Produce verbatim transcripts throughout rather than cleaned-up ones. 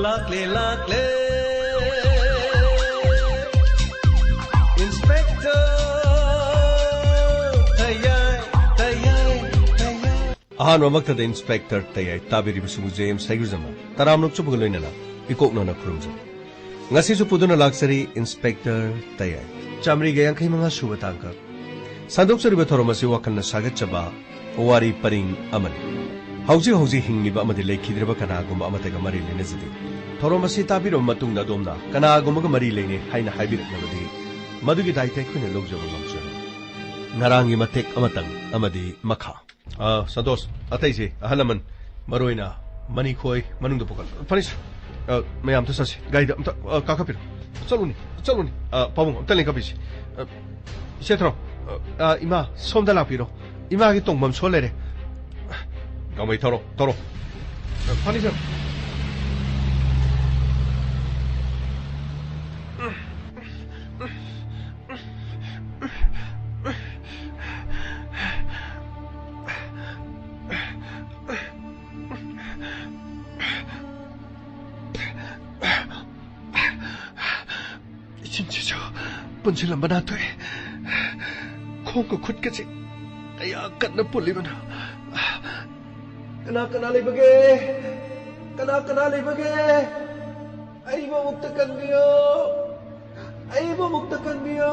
ꯂꯥꯛꯂꯦ, ꯂꯥꯛꯂꯦ꯫ Inspector ꯇꯌꯥꯏ, ꯇꯌꯥꯏ, ꯇꯌꯥꯏ꯫ ꯑꯍꯥꯟꯕꯃꯛꯇꯗ Inspector ꯇꯌꯥꯏ ꯇꯥꯕꯤꯔꯤꯕꯁꯤꯕꯨ J M ꯁꯩꯒꯨꯖꯝꯅ ꯇꯔꯥꯝꯅ ꯑꯣꯛꯆꯕꯒ ꯂꯣꯏꯅꯅ ꯏꯀꯣꯛꯅꯅ ꯈꯨꯔꯨꯝꯖꯔꯤ꯫ ꯉꯁꯤꯁꯨ ꯄꯨꯗꯨꯅ ꯂꯥꯛꯆꯔꯤ Inspector ꯇꯌꯥꯏ꯫ ꯆꯥꯃꯔꯤꯒ ꯌꯥꯡꯈꯩ ꯃꯉꯥ ꯁꯨꯕ ꯇꯥꯡꯀꯛ꯫ ꯁꯟꯗꯣꯛꯆꯔꯤꯕ ꯊꯧꯔꯝ ꯑꯁꯤ ꯋꯥꯈꯜꯅ ꯁꯥꯒꯠꯆꯕ ꯋꯥꯔꯤ ꯄꯔꯤꯡ ꯑꯃꯅꯤ꯫ ꯍꯧꯖꯤꯛ ꯍꯧꯖꯤꯛ ꯍꯤꯡꯂꯤꯕ ꯑꯃꯗꯤ ꯂꯩꯈꯤꯗ꯭ꯔꯕ ꯀꯅꯥꯒꯨꯝꯕ ꯑꯃꯠꯇꯒ ꯃꯔꯤ ꯂꯩꯅꯖꯗꯦ꯫ ꯊꯧꯔꯝ ꯑꯁꯤ ꯇꯥꯕꯤꯔꯕ ꯃꯇꯨꯡꯗ ꯑꯗꯣꯝꯅ ꯀꯅꯥꯒꯨꯝꯕꯒ ꯃꯔꯤ ꯂꯩꯅꯩ ꯍꯥꯏꯅ ꯍꯥꯏꯕꯤꯔꯛꯂꯕꯗꯤ ꯃꯗꯨꯒꯤ ꯗꯥꯏꯇ ꯑꯩꯈꯣꯏꯅ ꯂꯧꯖꯕ ꯉꯝꯖꯔꯣꯏ꯫ ꯉꯔꯥꯡꯒꯤ ꯃꯇꯦꯛ ꯑꯃꯇꯪ ꯑꯃꯗꯤ ꯃꯈꯥ꯫ ꯑ, ꯁꯟꯇꯣꯁ, ꯑꯇꯩꯁꯦ ꯑꯍꯜ ꯂꯃꯟ, ꯃꯔꯨꯑꯣꯏꯅ ꯃꯅꯤꯈꯣꯏ ꯃꯅꯨꯡꯗ ꯄꯨꯈꯠꯂꯣ꯫ ꯐꯅꯤ, ꯁꯔ꯫ ꯑ, ꯃꯌꯥꯝꯗ ꯆꯠꯁꯤ꯫ ꯒꯥꯔꯤꯗ ꯑꯝꯇ, ꯑ, ꯀꯥꯈꯠꯄꯤꯔꯣ꯫ ꯆꯠꯂꯨꯅꯤ, ꯆꯠꯂꯨꯅꯤ꯫ ꯑ, ꯄꯥꯕꯨꯡ, ꯑꯝꯇ ꯂꯦꯡꯈꯠꯄꯤꯁꯤ꯫ ꯑ, ꯏꯆꯦ ꯊꯧꯔꯝ, ꯑ, ꯑ, ꯏꯃꯥ, ꯁꯣꯝꯗ ꯂꯥꯛꯄꯤꯔꯣ꯫ ꯏꯃꯥꯒꯤ ꯇꯣꯡꯐꯝ ꯁꯣ ꯂꯩꯔꯦ꯫ ꯒꯥꯡꯃꯩ ꯊꯧꯔꯣ, ꯊꯧꯔꯣ꯫ ꯑ, ꯐꯅꯤ, ꯁꯔ꯫ ꯏꯆꯤꯟꯁꯤꯁꯨ ꯄꯨꯟꯁꯤꯜꯂꯝꯕ ꯅꯥꯟꯊꯣꯛꯑꯦ꯫ ꯈꯣꯡꯒ ꯈꯨꯠꯀꯁꯦ ꯀꯌꯥ ꯀꯟꯅ ꯄꯨꯜꯂꯤꯕꯅꯣ? ꯀꯅꯥ ꯀꯅꯥ ꯂꯩꯕꯒꯦ? ꯀꯅꯥ ꯀꯅꯥ ꯂꯩꯕꯒꯦ? ꯑꯩꯕꯨ ꯑꯃꯨꯛꯇ ꯀꯟꯕꯤꯌꯨ꯫ ꯑꯩꯕꯨ ꯑꯃꯨꯛꯇ ꯀꯟꯕꯤꯌꯨ꯫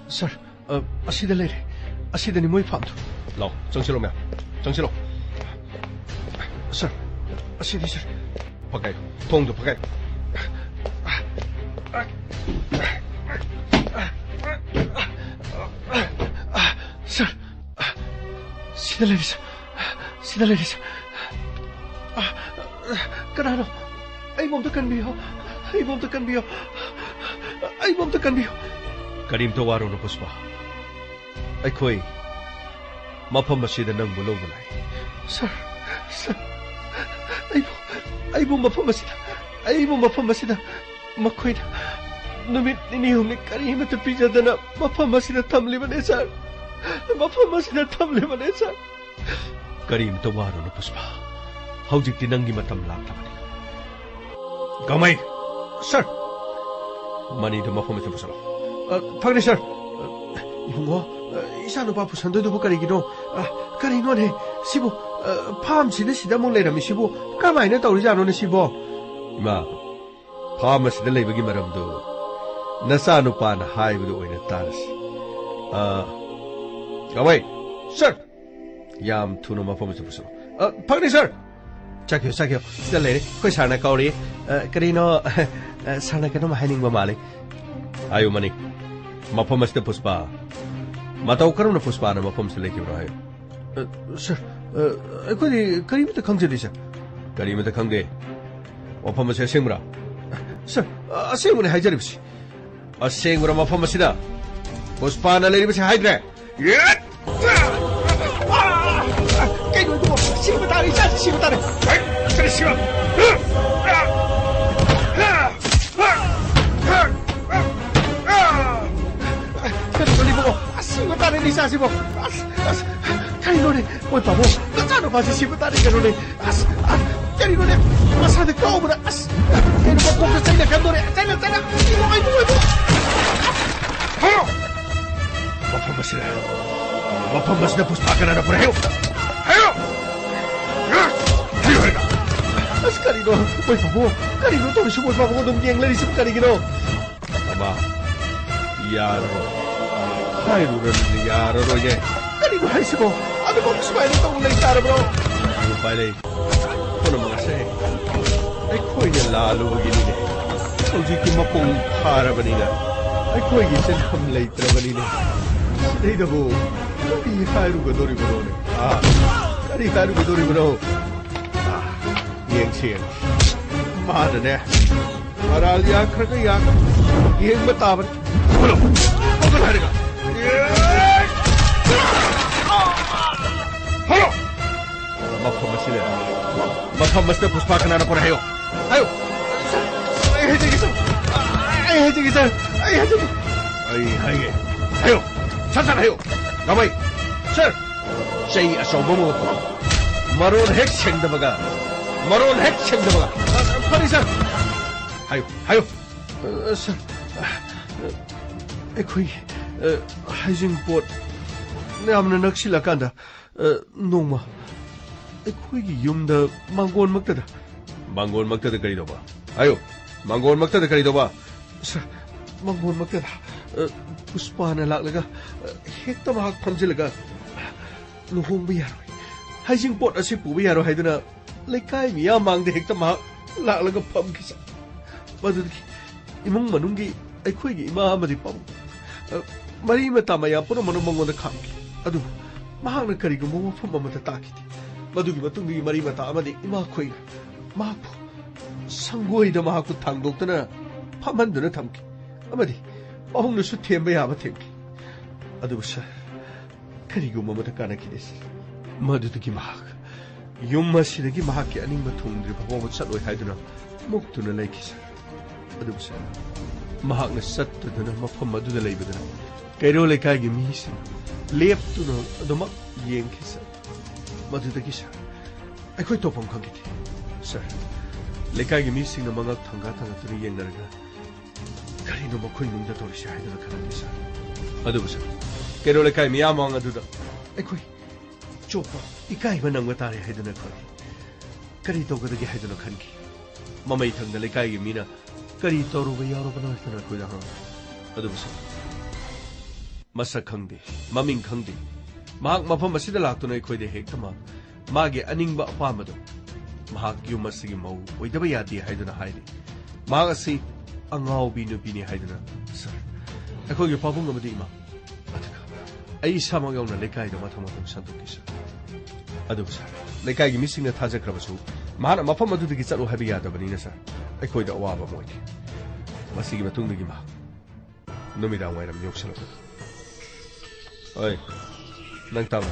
ꯁꯔ, ꯑ, ꯑꯁꯤꯗ ꯂꯩꯔꯦ꯫ ꯑꯁꯤꯗꯅꯤ ꯃꯣꯏ ꯐꯥꯝꯗꯣ꯫ ꯂꯥꯎ, ꯆꯪꯁꯤꯜꯂꯣ ꯃꯌꯥꯝ꯫ ꯆꯪꯁꯤꯜꯂꯣ꯫ ꯁꯔ, ꯑꯁꯤꯗꯤ ꯁꯔ꯫ ꯐꯛꯀꯥꯏ, ꯊꯣꯡꯗꯣ ꯐꯛꯀꯥꯏ꯫ ꯁꯔ, ꯁꯤꯗ ꯂꯩꯔꯦ, ꯁꯔ꯫ ꯁꯤꯗ ꯂꯩꯔꯦ, ꯁꯔ꯫ ꯀꯅꯥꯅꯣ? ꯑꯩꯕꯨ ꯑꯝꯇ ꯀꯟꯕꯤꯌꯨ꯫ ꯑꯩꯕꯨ ꯑꯝꯇ ꯀꯟꯕꯤꯌꯨ꯫ ꯑꯩꯕꯨ ꯑꯝꯇ ꯀꯟꯕꯤꯌꯨ꯫ ꯀꯔꯤꯝꯇ ꯋꯥꯔꯨꯅꯨ, ꯄꯨꯁꯄꯥ꯫ ꯑꯩꯈꯣꯏ ꯃꯐꯝ ꯑꯁꯤꯗ ꯅꯪꯕꯨ ꯂꯧꯕ ꯂꯥꯛꯏ꯫ ꯁꯔ, ꯁꯔ, ꯑꯩꯕꯨ, ꯑꯩꯕꯨ ꯃꯐꯝ ꯑꯁꯤꯗ, ꯑꯩꯕꯨ ꯃꯐꯝ ꯑꯁꯤꯗ ꯃꯈꯣꯏꯅ ꯅꯨꯃꯤꯠ ꯅꯤꯅꯤ ꯍꯨꯝꯅꯤ ꯀꯔꯤꯃꯠꯇ ꯄꯤꯖꯗꯅ ꯃꯐꯝ ꯑꯁꯤꯗ ꯊꯝꯂꯤꯕꯅꯦ, ꯁꯥꯔ꯫ ꯃꯐꯝ ꯑꯁꯤꯗ ꯊꯝꯂꯤꯕꯅꯦ, ꯁꯥꯔ꯫ ꯀꯔꯤꯝꯇ ꯋꯥꯔꯨꯅꯨ, ꯄꯨꯁꯄꯥ꯫ ꯍꯧꯖꯤꯛꯇꯤ ꯅꯪꯒꯤ ꯃꯇꯝ ꯂꯥꯛꯂꯕꯅꯤ꯫ ꯒꯥꯡꯃꯩ! ꯁꯥꯔ! ꯃꯅꯤꯗꯨ ꯃꯐꯝ ꯑꯁꯤꯗ ꯄꯨꯁꯜꯂꯣ꯫ ꯑ, ꯐꯒꯅꯤ, ꯁꯥꯔ꯫ ꯑ, ꯏꯕꯨꯡꯉꯣ, ꯑ, ꯏꯆꯥꯅꯨꯄꯥ ꯄꯨꯁꯟꯗꯣꯏꯗꯨꯕꯨ ꯀꯔꯤꯒꯤꯅꯣ? ꯑ, ꯀꯔꯤꯅꯣꯅꯦ? ꯁꯤꯕꯨ, ꯑ, ꯐꯥꯝꯁꯤꯅ ꯁꯤꯗ ꯑꯃꯨꯛ ꯂꯩꯔꯝꯃꯤꯁꯤꯕꯨ ꯀꯔꯝꯍꯥꯏꯅ ꯇꯧꯔꯤꯖꯥꯠꯅꯣꯅꯦ ꯁꯤꯕꯣ? ꯏꯃꯥ, ꯐꯥꯝ ꯑꯁꯤꯗ ꯂꯩꯕꯒꯤ ꯃꯔꯝꯗꯨ ꯅꯆꯥꯅꯨꯄꯥꯅ ꯍꯥꯏꯕꯗꯨ ꯑꯣꯏꯅ ꯇꯥꯔꯁꯤ꯫ ꯑ, ꯒꯥꯡꯃꯩ! ꯁꯥꯔ! ꯌꯥꯝ ꯊꯨꯅ ꯃꯐꯝ ꯑꯁꯤꯗ ꯄꯨꯁꯤꯜꯂꯣ꯫ ꯑ, ꯐꯒꯅꯤ, ꯁꯥꯔ꯫ ꯆꯠꯈꯤꯌꯨ, ꯆꯠꯈꯤꯌꯨ꯫ ꯁꯤꯗ ꯂꯩꯔꯦ꯫ ꯑꯩꯈꯣꯏ ꯁꯥꯔꯅ ꯀꯧꯔꯤ꯫ ꯑ, ꯀꯔꯤꯅꯣ? ꯑ, ꯁꯥꯔꯅ ꯀꯩꯅꯣꯝ ꯍꯥꯏꯅꯤꯡꯕ ꯃꯥꯜꯂꯤ꯫ ꯍꯥꯏꯌꯨ, ꯃꯅꯤ꯫ ꯃꯐꯝ ꯑꯁꯤꯗ ꯄꯨꯁꯄꯥ꯫ ꯃꯇꯧ ꯀꯔꯝꯅ ꯄꯨꯁꯄꯥꯅ ꯃꯐꯝ ꯑꯁꯤꯗ ꯂꯩꯈꯤꯕꯅꯣ ꯍꯥꯏꯌꯨ꯫ ꯑ, ꯁꯥꯔ, ꯑ, ꯑꯩꯈꯣꯏꯗꯤ ꯀꯔꯤꯃꯠꯇ ꯈꯪꯖꯗꯦ, ꯁꯥꯔ꯫ ꯀꯔꯤꯃꯠꯇ ꯈꯪꯗꯦ? ꯋꯥꯐꯝ ꯑꯁꯤ ꯑꯁꯦꯡꯕ꯭ꯔꯥ? ꯁꯥꯔ, ꯑ, ꯑꯁꯦꯡꯕꯅꯤ ꯍꯥꯏꯖꯔꯤꯕꯁꯤ꯫ ꯑꯁꯦꯡꯕ꯭ꯔꯥ ꯃꯐꯝ ꯑꯁꯤꯗ ꯄꯨꯁꯄꯥꯅ ꯂꯩꯔꯤꯕꯁꯤ ꯍꯥꯏꯗ꯭ꯔꯦ? ꯀꯩꯅꯣ ꯏꯕꯨꯡꯉꯣ? ꯁꯤꯕ ꯇꯥꯔꯦ, ꯏꯆꯥꯁꯤ ꯁꯤꯕ ꯇꯥꯔꯦ꯫ ꯀꯔꯤ ꯁꯤꯕ? ꯀꯔꯤꯅꯣ ꯏꯕꯨꯡꯉꯣ? ꯑꯁ, ꯁꯤꯕ ꯇꯥꯔꯦꯅꯦ ꯏꯆꯥꯁꯤꯕꯣ꯫ ꯑꯁ, ꯑꯁ, ꯀꯩꯅꯣꯅꯦ? ꯃꯣꯏ ꯄꯥꯕꯨꯡ, ꯅꯆꯥꯅꯨꯄꯥꯁꯤ ꯁꯤꯕ ꯇꯥꯔꯦ ꯀꯩꯅꯣꯅꯦ꯫ ꯑꯁ, ꯑꯁ, ꯀꯔꯤꯅꯣꯅꯦ? ꯃꯁꯥꯗ ꯀꯥꯎꯕꯗ, ꯑꯁ, ꯀꯩꯅꯣ ꯃꯀꯣꯛꯇ ꯆꯩꯅ ꯀꯟꯗꯣꯔꯦ꯫ ꯆꯩꯅ, ꯆꯩꯅ, ꯏꯕꯨꯡꯉꯣ, ꯏꯕꯨꯡꯉꯣ, ꯏꯕꯨꯡꯉꯣ꯫ ꯍꯥꯏꯌꯣ! ꯃꯐꯝ ꯑꯁꯤꯗ, ꯃꯐꯝ ꯑꯁꯤꯗ ꯄꯨꯁꯄꯥ ꯀꯅꯥꯅ ꯄꯨꯔꯛꯏ? ꯍꯥꯏꯌꯣ! ꯍꯥꯏꯌꯣ! ꯍꯥꯏꯌꯣ ꯍꯥꯏꯔꯒ! ꯑꯁ, ꯀꯔꯤꯅꯣ? ꯃꯣꯏ ꯄꯥꯕꯨꯡ, ꯀꯔꯤꯅꯣ ꯇꯧꯔꯤꯁꯤꯕꯣ? ꯃꯣꯏ ꯄꯥꯕꯨꯡ ꯑꯗꯨꯝ ꯌꯦꯡ ꯂꯩꯔꯤꯁꯤꯕꯨ ꯀꯔꯤꯒꯤꯅꯣ? ꯃꯃꯥ, ꯌꯥꯔꯔꯣꯏ꯫ ꯍꯥꯏꯔꯨꯔꯅꯨ, ꯌꯥꯔꯔꯣꯏꯌꯦ꯫ ꯀꯔꯤꯅꯣ ꯍꯥꯏꯁꯤꯕꯣ? ꯑꯗꯨꯐꯥꯎ ꯁꯨꯃꯥꯏꯅ ꯇꯧꯕ ꯂꯩ ꯇꯥꯔꯕ꯭ꯔꯣ? ꯎꯄꯥꯏ ꯂꯩ꯫ ꯄꯨꯝꯅꯃꯛ ꯑꯁꯦ ꯑꯩꯈꯣꯏꯅ ꯂꯥꯜꯂꯨꯕꯒꯤꯅꯤꯅꯦ꯫ ꯍꯧꯖꯤꯛꯇꯤ ꯃꯄꯨꯡ ꯐꯥꯔꯕꯅꯤꯅ ꯑꯩꯈꯣꯏꯒꯤ ꯁꯤꯟꯐꯝ ꯂꯩꯇ꯭ꯔꯕꯅꯤꯅꯦ꯫ ꯁꯤꯗꯩꯗꯕꯨ ꯀꯔꯤ ꯍꯥꯏꯔꯨꯒꯗꯧꯔꯤꯕꯅꯣꯅꯦ? ꯑꯥ, ꯀꯔꯤ ꯍꯥꯏꯔꯨꯒꯗꯧꯔꯤꯕꯅꯣ? ꯑꯥ, ꯌꯦꯡꯁꯤ, ꯌꯦꯡꯁꯤ꯫ ꯃꯥꯅꯅꯦ, ꯃꯔꯥꯜ ꯌꯥꯈ꯭ꯔꯒ ꯌꯥꯈ꯭ꯔ ꯌꯦꯡꯕ ꯇꯥꯕꯅꯤ꯫ ꯍꯜꯂꯣ! ꯍꯧꯒꯠꯂꯣ ꯍꯥꯏꯔꯒ꯫ ꯍꯜꯂꯣ! ꯃꯐꯝ ꯑꯁꯤꯗ, ꯃꯐꯝ ꯑꯁꯤꯗ ꯄꯨꯁꯄꯥ ꯀꯅꯥꯅ ꯄꯨꯔꯛꯑꯦ? ꯍꯥꯏꯌꯣ! ꯍꯥꯏꯌꯣ! ꯑꯩ ꯍꯥꯏꯖꯒꯦ, ꯁꯥꯔ꯫ ꯑꯩ ꯍꯥꯏꯖꯒꯦ, ꯁꯥꯔ, ꯑꯩ ꯍꯥꯏꯖꯒꯦ꯫ ꯑꯩ ꯍꯥꯏꯒꯦ꯫ ꯍꯥꯏꯌꯣ꯫ ꯁꯠ ꯁꯠ ꯍꯥꯏꯌꯣ꯫ ꯒꯃꯩ꯫ ꯁꯥꯔ꯫ ꯆꯩ ꯑꯆꯧꯕ ꯑꯃꯒ ꯄꯨꯔꯛꯑꯣ꯫ ꯃꯔꯣꯟ ꯍꯦꯛ ꯁꯦꯡꯗꯕꯒ꯫ ꯃꯔꯣꯟ ꯍꯦꯛ ꯁꯦꯡꯗꯕꯒ꯫ ꯐꯅꯤ, ꯁꯥꯔ꯫ ꯍꯥꯏꯌꯨ, ꯍꯥꯏꯌꯨ꯫ ꯑ, ꯁꯥꯔ, ꯑ, ꯑꯩꯈꯣꯏ, ꯑ, ꯍꯩꯖꯤꯡꯄꯣꯠ ꯌꯥꯝꯅ ꯅꯛꯁꯤꯜꯂꯀꯥꯟꯗ, ꯑ, ꯅꯣꯡꯃ ꯑꯩꯈꯣꯏꯒꯤ ꯌꯨꯝꯗ ꯃꯥꯡꯒꯣꯟꯃꯛꯇꯗ꯫ ꯃꯥꯡꯒꯣꯟꯃꯛꯇꯗ ꯀꯔꯤ ꯇꯧꯕ? ꯍꯥꯏꯌꯨ, ꯃꯥꯡꯒꯣꯟꯃꯛꯇꯗ ꯀꯔꯤ ꯇꯧꯕ? ꯁꯥꯔ, ꯃꯥꯡꯒꯣꯟꯃꯛꯇꯗ, ꯑ, ꯄꯨꯁꯄꯥꯅ ꯂꯥꯛꯂꯒ, ꯑ, ꯍꯦꯛꯇ ꯃꯍꯥꯛ ꯐꯝꯖꯤꯜꯂꯒ, "ꯂꯨꯍꯣꯡꯕ ꯌꯥꯔꯣꯏ, ꯍꯩꯖꯤꯡꯄꯣꯠ ꯑꯁꯤ ꯄꯨꯕ ꯌꯥꯔꯣꯏ" ꯍꯥꯏꯗꯨꯅ ꯂꯩꯀꯥꯏ ꯃꯤꯌꯥꯝ ꯃꯥꯡꯗ ꯍꯦꯛꯇ ꯃꯍꯥꯛ ꯂꯥꯛꯂꯒ ꯐꯝꯈꯤ, ꯁꯥꯔ꯫ ꯃꯗꯨꯗꯒꯤ ꯏꯃꯨꯡ ꯃꯅꯨꯡꯒꯤ ꯑꯩꯈꯣꯏꯒꯤ ꯏꯃꯥ ꯑꯃꯗꯤ ꯄꯥꯕꯨꯡ, ꯑ, ꯃꯔꯤ ꯃꯇꯥ ꯃꯌꯥꯝ ꯄꯨꯝꯅꯃꯛꯅ ꯃꯉꯣꯟꯗ ꯈꯥꯝꯈꯤ꯫ ꯑꯗꯨꯕꯨ ꯃꯍꯥꯛꯅ ꯀꯔꯤꯒꯨꯝꯕ ꯋꯥꯐꯝ ꯑꯃꯠꯇ ꯇꯥꯈꯤꯗꯦ꯫ ꯃꯗꯨꯒꯤ ꯃꯇꯨꯡꯗꯒꯤ ꯃꯔꯤ ꯃꯇꯥ ꯑꯃꯗꯤ ꯏꯃꯥꯈꯣꯏꯅ ꯃꯍꯥꯛꯄꯨ ꯁꯪꯒꯣꯏꯗ ꯃꯍꯥꯛꯄꯨ ꯊꯥꯡꯗꯣꯛꯇꯨꯅ ꯐꯝꯍꯟꯗꯨꯅ ꯊꯝꯈꯤ꯫ ꯑꯃꯗꯤ ꯄꯥꯕꯨꯡꯅꯁꯨ ꯊꯦꯝꯕ ꯌꯥꯕ ꯊꯦꯝꯈꯤ꯫ ꯑꯗꯨꯕꯨ ꯁꯥꯔ, ꯀꯔꯤꯒꯨꯝꯕ ꯑꯃꯠꯇ ꯀꯥꯟꯅꯈꯤꯗꯦ, ꯁꯥꯔ꯫ ꯃꯗꯨꯗꯒꯤ ꯃꯍꯥꯛ ꯌꯨꯝ ꯑꯁꯤꯗꯒꯤ ꯃꯍꯥꯛꯀꯤ ꯑꯅꯤꯡꯕ ꯊꯨꯡꯗ꯭ꯔꯤꯕ ꯐꯥꯎꯕ ꯆꯠꯂꯣꯏ ꯍꯥꯏꯗꯨꯅ ꯃꯨꯛꯇꯨꯅ ꯂꯩꯈꯤ, ꯁꯥꯔ꯫ ꯑꯗꯨꯕꯨ ꯁꯥꯔ, ꯃꯍꯥꯛꯅ ꯆꯠꯇꯗꯨꯅ ꯃꯐꯝ ꯑꯗꯨꯗ ꯂꯩꯕꯗꯨꯅ ꯀꯩꯔꯣꯜ ꯂꯩꯀꯥꯏꯒꯤ ꯃꯤꯁꯤꯡ ꯂꯦꯞꯇꯨꯅ ꯑꯗꯨꯃꯛ ꯌꯦꯡꯈꯤ, ꯁꯥꯔ꯫ ꯃꯗꯨꯗꯒꯤ ꯁꯥꯔ, ꯑꯩꯈꯣꯏ ꯇꯧꯐꯝ ꯈꯪꯈꯤꯗꯦ, ꯁꯥꯔ꯫ ꯂꯩꯀꯥꯏꯒꯤ ꯃꯤꯁꯤꯡꯅ ꯃꯉꯛ ꯊꯥꯡꯒꯠ ꯊꯥꯡꯒꯠꯇꯨꯅ ꯌꯦꯡꯅꯔꯒ ꯀꯔꯤꯅꯣ ꯃꯈꯣꯏ ꯏꯃꯨꯡꯗ ꯇꯧꯔꯤꯁꯦ ꯍꯥꯏꯗꯨꯅ ꯈꯜꯂꯝꯃꯤ, ꯁꯥꯔ꯫ ꯑꯗꯨꯕꯨ ꯁꯥꯔ, ꯀꯩꯔꯣꯜ ꯂꯩꯀꯥꯏ ꯃꯤꯌꯥꯝ ꯃꯥꯡ ꯑꯗꯨꯗ ꯑꯩꯈꯣꯏ ꯆꯣꯞꯄ ꯏꯀꯥꯏꯕ ꯅꯪꯕ ꯇꯥꯔꯦ ꯍꯥꯏꯗꯨꯅ ꯑꯩꯈꯣꯏ ꯀꯔꯤ ꯇꯧꯒꯗꯒꯦ ꯍꯥꯏꯗꯨꯅ ꯈꯟꯈꯤ꯫ ꯃꯃꯩ ꯊꯪꯅ ꯂꯩꯀꯥꯏꯒꯤ ꯃꯤꯅ ꯀꯔꯤ ꯇꯧꯔꯨꯕ ꯌꯥꯎꯔꯕꯅꯣ ꯍꯥꯏꯗꯨꯅ ꯑꯩꯈꯣꯏꯗ ꯍꯪꯉꯛꯏ꯫ ꯑꯗꯨꯕꯨ ꯁꯥꯔ, ꯃꯁꯛ ꯈꯪꯗꯦ, ꯃꯃꯤꯡ ꯈꯪꯗꯦ꯫ ꯃꯍꯥꯛ ꯃꯐꯝ ꯑꯁꯤꯗ ꯂꯥꯛꯇꯨꯅ ꯑꯩꯈꯣꯏꯗ ꯍꯦꯛꯇ ꯃꯍꯥꯛ ꯃꯥꯒꯤ ꯑꯅꯤꯡꯕ ꯑꯄꯥꯝꯕꯗꯣ, ꯃꯍꯥꯛ ꯌꯨꯝ ꯑꯁꯤꯒꯤ ꯃꯧ ꯑꯣꯏꯗꯕ ꯌꯥꯗꯦ ꯍꯥꯏꯗꯨꯅ ꯍꯥꯏꯔꯤ꯫ ꯃꯍꯥꯛ ꯑꯁꯤ ꯑꯉꯥꯎꯕꯤ ꯅꯨꯄꯤꯅꯤ ꯍꯥꯏꯗꯨꯅ, ꯁꯥꯔ, ꯑꯩꯈꯣꯏꯒꯤ ꯄꯥꯕꯨꯡ ꯑꯃꯗꯤ ꯏꯃꯥ, ꯑꯗꯨꯒ ꯑꯩ ꯏꯁꯥꯃꯛ ꯌꯥꯎꯅ ꯂꯩꯀꯥꯏꯗ ꯃꯊꯪ ꯃꯊꯪ ꯁꯟꯗꯣꯛꯈꯤ, ꯁꯥꯔ꯫ ꯑꯗꯨꯕꯨ ꯁꯥꯔ, ꯂꯩꯀꯥꯏꯒꯤ ꯃꯤꯁꯤꯡꯅ ꯊꯥꯖꯈ꯭ꯔꯕꯁꯨ ꯃꯍꯥꯛꯅ ꯃꯐꯝ ꯑꯗꯨꯗꯒꯤ ꯆꯠꯂꯣ ꯍꯥꯏꯕ ꯌꯥꯗꯕꯅꯤꯅ, ꯁꯥꯔ, ꯑꯩꯈꯣꯏꯗ ꯑꯋꯥꯕ ꯑꯃ ꯑꯣꯏꯈꯤ꯫ ꯃꯁꯤꯒꯤ ꯃꯇꯨꯡꯗꯒꯤ ꯃꯍꯥꯛ ꯅꯨꯃꯤꯗꯥꯡ ꯋꯥꯏꯔꯝ ꯌꯧꯁꯜꯂꯛꯄꯗ, "ꯑꯣꯏ, ꯅꯪ ꯇꯥꯕ꯭ꯔꯥ?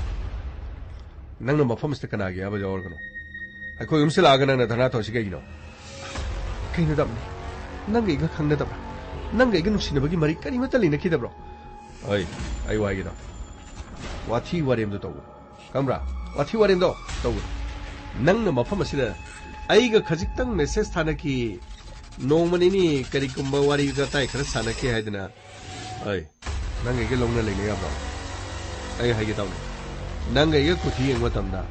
ꯅꯪꯅ ꯃꯐꯝ ꯑꯁꯤꯗ ꯀꯅꯥꯒꯤ ꯑꯌꯥꯕ ꯌꯥꯎꯔꯒꯅꯣ? ꯑꯩꯈꯣꯏ ꯌꯨꯝꯁꯤꯗ ꯂꯥꯛꯑꯒ ꯅꯪꯅ ꯙꯔꯅꯥ ꯇꯧꯔꯤꯁꯤ ꯀꯩꯒꯤꯅꯣ?" "ꯀꯩꯅꯣ ꯗꯥꯝꯅꯤ, ꯅꯪꯒ ꯑꯩꯒ ꯈꯪꯅꯗꯕ꯭ꯔꯥ? ꯅꯪꯒ ꯑꯩꯒ ꯅꯨꯡꯁꯤꯅꯕꯒꯤ ꯃꯔꯤ ꯀꯔꯤꯃꯠꯇ ꯂꯩꯅꯈꯤꯗꯕ꯭ꯔꯣ? ꯑꯩ, ꯑꯩ ꯋꯥꯒꯤꯗꯣ꯫ ꯋꯥꯊꯤ ꯋꯥꯔꯦꯝꯗꯣ ꯇꯧꯒꯅꯨ꯫ ꯈꯪꯕ꯭ꯔꯥ? ꯋꯥꯊꯤ ꯋꯥꯔꯦꯝꯗꯣ ꯇꯧꯒꯅꯨ꯫ ꯅꯪꯅ ꯃꯐꯝ ꯑꯁꯤꯗ ꯑꯩꯒ ꯈꯖꯤꯛꯇꯪ message ꯊꯥꯅꯈꯤ, ꯅꯣꯡꯃ ꯅꯤꯅꯤ ꯀꯔꯤꯒꯨꯝꯕ ꯋꯥꯔꯤ ꯋꯥꯇꯥꯏ ꯈꯔ ꯁꯥꯟꯅꯈꯤ ꯍꯥꯏꯗꯅ, ꯑꯩ, ꯅꯪ ꯑꯩꯒ ꯂꯧꯅ ꯂꯩꯅ ꯌꯥꯕ꯭ꯔꯣ? ꯑꯩ ꯍꯥꯏꯒꯦ ꯇꯧꯅꯦ꯫ ꯅꯪ ꯑꯩꯒ ꯀꯨꯊꯤ ꯌꯦꯡꯕ ꯃꯇꯝꯗ,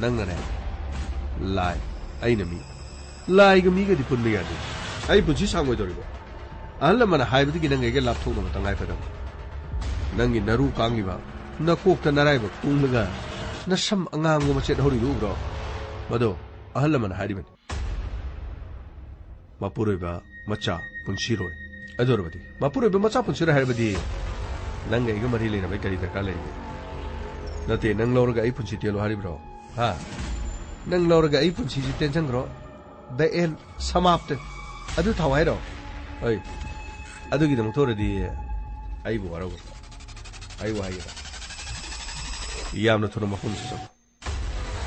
ꯅꯪꯅꯅꯦ ꯂꯥꯏ, ꯑꯩꯅ ꯃꯤ꯫ ꯂꯥꯏꯒ ꯃꯤꯒꯗꯤ ꯄꯨꯟꯕ ꯌꯥꯗꯦ꯫ ꯑꯩ ꯄꯨꯟꯁꯤ ꯁꯥꯡꯉꯣꯏꯗꯧꯔꯤꯕꯣ? ꯑꯍꯜ ꯂꯃꯟꯅ ꯍꯥꯏꯕꯗꯒꯤ ꯅꯪ ꯑꯩꯒ ꯂꯥꯞꯊꯣꯛꯅꯕ ꯇꯉꯥꯏ ꯐꯗꯕ꯫ ꯅꯪꯒꯤ ꯅꯔꯨ ꯀꯥꯡꯂꯤꯕ, ꯅꯀꯣꯛꯇ ꯅꯔꯥꯏꯕꯛ ꯇꯣꯡꯂꯒ ꯅꯁꯝ ꯑꯉꯥꯡꯕ ꯃꯆꯦꯠ ꯍꯧꯔꯤꯗꯨ ꯎꯕ꯭ꯔꯣ? ꯃꯗꯣ ꯑꯍꯜ ꯂꯃꯟꯅ ꯍꯥꯏꯔꯤꯕꯅꯤ꯫ ꯃꯄꯨꯔꯣꯏꯕ ꯃꯆꯥ ꯄꯨꯟꯁꯤꯔꯣꯏ꯫ ꯑꯗꯨ ꯑꯣꯏꯔꯕꯗꯤ ꯃꯄꯨꯔꯣꯏꯕ ꯃꯆꯥ ꯄꯨꯟꯁꯤꯔꯣꯏ ꯍꯥꯏꯔꯕꯗꯤ ꯅꯪꯒ ꯑꯩꯒ ꯃꯔꯤ ꯂꯩꯅꯕꯩ ꯀꯔꯤ ꯗꯔꯀꯥꯔ ꯂꯩꯔꯤꯒꯦ? ꯅꯠꯇꯦ, ꯅꯪ ꯂꯧꯔꯒ ꯑꯩ ꯄꯨꯟꯁꯤ ꯇꯦꯜꯂꯣ ꯍꯥꯏꯔꯤꯕ꯭ꯔꯣ? ꯍꯥ? ꯅꯪ ꯂꯧꯔꯒ ꯑꯩ ꯄꯨꯟꯁꯤꯁꯤ ꯇꯦꯟꯁꯤꯟꯈ꯭ꯔꯣ? The end, ꯁꯃꯥꯞꯇ꯫ ꯑꯗꯨ ꯊꯥꯎ ꯍꯥꯏꯔꯣ? ꯑꯩ, ꯑꯗꯨꯒꯤꯗꯃꯛꯇ ꯑꯣꯏꯔꯗꯤ ꯑꯩꯕꯨ ꯋꯥꯔꯧꯒꯅꯨ꯫ ꯑꯩ ꯋꯥ ꯍꯥꯏꯒꯦ꯫ ꯌꯥꯝꯅ ꯊꯨꯅ ꯃꯐꯝꯁꯤ ꯆꯠꯂꯨ꯫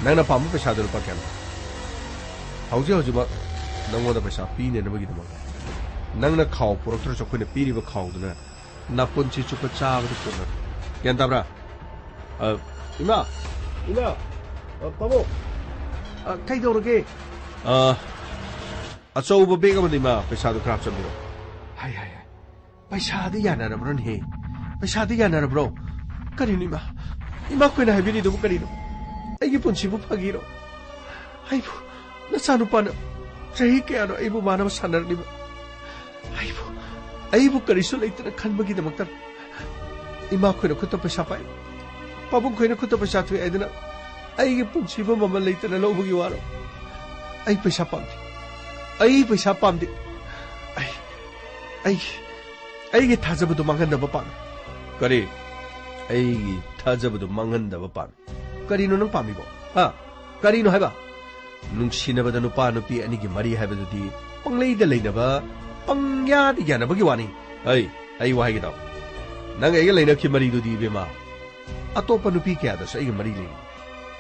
ꯅꯪꯅ ꯄꯥꯝꯕ ꯄꯩꯁꯥꯗꯨ ꯂꯨꯄꯥ ꯀꯌꯥꯅꯣ? ꯍꯧꯖꯤꯛ ꯍꯧꯖꯤꯛꯃꯛ ꯅꯪꯉꯣꯟꯗ ꯄꯩꯁꯥ ꯄꯤꯅꯅꯕꯒꯤꯗꯃꯛꯇ꯫ ꯅꯪꯅ ꯈꯥꯎ ꯄꯨꯔꯛꯇ꯭ꯔꯁꯨ ꯑꯩꯈꯣꯏꯅ ꯄꯤꯔꯤꯕ ꯈꯥꯎꯗꯨꯅ ꯅꯥꯄꯨꯟꯁꯤ ꯆꯨꯞꯄ ꯆꯥꯕꯗ ꯀꯣꯟꯅꯔꯦ꯫ ꯒ꯭ꯌꯥꯟ ꯇꯥꯕ꯭ꯔꯥ? ꯑ, ꯏꯃꯥ! ꯏꯃꯥ! ꯑ, ꯄꯥꯕꯨꯡ! ꯑ, ꯀꯩꯗꯧꯔꯒꯦ? ꯑ, ꯑꯆꯧꯕ bag ꯑꯃꯗ, ꯏꯃꯥ, ꯄꯩꯁꯥꯗꯨ ꯈꯔ ꯍꯥꯞꯆꯤꯟꯕꯤꯔꯣ꯫ ꯍꯥꯏ, ꯍꯥꯏ, ꯍꯥꯏ꯫ ꯄꯩꯁꯥꯗꯤ ꯌꯥꯅꯔꯕ꯭ꯔꯣꯅꯦꯍꯦ? ꯄꯩꯁꯥꯗꯤ ꯌꯥꯅꯔꯕ꯭ꯔꯣ? ꯀꯔꯤꯅꯣ, ꯏꯃꯥ? ꯏꯃꯥ, ꯑꯩꯈꯣꯏꯅ ꯍꯥꯏꯕꯤꯔꯤꯗꯨꯕꯨ ꯀꯔꯤꯅꯣ? ꯑꯩꯒꯤ ꯄꯨꯟꯁꯤꯕꯨ ꯐꯥꯒꯤꯔꯣ? ꯑꯩꯕꯨ, ꯅꯆꯥꯅꯨꯄꯥꯅ ꯆꯍꯤ ꯀꯌꯥꯅꯣ ꯑꯩꯕꯨ ꯃꯥꯅꯕ ꯁꯥꯟꯅꯔꯛꯂꯤꯕ? ꯑꯩꯕꯨ, ꯑꯩꯕꯨ ꯀꯔꯤꯁꯨ ꯂꯩꯇꯅ ꯈꯟꯕꯒꯤꯗꯃꯛꯇ ꯏꯃꯥ, ꯑꯩꯈꯣꯏꯅ ꯈꯨꯠꯇ ꯄꯩꯁꯥ ꯄꯥꯏ, ꯄꯥꯕꯨꯡ, ꯑꯩꯈꯣꯏꯅ ꯈꯨꯠꯇ ꯄꯩꯁꯥ ꯊꯣꯛꯑꯦ ꯍꯥꯏꯗꯅ ꯑꯩꯒꯤ ꯄꯨꯟꯁꯤꯕꯨ ꯃꯃꯜ ꯂꯩꯇꯅ ꯂꯧꯕꯒꯤ ꯋꯥꯔꯣ? ꯑꯩ ꯄꯩꯁꯥ ꯄꯥꯝꯗꯦ꯫ ꯑꯩ ꯄꯩꯁꯥ ꯄꯥꯝꯗꯦ꯫ ꯑꯩ, ꯑꯩ, ꯑꯩꯒꯤ ꯊꯥꯖꯕꯗꯨ ꯃꯥꯡꯍꯟꯗꯕ ꯄꯥꯝꯃꯤ꯫ ꯀꯔꯤ? ꯑꯩꯒꯤ ꯊꯥꯖꯕꯗꯨ ꯃꯥꯡꯍꯟꯗꯕ ꯄꯥꯝꯃꯤ? ꯀꯔꯤꯅꯣ ꯅꯪ ꯄꯥꯝꯃꯤꯕꯣ? ꯍꯥ? ꯀꯔꯤꯅꯣ ꯍꯥꯏꯕ? ꯅꯨꯡꯁꯤꯅꯕꯗ ꯅꯨꯄꯥ ꯅꯨꯄꯤ ꯑꯅꯤꯒꯤ ꯃꯔꯤ ꯍꯥꯏꯕꯗꯨꯗꯤ ꯄꯪꯂꯩꯗ ꯂꯩꯅꯕ, ꯄꯪꯌꯥꯗ ꯌꯥꯅꯕꯒꯤ ꯋꯥꯅꯤ꯫ ꯑꯩ, ꯑꯩ ꯋꯥ ꯍꯥꯏꯒꯦ ꯇꯥꯎ꯫ ꯅꯪ ꯑꯩꯒ ꯂꯩꯅꯈꯤ ꯃꯔꯤꯗꯨꯗꯤ, ꯏꯕꯦꯝꯃ, ꯑꯇꯣꯞꯄ ꯅꯨꯄꯤ ꯀꯌꯥꯗꯁꯨ ꯑꯩꯒ ꯃꯔꯤ ꯂꯩꯅꯩ꯫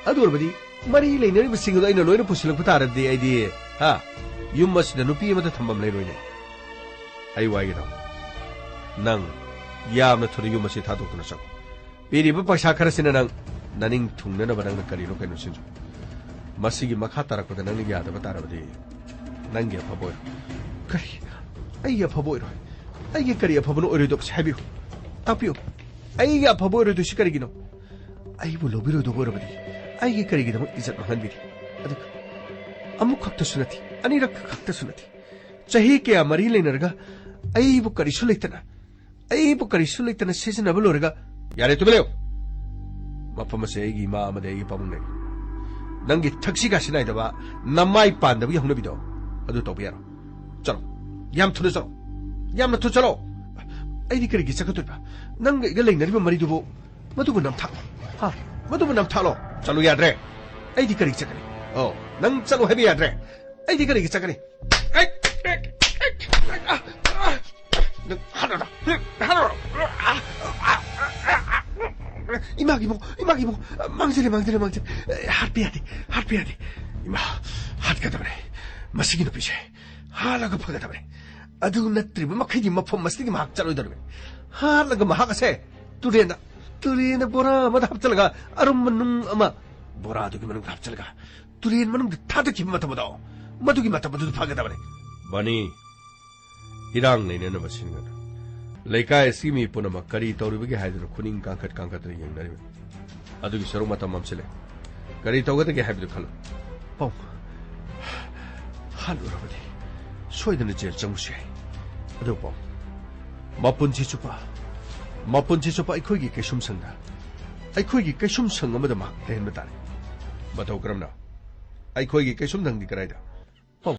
ꯑꯗꯨ ꯑꯣꯏꯔꯕꯗꯤ ꯃꯔꯤ ꯂꯩꯅꯔꯤꯕꯁꯤꯡ ꯑꯗꯨ ꯑꯩꯅ ꯂꯣꯏꯅ ꯄꯨꯁꯤꯜꯂꯛꯄ ꯇꯥꯔꯗꯤ ꯑꯩꯗꯤ, ꯍꯥ, ꯌꯨꯝ ꯑꯁꯤꯗ ꯅꯨꯄꯤ ꯑꯃꯠꯇ ꯊꯝꯐꯝ ꯂꯩꯔꯣꯏꯅꯦ꯫ ꯑꯩ ꯋꯥꯏꯒꯦ ꯇꯥꯎ꯫ ꯅꯪ ꯌꯥꯝꯅ ꯊꯨꯅ ꯌꯨꯝ ꯑꯁꯤ ꯊꯥꯗꯣꯛꯇꯨꯅ ꯆꯠꯂꯣ꯫ ꯄꯤꯔꯤꯕ ꯄꯩꯁꯥ ꯈꯔꯁꯤꯅ ꯅꯪ ꯅꯅꯤꯡ ꯊꯨꯡꯅꯅꯕ ꯅꯪꯅ ꯀꯔꯤꯅꯣ ꯀꯩꯅꯣ ꯁꯤꯟꯖꯧ꯫ ꯃꯁꯤꯒꯤ ꯃꯈꯥ ꯇꯥꯔꯛꯄꯗ ꯅꯪꯅ ꯌꯥꯗꯕ ꯇꯥꯔꯕꯗꯤ ꯅꯪꯒꯤ ꯑꯐꯕ ꯑꯣꯏꯔꯣꯏ꯫ ꯀꯔꯤ? ꯑꯩꯒꯤ ꯑꯐꯕ ꯑꯣꯏꯔꯣꯏ? ꯑꯩꯒꯤ ꯀꯔꯤ ꯑꯐꯕꯅꯣ ꯑꯣꯏꯔꯣꯏꯗꯕꯁꯦ? ꯍꯥꯏꯕꯤꯌꯨ, ꯇꯥꯛꯄꯤꯌꯨ꯫ ꯑꯩꯒꯤ ꯑꯐꯕ ꯑꯣꯏꯔꯣꯏꯗꯣꯏꯁꯤ ꯀꯔꯤꯒꯤꯅꯣ? ꯑꯩꯕꯨ ꯂꯧꯕꯤꯔꯣꯏꯗꯕ ꯑꯣꯏꯔꯕꯗꯤ ꯑꯩꯒꯤ ꯀꯔꯤꯒꯤꯗꯃꯛ ꯏꯖꯠ ꯃꯥꯡꯍꯟꯕꯤꯔꯤ? ꯑꯗꯨꯒ ꯑꯃꯨꯛ ꯈꯛꯇꯁꯨ ꯅꯠꯇꯦ, ꯑꯅꯤꯔꯛ ꯈꯛꯇꯁꯨ ꯅꯠꯇꯦ, ꯆꯍꯤ ꯀꯌꯥ ꯃꯔꯤ ꯂꯩꯅꯔꯒ ꯑꯩꯕꯨ ꯀꯔꯤꯁꯨ ꯂꯩꯇꯅ, ꯑꯩꯕꯨ ꯀꯔꯤꯁꯨ ꯂꯩꯇꯅ ꯁꯤꯖꯤꯟꯅꯕ ꯂꯣꯏꯔꯒ, ꯌꯥꯔꯦ, ꯇꯨꯃꯤꯟ ꯂꯩꯌꯨ꯫ ꯃꯐꯝ ꯑꯁꯦ ꯑꯩꯒꯤ ꯏꯃꯥ ꯑꯃꯗꯤ ꯑꯩꯒꯤ ꯄꯥꯕꯨꯡꯅꯦ꯫ ꯅꯪꯒꯤ ꯊꯛꯁꯤ ꯈꯥꯁꯤ ꯅꯥꯏꯗꯕ, ꯅꯃꯥꯏ ꯄꯥꯟꯗꯕꯒꯤ ꯍꯧꯅꯕꯤꯗꯣ ꯑꯗꯨ ꯇꯧꯕ ꯌꯥꯔꯣꯏ꯫ ꯆꯠꯂꯣ, ꯌꯥꯝ ꯊꯨꯅ ꯆꯠꯂꯣ, ꯌꯥꯝꯅ ꯊꯨꯅ ꯆꯠꯂꯣ꯫ ꯑꯩꯗꯤ ꯀꯔꯤꯒꯤ ꯆꯠꯀꯗꯣꯏꯕ? ꯅꯪꯒ ꯑꯩꯒ ꯂꯩꯅꯔꯤꯕ ꯃꯔꯤꯗꯨꯕꯨ ꯃꯗꯨꯕꯨ ꯅꯝꯊꯥꯛꯂꯣ꯫ ꯍꯥ? ꯃꯗꯨꯕꯨ ꯅꯝꯊꯥꯛꯂꯣ꯫ ꯆꯠꯂꯨ ꯌꯥꯗ꯭ꯔꯦ꯫ ꯑꯩꯗꯤ ꯀꯔꯤꯒꯤ ꯆꯠꯀꯅꯤ? ꯑꯣ, ꯅꯪ ꯆꯠꯂꯨ ꯍꯥꯏꯕ ꯌꯥꯗ꯭ꯔꯦ꯫ ꯑꯩꯗꯤ ꯀꯔꯤꯒꯤ ꯆꯠꯀꯅꯤ? ꯑꯩ, ꯑꯩ, ꯑꯩ, ꯑꯩ, ꯑ, ꯑ, ꯅꯪ ꯍꯥꯠꯂꯣ, ꯍꯥꯠꯂꯣ, ꯍꯥꯠꯂꯣ꯫ ꯏꯃꯥꯒꯤ ꯏꯕꯨꯡ, ꯏꯃꯥꯒꯤ ꯏꯕꯨꯡ, ꯃꯥꯡꯖꯔꯦ, ꯃꯥꯡꯖꯔꯦ, ꯃꯥꯡꯖꯔꯦ꯫ ꯑꯦ, ꯍꯥꯠꯄ ꯌꯥꯗꯦ, ꯍꯥꯠꯄ ꯌꯥꯗꯦ꯫ ꯏꯃꯥ, ꯍꯥꯠꯀꯗꯕꯅꯦ꯫ ꯃꯁꯤꯒꯤ ꯅꯨꯄꯤꯁꯦ ꯍꯥꯠꯂꯒ ꯐꯒꯗꯕꯅꯦ꯫ ꯑꯗꯨ ꯅꯠꯇ꯭ꯔꯤꯕ ꯃꯈꯩꯗꯤ ꯃꯐꯝ ꯑꯁꯤꯗꯒꯤ ꯃꯍꯥꯛ ꯆꯠꯂꯣꯏꯗꯧꯔꯤꯕꯅꯤ꯫ ꯍꯥꯠꯂꯒ ꯃꯍꯥꯛ ꯑꯁꯦ ꯇꯨꯔꯦꯟꯗ, ꯇꯨꯔꯦꯟꯗ ꯕꯣꯔꯥ ꯑꯃꯗ ꯍꯥꯞꯆꯤꯜꯂꯒ ꯑꯔꯨꯝꯕ ꯅꯨꯡ ꯑꯃ ꯕꯣꯔꯥꯗꯨꯒꯤ ꯃꯅꯨꯡꯗ ꯍꯥꯞꯆꯤꯜꯂꯒ ꯇꯨꯔꯦꯟ ꯃꯅꯨꯡꯗ ꯊꯥꯗꯈꯤꯕ ꯃꯇꯝ ꯑꯗꯣ, ꯃꯗꯨꯒꯤ ꯃꯇꯝ ꯑꯗꯨꯗ ꯐꯒꯗꯕꯅꯤ꯫ ꯕꯅꯤ, ꯏꯔꯥꯡ ꯂꯩꯅꯅꯕ ꯁꯤꯟꯒꯅꯨ꯫ ꯂꯩꯀꯥꯏ ꯑꯁꯤꯒꯤ ꯃꯤ ꯄꯨꯝꯅꯃꯛ ꯀꯔꯤ ꯇꯧꯔꯤꯕꯒꯦ ꯍꯥꯏꯗꯨꯅ ꯈꯨꯅꯤꯡ ꯀꯥꯡꯈꯠ ꯀꯥꯡꯈꯠꯇꯅ ꯌꯦꯡꯅꯔꯤꯕꯅꯤ꯫ ꯑꯗꯨꯒꯤ ꯁꯔꯨꯛ ꯃꯇꯝ ꯃꯝꯁꯤꯜꯂꯦ꯫ ꯀꯔꯤ ꯇꯧꯒꯗꯒꯦ ꯍꯥꯏꯕꯗꯨ ꯈꯜꯂꯨ꯫ ꯄꯥꯎ ꯍꯥꯠꯂꯨꯔꯕꯗꯤ ꯁꯣꯏꯗꯅ ꯖꯦꯜ ꯆꯪꯕꯁꯨ ꯌꯥꯏ꯫ ꯑꯗꯨ ꯄꯥꯎ, ꯃꯄꯨꯟꯁꯤ ꯆꯨꯞꯄ, ꯃꯄꯨꯟꯁꯤ ꯆꯨꯞꯄ ꯑꯩꯈꯣꯏꯒꯤ ꯀꯩꯁꯨꯝꯁꯪꯗ, ꯑꯩꯈꯣꯏꯒꯤ ꯀꯩꯁꯨꯝꯁꯪ ꯑꯃꯗ ꯃꯍꯥꯛ ꯂꯩꯍꯟꯕ ꯇꯥꯔꯦ꯫ ꯃꯇꯧ ꯀꯔꯝꯅ? ꯑꯩꯈꯣꯏꯒꯤ ꯀꯩꯁꯨꯝꯁꯪꯗꯤ ꯀꯗꯥꯏꯗ? ꯄꯥꯎ,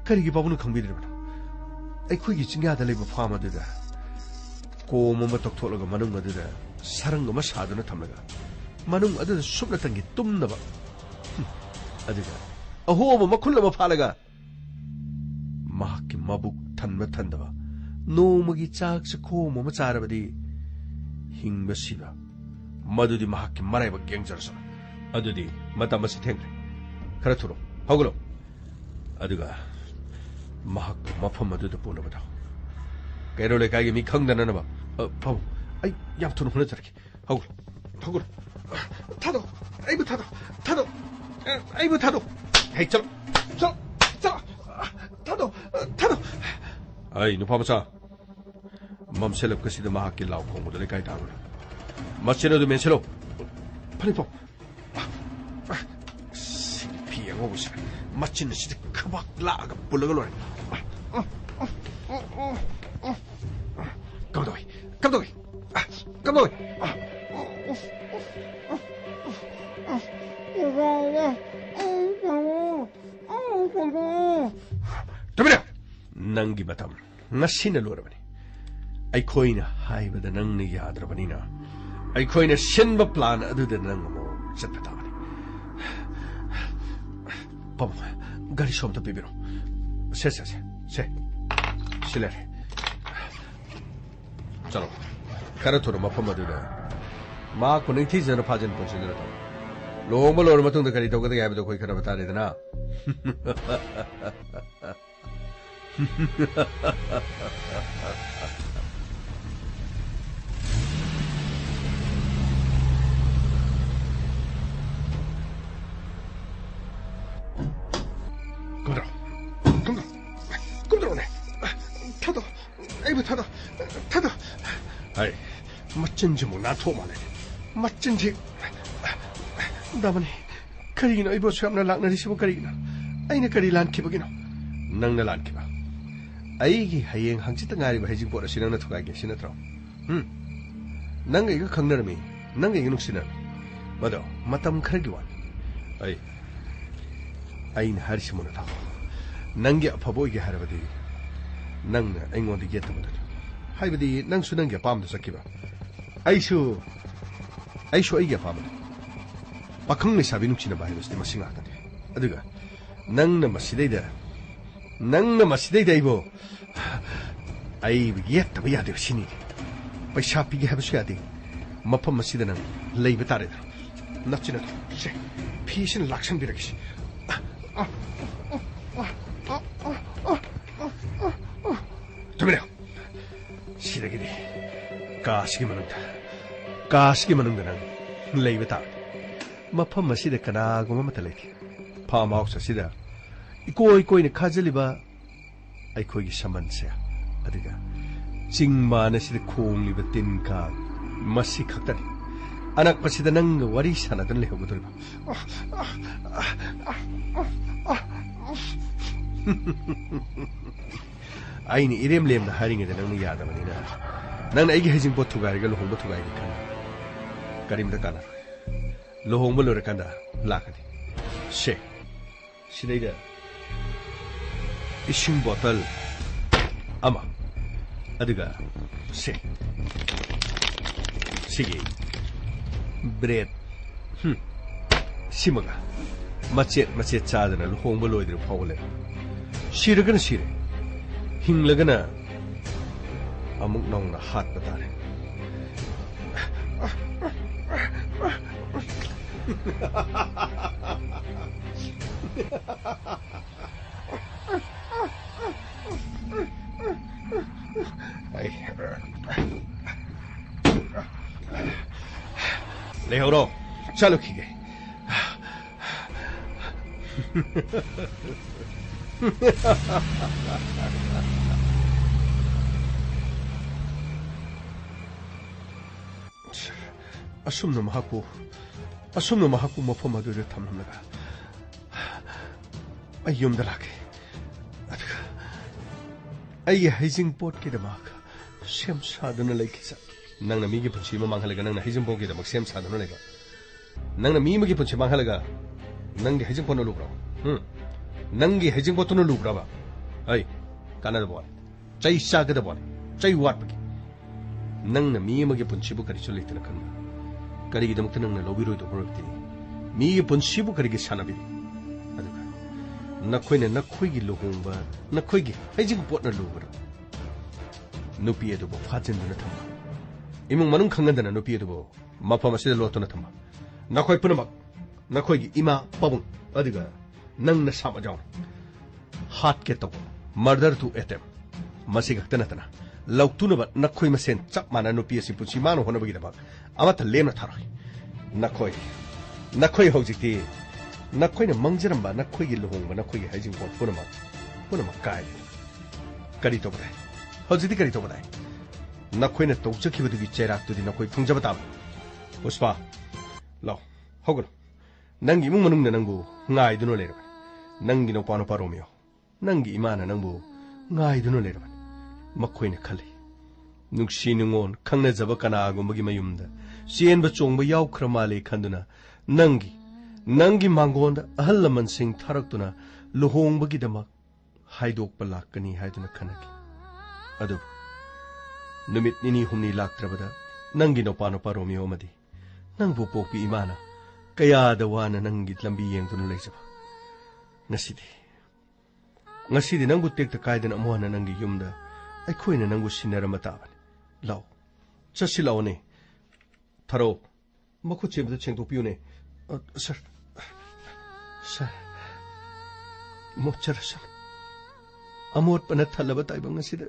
ꯀꯔꯤꯒꯤ ꯄꯥꯕꯨꯡꯅ ꯈꯪꯕꯤꯗ꯭ꯔꯤꯕꯅꯣ? ꯑꯩꯈꯣꯏꯒꯤ ꯆꯤꯡꯌꯥꯗ ꯂꯩꯕ ꯐꯥꯝ ꯑꯗꯨꯗ ꯀꯣꯝ ꯑꯃ ꯇꯧꯊꯣꯛꯂꯒ ꯃꯅꯨꯡ ꯑꯗꯨꯗ ꯁꯔꯪ ꯑꯃ ꯁꯥꯗꯨꯅ ꯊꯝꯂꯒ ꯃꯅꯨꯡ ꯑꯗꯨꯗ ꯁꯨꯞꯅꯇꯪꯒꯤ ꯇꯨꯝꯅꯕ, ꯍꯨꯝ, ꯑꯗꯨꯒ ꯑꯍꯣꯕ ꯃꯈꯨꯜ ꯑꯃ ꯐꯥꯜꯂꯒ ꯃꯍꯥꯛꯀꯤ ꯃꯕꯨꯛ ꯊꯟꯕ ꯊꯟꯗꯕ ꯅꯣꯡꯃꯒꯤ ꯆꯥꯛ ꯆꯈꯣꯝ ꯑꯃ ꯆꯥꯔꯕꯗꯤ ꯍꯤꯡꯕ ꯁꯤꯕ ꯃꯗꯨꯗꯤ ꯃꯍꯥꯛꯀꯤ ꯃꯔꯥꯏꯕꯛ ꯌꯦꯡꯖꯔꯁꯅꯨ꯫ ꯑꯗꯨꯗꯤ ꯃꯇꯝ ꯑꯁꯤ ꯊꯦꯡꯈ꯭ꯔꯦ꯫ ꯈꯔ ꯊꯨꯔꯣ, ꯍꯧꯒꯠꯂꯣ꯫ ꯑꯗꯨꯒ ꯃꯍꯥꯛꯄꯨ ꯃꯐꯝ ꯑꯗꯨꯗ ꯄꯨꯅꯕ ꯇꯧ꯫ ꯀꯩꯔꯣꯜ ꯂꯩꯀꯥꯏꯒꯤ ꯃꯤ ꯈꯪꯗꯅꯅꯕ꯫ ꯑ, ꯄꯥꯕꯨꯡ, ꯑꯩ ꯌꯥꯝ ꯊꯨꯅ ꯍꯣꯠꯅꯖꯔꯛꯀꯦ꯫ ꯍꯧꯒꯠꯂꯣ, ꯍꯧꯒꯠꯂꯣ꯫ ꯊꯥꯗꯣꯛ, ꯑꯩꯕꯨ ꯊꯥꯗꯣꯛ, ꯊꯥꯗꯣꯛ꯫ ꯑ, ꯑꯩꯕꯨ ꯊꯥꯗꯣꯛ꯫ ꯍꯦ, ꯆꯠꯂꯣ, ꯆꯠꯂꯣ, ꯆꯠꯂꯣ꯫ ꯊꯥꯗꯣꯛ, ꯊꯥꯗꯣꯛ꯫ ꯑꯩ ꯅꯨꯄꯥ ꯃꯆꯥ, ꯃꯝꯁꯤꯜꯂꯛꯄꯁꯤꯗ ꯃꯍꯥꯛꯀꯤ ꯂꯥꯎ ꯈꯣꯡꯕꯗ ꯂꯩꯀꯥꯏ ꯇꯥꯡꯂꯦ꯫ ꯃꯆꯤꯟ ꯑꯗꯨ ꯃꯦꯟꯁꯤꯜꯂꯨ꯫ ꯐꯅꯤꯄꯣ꯫ ꯁꯤ ꯐꯤ ꯑꯉꯧꯕꯁꯤꯅ ꯃꯆꯤꯟ ꯑꯁꯤꯗ ꯈꯕꯥꯛ ꯂꯥꯛꯑꯒ ꯄꯨꯜꯂꯒ ꯂꯣꯏꯔꯦ꯫ ꯀꯝꯗꯧꯏ? ꯀꯝꯗꯧꯏ? ꯀꯝꯗꯧꯏ? ꯇꯨꯃꯤꯟꯅ! ꯅꯪꯒꯤ ꯃꯇꯝ ꯉꯁꯤꯅ ꯂꯣꯏꯔꯕꯅꯤ꯫ ꯑꯩꯈꯣꯏꯅ ꯍꯥꯏꯕꯗ ꯅꯪꯅ ꯌꯥꯗ꯭ꯔꯕꯅꯤꯅ, ꯑꯩꯈꯣꯏꯅ ꯁꯤꯟꯕ plan ꯑꯗꯨꯗ ꯅꯪ ꯑꯃꯨꯛ ꯆꯠꯄ ꯇꯥꯕꯅꯤ꯫ ꯄꯥꯕꯨꯡ, ꯒꯥꯔꯤ ꯁꯣꯝꯗ ꯄꯤꯕꯤꯔꯣ꯫ ꯁꯦ, ꯁꯦ, ꯁꯦ, ꯁꯦ꯫ ꯁꯤ ꯂꯩꯔꯦ꯫ ꯆꯠꯂꯣ꯫ ꯈꯔ ꯊꯨꯅ ꯃꯐꯝ ꯑꯗꯨꯗ ꯃꯍꯥꯛꯄꯨ ꯅꯤꯡꯊꯤꯖꯅ ꯐꯥꯖꯤꯟ ꯄꯨꯟꯁꯤꯟꯗꯨꯅ ꯊꯝꯃꯨ꯫ ꯂꯨꯍꯣꯡꯕ ꯂꯣꯏꯔꯕ ꯃꯇꯨꯡꯗ ꯀꯔꯤ ꯇꯧꯒꯗꯒꯦ ꯍꯥꯏꯕꯗꯨ ꯑꯩꯈꯣꯏ ꯈꯟꯅꯕ ꯇꯥꯔꯦꯗꯅ꯫ ꯀꯨꯝꯗ꯭ꯔꯣ, ꯀꯨꯝꯗ꯭ꯔꯣ, ꯀꯨꯝꯗ꯭ꯔꯣꯅꯦ꯫ ꯊꯥꯗꯣꯛ, ꯑꯩꯕꯨ ꯊꯥꯗꯣꯛ, ꯊꯥꯗꯣꯛ꯫ ꯍꯥꯏ, ꯃꯆꯤꯟꯁꯤꯃꯨꯛ ꯅꯥꯟꯊꯣꯛ ꯃꯥꯜꯂꯦ꯫ ꯃꯆꯤꯟꯁꯤ꯫ ꯗꯥꯃꯅꯤ, ꯀꯔꯤꯒꯤꯅꯣ ꯑꯩꯕꯨ ꯑꯁꯨꯛ ꯌꯥꯝꯅ ꯂꯥꯛꯅꯔꯤꯁꯤꯕꯨ ꯀꯔꯤꯒꯤꯅꯣ? ꯑꯩꯅ ꯀꯔꯤ ꯂꯥꯟꯈꯤꯕꯒꯤꯅꯣ? ꯅꯪꯅ ꯂꯥꯟꯈꯤꯕ꯫ ꯑꯩꯒꯤ ꯍꯌꯦꯡ ꯍꯪꯆꯤꯠꯇ ꯉꯥꯏꯔꯤꯕ ꯍꯩꯖꯤꯡꯄꯣꯠ ꯑꯁꯤ ꯅꯪꯅ ꯊꯨꯒꯥꯏꯒꯦ, ꯁꯤ ꯅꯠꯇ꯭ꯔꯣ? ꯎꯝ? ꯅꯪꯒ ꯑꯩꯒ ꯈꯪꯅꯔꯝꯃꯤ, ꯅꯪꯒ ꯑꯩꯒ ꯅꯨꯡꯁꯤꯅꯔꯝꯃꯤ꯫ ꯃꯗꯣ ꯃꯇꯝ ꯈꯔꯒꯤ ꯋꯥꯅꯤ꯫ ꯑꯩ, ꯑꯩꯅ ꯍꯥꯏꯔꯤꯁꯤ ꯃꯨꯟꯅ ꯇꯥꯎ꯫ ꯅꯪꯒꯤ ꯑꯐꯕ ꯑꯣꯏꯒꯦ ꯍꯥꯏꯔꯕꯗꯤ ꯅꯪꯅ ꯑꯩꯉꯣꯟꯗ ꯌꯦꯠꯇꯕꯗꯨꯅꯤ꯫ ꯍꯥꯏꯕꯗꯤ ꯅꯪꯁꯨ ꯅꯪꯒꯤ ꯑꯄꯥꯝꯕꯗ ꯆꯠꯈꯤꯕ꯫ ꯑꯩꯁꯨ, ꯑꯩꯁꯨ ꯑꯩꯒꯤ ꯑꯄꯥꯝꯕꯗ꯫ ꯄꯥꯈꯪ ꯂꯩꯁꯥꯕꯤ ꯅꯨꯡꯁꯤꯅꯕ ꯍꯥꯏꯕꯁꯤꯗꯤ ꯃꯁꯤ ꯉꯥꯛꯇꯅꯤ꯫ ꯑꯗꯨꯒ ꯅꯪꯅ ꯃꯁꯤꯗꯩꯗ, ꯅꯪꯅ ꯃꯁꯤꯗꯩꯗ ꯑꯩꯕꯨ, ꯑꯩꯕꯨ ꯌꯦꯠꯇꯕ ꯌꯥꯗꯦꯕ ꯁꯤꯅꯤ꯫ ꯄꯩꯁꯥ ꯄꯤꯒꯦ ꯍꯥꯏꯕꯁꯨ ꯌꯥꯗꯦ꯫ ꯃꯐꯝ ꯑꯁꯤꯗ ꯅꯪ ꯂꯩꯕ ꯇꯥꯔꯦꯗꯅ꯫ ꯅꯞꯁꯤꯅ ꯁꯦ, ꯐꯤꯁꯤꯅ ꯂꯥꯛꯁꯟꯕꯤꯔꯒꯦ ꯁꯤ꯫ ꯇꯨꯃꯤꯟꯅ꯫ ꯀꯥꯁꯤꯒꯤ ꯃꯅꯨꯡꯗ, ꯀꯥꯁꯤꯒꯤ ꯃꯅꯨꯡꯗ ꯅꯪ ꯂꯩꯕ ꯇꯥꯕꯅꯤ꯫ ꯃꯐꯝ ꯑꯁꯤꯗ ꯀꯅꯥꯒꯨꯝꯕ ꯑꯃꯠꯇ ꯂꯩꯇꯦ꯫ ꯐꯥꯔꯝ ꯍꯥꯎꯁ ꯑꯁꯤꯗ ꯏꯀꯣꯏ ꯀꯣꯏꯅ ꯈꯥꯖꯤꯜꯂꯤꯕ ꯑꯩꯈꯣꯏꯒꯤ ꯁꯃꯟꯁꯦ, ꯑꯗꯨꯒ ꯆꯤꯡ ꯃꯥꯟ ꯑꯁꯤꯗ ꯈꯣꯡꯂꯤꯕ ꯇꯤꯟ ꯀꯥꯡ, ꯃꯁꯤ ꯈꯛꯇꯅꯤ ꯑꯅꯛꯄꯁꯤꯗ ꯅꯪꯒ ꯋꯥꯔꯤ ꯁꯥꯟꯅꯗꯨꯅ ꯂꯩꯍꯧꯒꯗꯧꯔꯤꯕ꯫ ꯑꯩꯅ ꯏꯔꯦꯝ ꯂꯦꯝꯅ ꯍꯥꯏꯔꯤꯉꯩꯗ ꯅꯪꯅ ꯌꯥꯗꯕꯅꯤꯅ, ꯅꯪꯅ ꯑꯩꯒꯤ ꯍꯩꯖꯤꯡꯄꯣꯠ ꯊꯨꯒꯥꯏꯔꯒ ꯂꯨꯍꯣꯡꯕ ꯊꯨꯒꯥꯏꯒꯦ ꯈꯟꯕ, ꯀꯔꯤꯝꯇ ꯀꯥꯟꯅꯔꯣꯏ꯫ ꯂꯨꯍꯣꯡꯕ ꯂꯣꯏꯔꯀꯥꯟꯗ ꯂꯥꯛꯀꯅꯤ꯫ ꯁꯦ, ꯁꯤꯗꯩꯗ ꯏꯁꯤꯡ ꯕꯣꯇꯜ ꯑꯃ, ꯑꯗꯨꯒ ꯁꯦ, ꯁꯤꯒꯤ ꯕ꯭ꯔꯦꯗ, ꯍꯨꯝ, ꯁꯤꯃꯒ ꯃꯆꯦꯠ ꯃꯆꯦꯠ ꯆꯥꯗꯅ ꯂꯨꯍꯣꯡꯕ ꯂꯣꯏꯗ꯭ꯔꯤꯕ ꯐꯥꯎꯕ ꯂꯩ꯫ ꯁꯤꯔꯒꯅ ꯁꯤꯔꯦ, ꯍꯤꯡꯂꯒꯅ ꯑꯃꯨꯛ ꯅꯧꯅ ꯍꯥꯠꯄ ꯇꯥꯔꯦ꯫ ꯑꯩ, ꯂꯩꯍꯧꯔꯣ, ꯆꯠꯂꯨꯈꯤꯒꯦ꯫ ꯑꯁꯨꯝꯅ ꯃꯍꯥꯛꯄꯨ, ꯑꯁꯨꯝꯅ ꯃꯍꯥꯛꯄꯨ ꯃꯐꯝ ꯑꯗꯨꯗ ꯊꯝꯂꯝꯂꯒ ꯑꯩ ꯌꯨꯝꯗ ꯂꯥꯛꯀꯦ꯫ ꯑꯗꯨꯒ ꯑꯩꯒꯤ ꯍꯩꯖꯤꯡꯄꯣꯠꯀꯤꯗꯃꯛ ꯁꯦꯝ ꯁꯥꯗꯨꯅ ꯂꯩꯈꯤꯁ꯫ ꯅꯪꯅ ꯃꯤꯒꯤ ꯄꯨꯟꯁꯤ ꯑꯃ ꯃꯥꯡꯍꯜꯂꯒ ꯅꯪꯅ ꯍꯩꯖꯤꯡꯄꯣꯠꯀꯤꯗꯃꯛ ꯁꯦꯝ ꯁꯥꯗꯨꯅ ꯂꯩꯕ? ꯅꯪꯅ ꯃꯤ ꯑꯃꯒꯤ ꯄꯨꯟꯁꯤ ꯃꯥꯡꯍꯜꯂꯒ ꯅꯪꯒꯤ ꯍꯩꯖꯤꯡꯄꯣꯠꯅ ꯂꯨꯕ꯭ꯔꯣ? ꯎꯝ? ꯅꯪꯒꯤ ꯍꯩꯖꯤꯡꯄꯣꯠꯇꯨꯅ ꯂꯨꯕ꯭ꯔꯕ? ꯑꯩ, ꯀꯥꯟꯅꯗꯕ ꯋꯥꯅꯤ꯫ ꯆꯩ ꯆꯥꯒꯗꯕ ꯋꯥꯅꯤ꯫ ꯆꯩ ꯋꯥꯠꯄꯒꯤ꯫ ꯅꯪꯅ ꯃꯤ ꯑꯃꯒꯤ ꯄꯨꯟꯁꯤꯕꯨ ꯀꯔꯤꯁꯨ ꯂꯩꯇꯅ ꯈꯟꯕ꯭ꯔꯥ? ꯀꯔꯤꯒꯤꯗꯃꯛꯇ ꯅꯪꯅ ꯂꯧꯕꯤꯔꯣꯏꯗꯧꯕ ꯑꯣꯏꯔꯕꯗꯤ? ꯃꯤꯒꯤ ꯄꯨꯟꯁꯤꯕꯨ ꯀꯔꯤꯒꯤ ꯁꯥꯟꯅꯕꯤꯔꯤ? ꯑꯗꯨꯒ ꯅꯈꯣꯏꯅ ꯅꯈꯣꯏꯒꯤ ꯂꯨꯍꯣꯡꯕ, ꯅꯈꯣꯏꯒꯤ ꯍꯩꯖꯤꯡꯄꯣꯠꯅ ꯂꯨꯕ꯭ꯔꯥ? ꯅꯨꯄꯤ ꯑꯗꯨꯕꯨ ꯐꯥꯖꯤꯟꯗꯨꯅ ꯊꯝꯕ, ꯏꯃꯨꯡ ꯃꯅꯨꯡ ꯈꯪꯍꯟꯗꯅ ꯅꯨꯄꯤ ꯑꯗꯨꯕꯨ ꯃꯐꯝ ꯑꯁꯤꯗ ꯂꯣꯠꯇꯨꯅ ꯊꯝꯕ, ꯅꯈꯣꯏ ꯄꯨꯝꯅꯃꯛ ꯅꯈꯣꯏꯒꯤ ꯏꯃꯥ ꯄꯥꯕꯨꯡ ꯑꯗꯨꯒ ꯅꯪ ꯅꯁꯥꯃꯛ ꯌꯥꯎꯅ ꯍꯥꯠꯀꯦ ꯇꯧꯕ, murder to attempt, ꯃꯁꯤ ꯈꯛꯇ ꯅꯠꯇꯅ ꯂꯧꯇꯨꯅꯕ ꯅꯈꯣꯏ ꯃꯁꯦꯟ ꯆꯞ ꯃꯥꯟꯅ ꯅꯨꯄꯤ ꯑꯁꯤ ꯄꯨꯟꯁꯤ ꯃꯥꯡꯅ ꯍꯣꯠꯅꯕꯒꯤꯗꯃꯛ ꯑꯃꯠꯇ ꯂꯦꯝꯅ ꯊꯥꯔꯣꯏ꯫ ꯅꯈꯣꯏ, ꯅꯈꯣꯏ ꯍꯧꯖꯤꯛꯇꯤ ꯅꯈꯣꯏꯅ ꯃꯥꯡꯖꯔꯝꯕ ꯅꯈꯣꯏꯒꯤ ꯂꯨꯍꯣꯡꯕ, ꯅꯈꯣꯏꯒꯤ ꯍꯩꯖꯤꯡꯄꯣꯠ ꯄꯨꯝꯅꯃꯛ, ꯄꯨꯝꯅꯃꯛ ꯀꯥꯏꯔꯦ꯫ ꯀꯔꯤ ꯇꯧꯕ ꯇꯥꯏ? ꯍꯧꯖꯤꯛꯇꯤ ꯀꯔꯤ ꯇꯧꯕ ꯇꯥꯏ? ꯅꯈꯣꯏꯅ ꯇꯧꯖꯈꯤꯕꯗꯨꯒꯤ ꯆꯩꯔꯥꯛꯇꯨꯗꯤ ꯅꯈꯣꯏ ꯐꯪꯖꯕ ꯇꯥꯕꯅꯤ꯫ ꯄꯨꯁꯄꯥ, ꯂꯥꯎ, ꯍꯧꯒꯠꯂꯣ꯫ ꯅꯪꯒꯤ ꯏꯃꯨꯡ ꯃꯅꯨꯡꯅ ꯅꯪꯕꯨ ꯉꯥꯏꯗꯨꯅ ꯂꯩꯔꯕꯅꯤ꯫ ꯅꯪꯒꯤ ꯅꯨꯄꯥ ꯅꯨꯄꯥ ꯔꯣꯃꯤꯌꯣ, ꯅꯪꯒꯤ ꯏꯃꯥꯅ ꯅꯪꯕꯨ ꯉꯥꯏꯗꯨꯅ ꯂꯩꯔꯕꯅꯤ꯫ ꯃꯈꯣꯏꯅ ꯈꯜꯂꯤ, ꯅꯨꯡꯁꯤ ꯅꯨꯡꯉꯣꯟ ꯈꯪꯅꯖꯕ ꯀꯅꯥꯒꯨꯝꯕꯒꯤ ꯃꯌꯨꯝꯗ ꯆꯦꯟꯕ ꯆꯣꯡꯕ ꯌꯥꯎꯈ꯭ꯔ ꯃꯥꯜꯂꯦ ꯈꯟꯗꯨꯅ ꯅꯪꯒꯤ, ꯅꯪꯒꯤ ꯃꯥꯡꯒꯣꯟꯗ ꯑꯍꯜ ꯂꯃꯟꯁꯤꯡ ꯊꯥꯔꯛꯇꯨꯅ ꯂꯨꯍꯣꯡꯕꯒꯤꯗꯃꯛ ꯍꯥꯏꯗꯣꯛꯄ ꯂꯥꯛꯀꯅꯤ ꯍꯥꯏꯗꯨꯅ ꯈꯟꯅꯈꯤ꯫ ꯑꯗꯨꯕꯨ ꯅꯨꯃꯤꯠ ꯅꯤꯅꯤ ꯍꯨꯝꯅꯤ ꯂꯥꯛꯇ꯭ꯔꯕꯗ ꯅꯪꯒꯤ ꯅꯨꯄꯥ ꯅꯨꯄꯥ ꯔꯣꯃꯤꯌꯣ ꯑꯃꯗꯤ ꯅꯪꯕꯨ ꯄꯣꯛꯄꯤ ꯏꯃꯥꯅ ꯀꯌꯥꯗ ꯋꯥꯅ ꯅꯪꯒꯤ ꯂꯝꯕꯤ ꯌꯦꯡꯗꯨꯅ ꯂꯩꯖꯕ꯫ ꯉꯁꯤꯗꯤ, ꯉꯁꯤꯗꯤ ꯅꯪꯕꯨ ꯇꯦꯛꯇ ꯀꯥꯏꯗꯅ ꯑꯃꯨꯛ ꯍꯟꯅ ꯅꯪꯒꯤ ꯌꯨꯝꯗ ꯑꯩꯈꯣꯏꯅ ꯅꯪꯕꯨ ꯁꯤꯟꯅꯔꯝꯕ ꯇꯥꯕꯅꯤ꯫ ꯂꯥꯛꯑꯣ, ꯆꯠꯁꯤ ꯂꯥꯛꯑꯣꯅꯦ꯫ ꯊꯥꯔꯣ, ꯃꯈꯨꯠ ꯁꯦꯝꯕꯗ ꯁꯦꯡꯗꯣꯛꯄꯤꯌꯨꯅꯦ꯫ ꯑ, ꯁꯥꯔ, ꯁꯥꯔ, ꯃꯣꯠꯆꯔꯁꯅꯨ꯫ ꯑꯃꯣꯠꯄꯅ ꯊꯜꯂꯕ ꯇꯥꯏꯕꯪ ꯑꯁꯤꯗ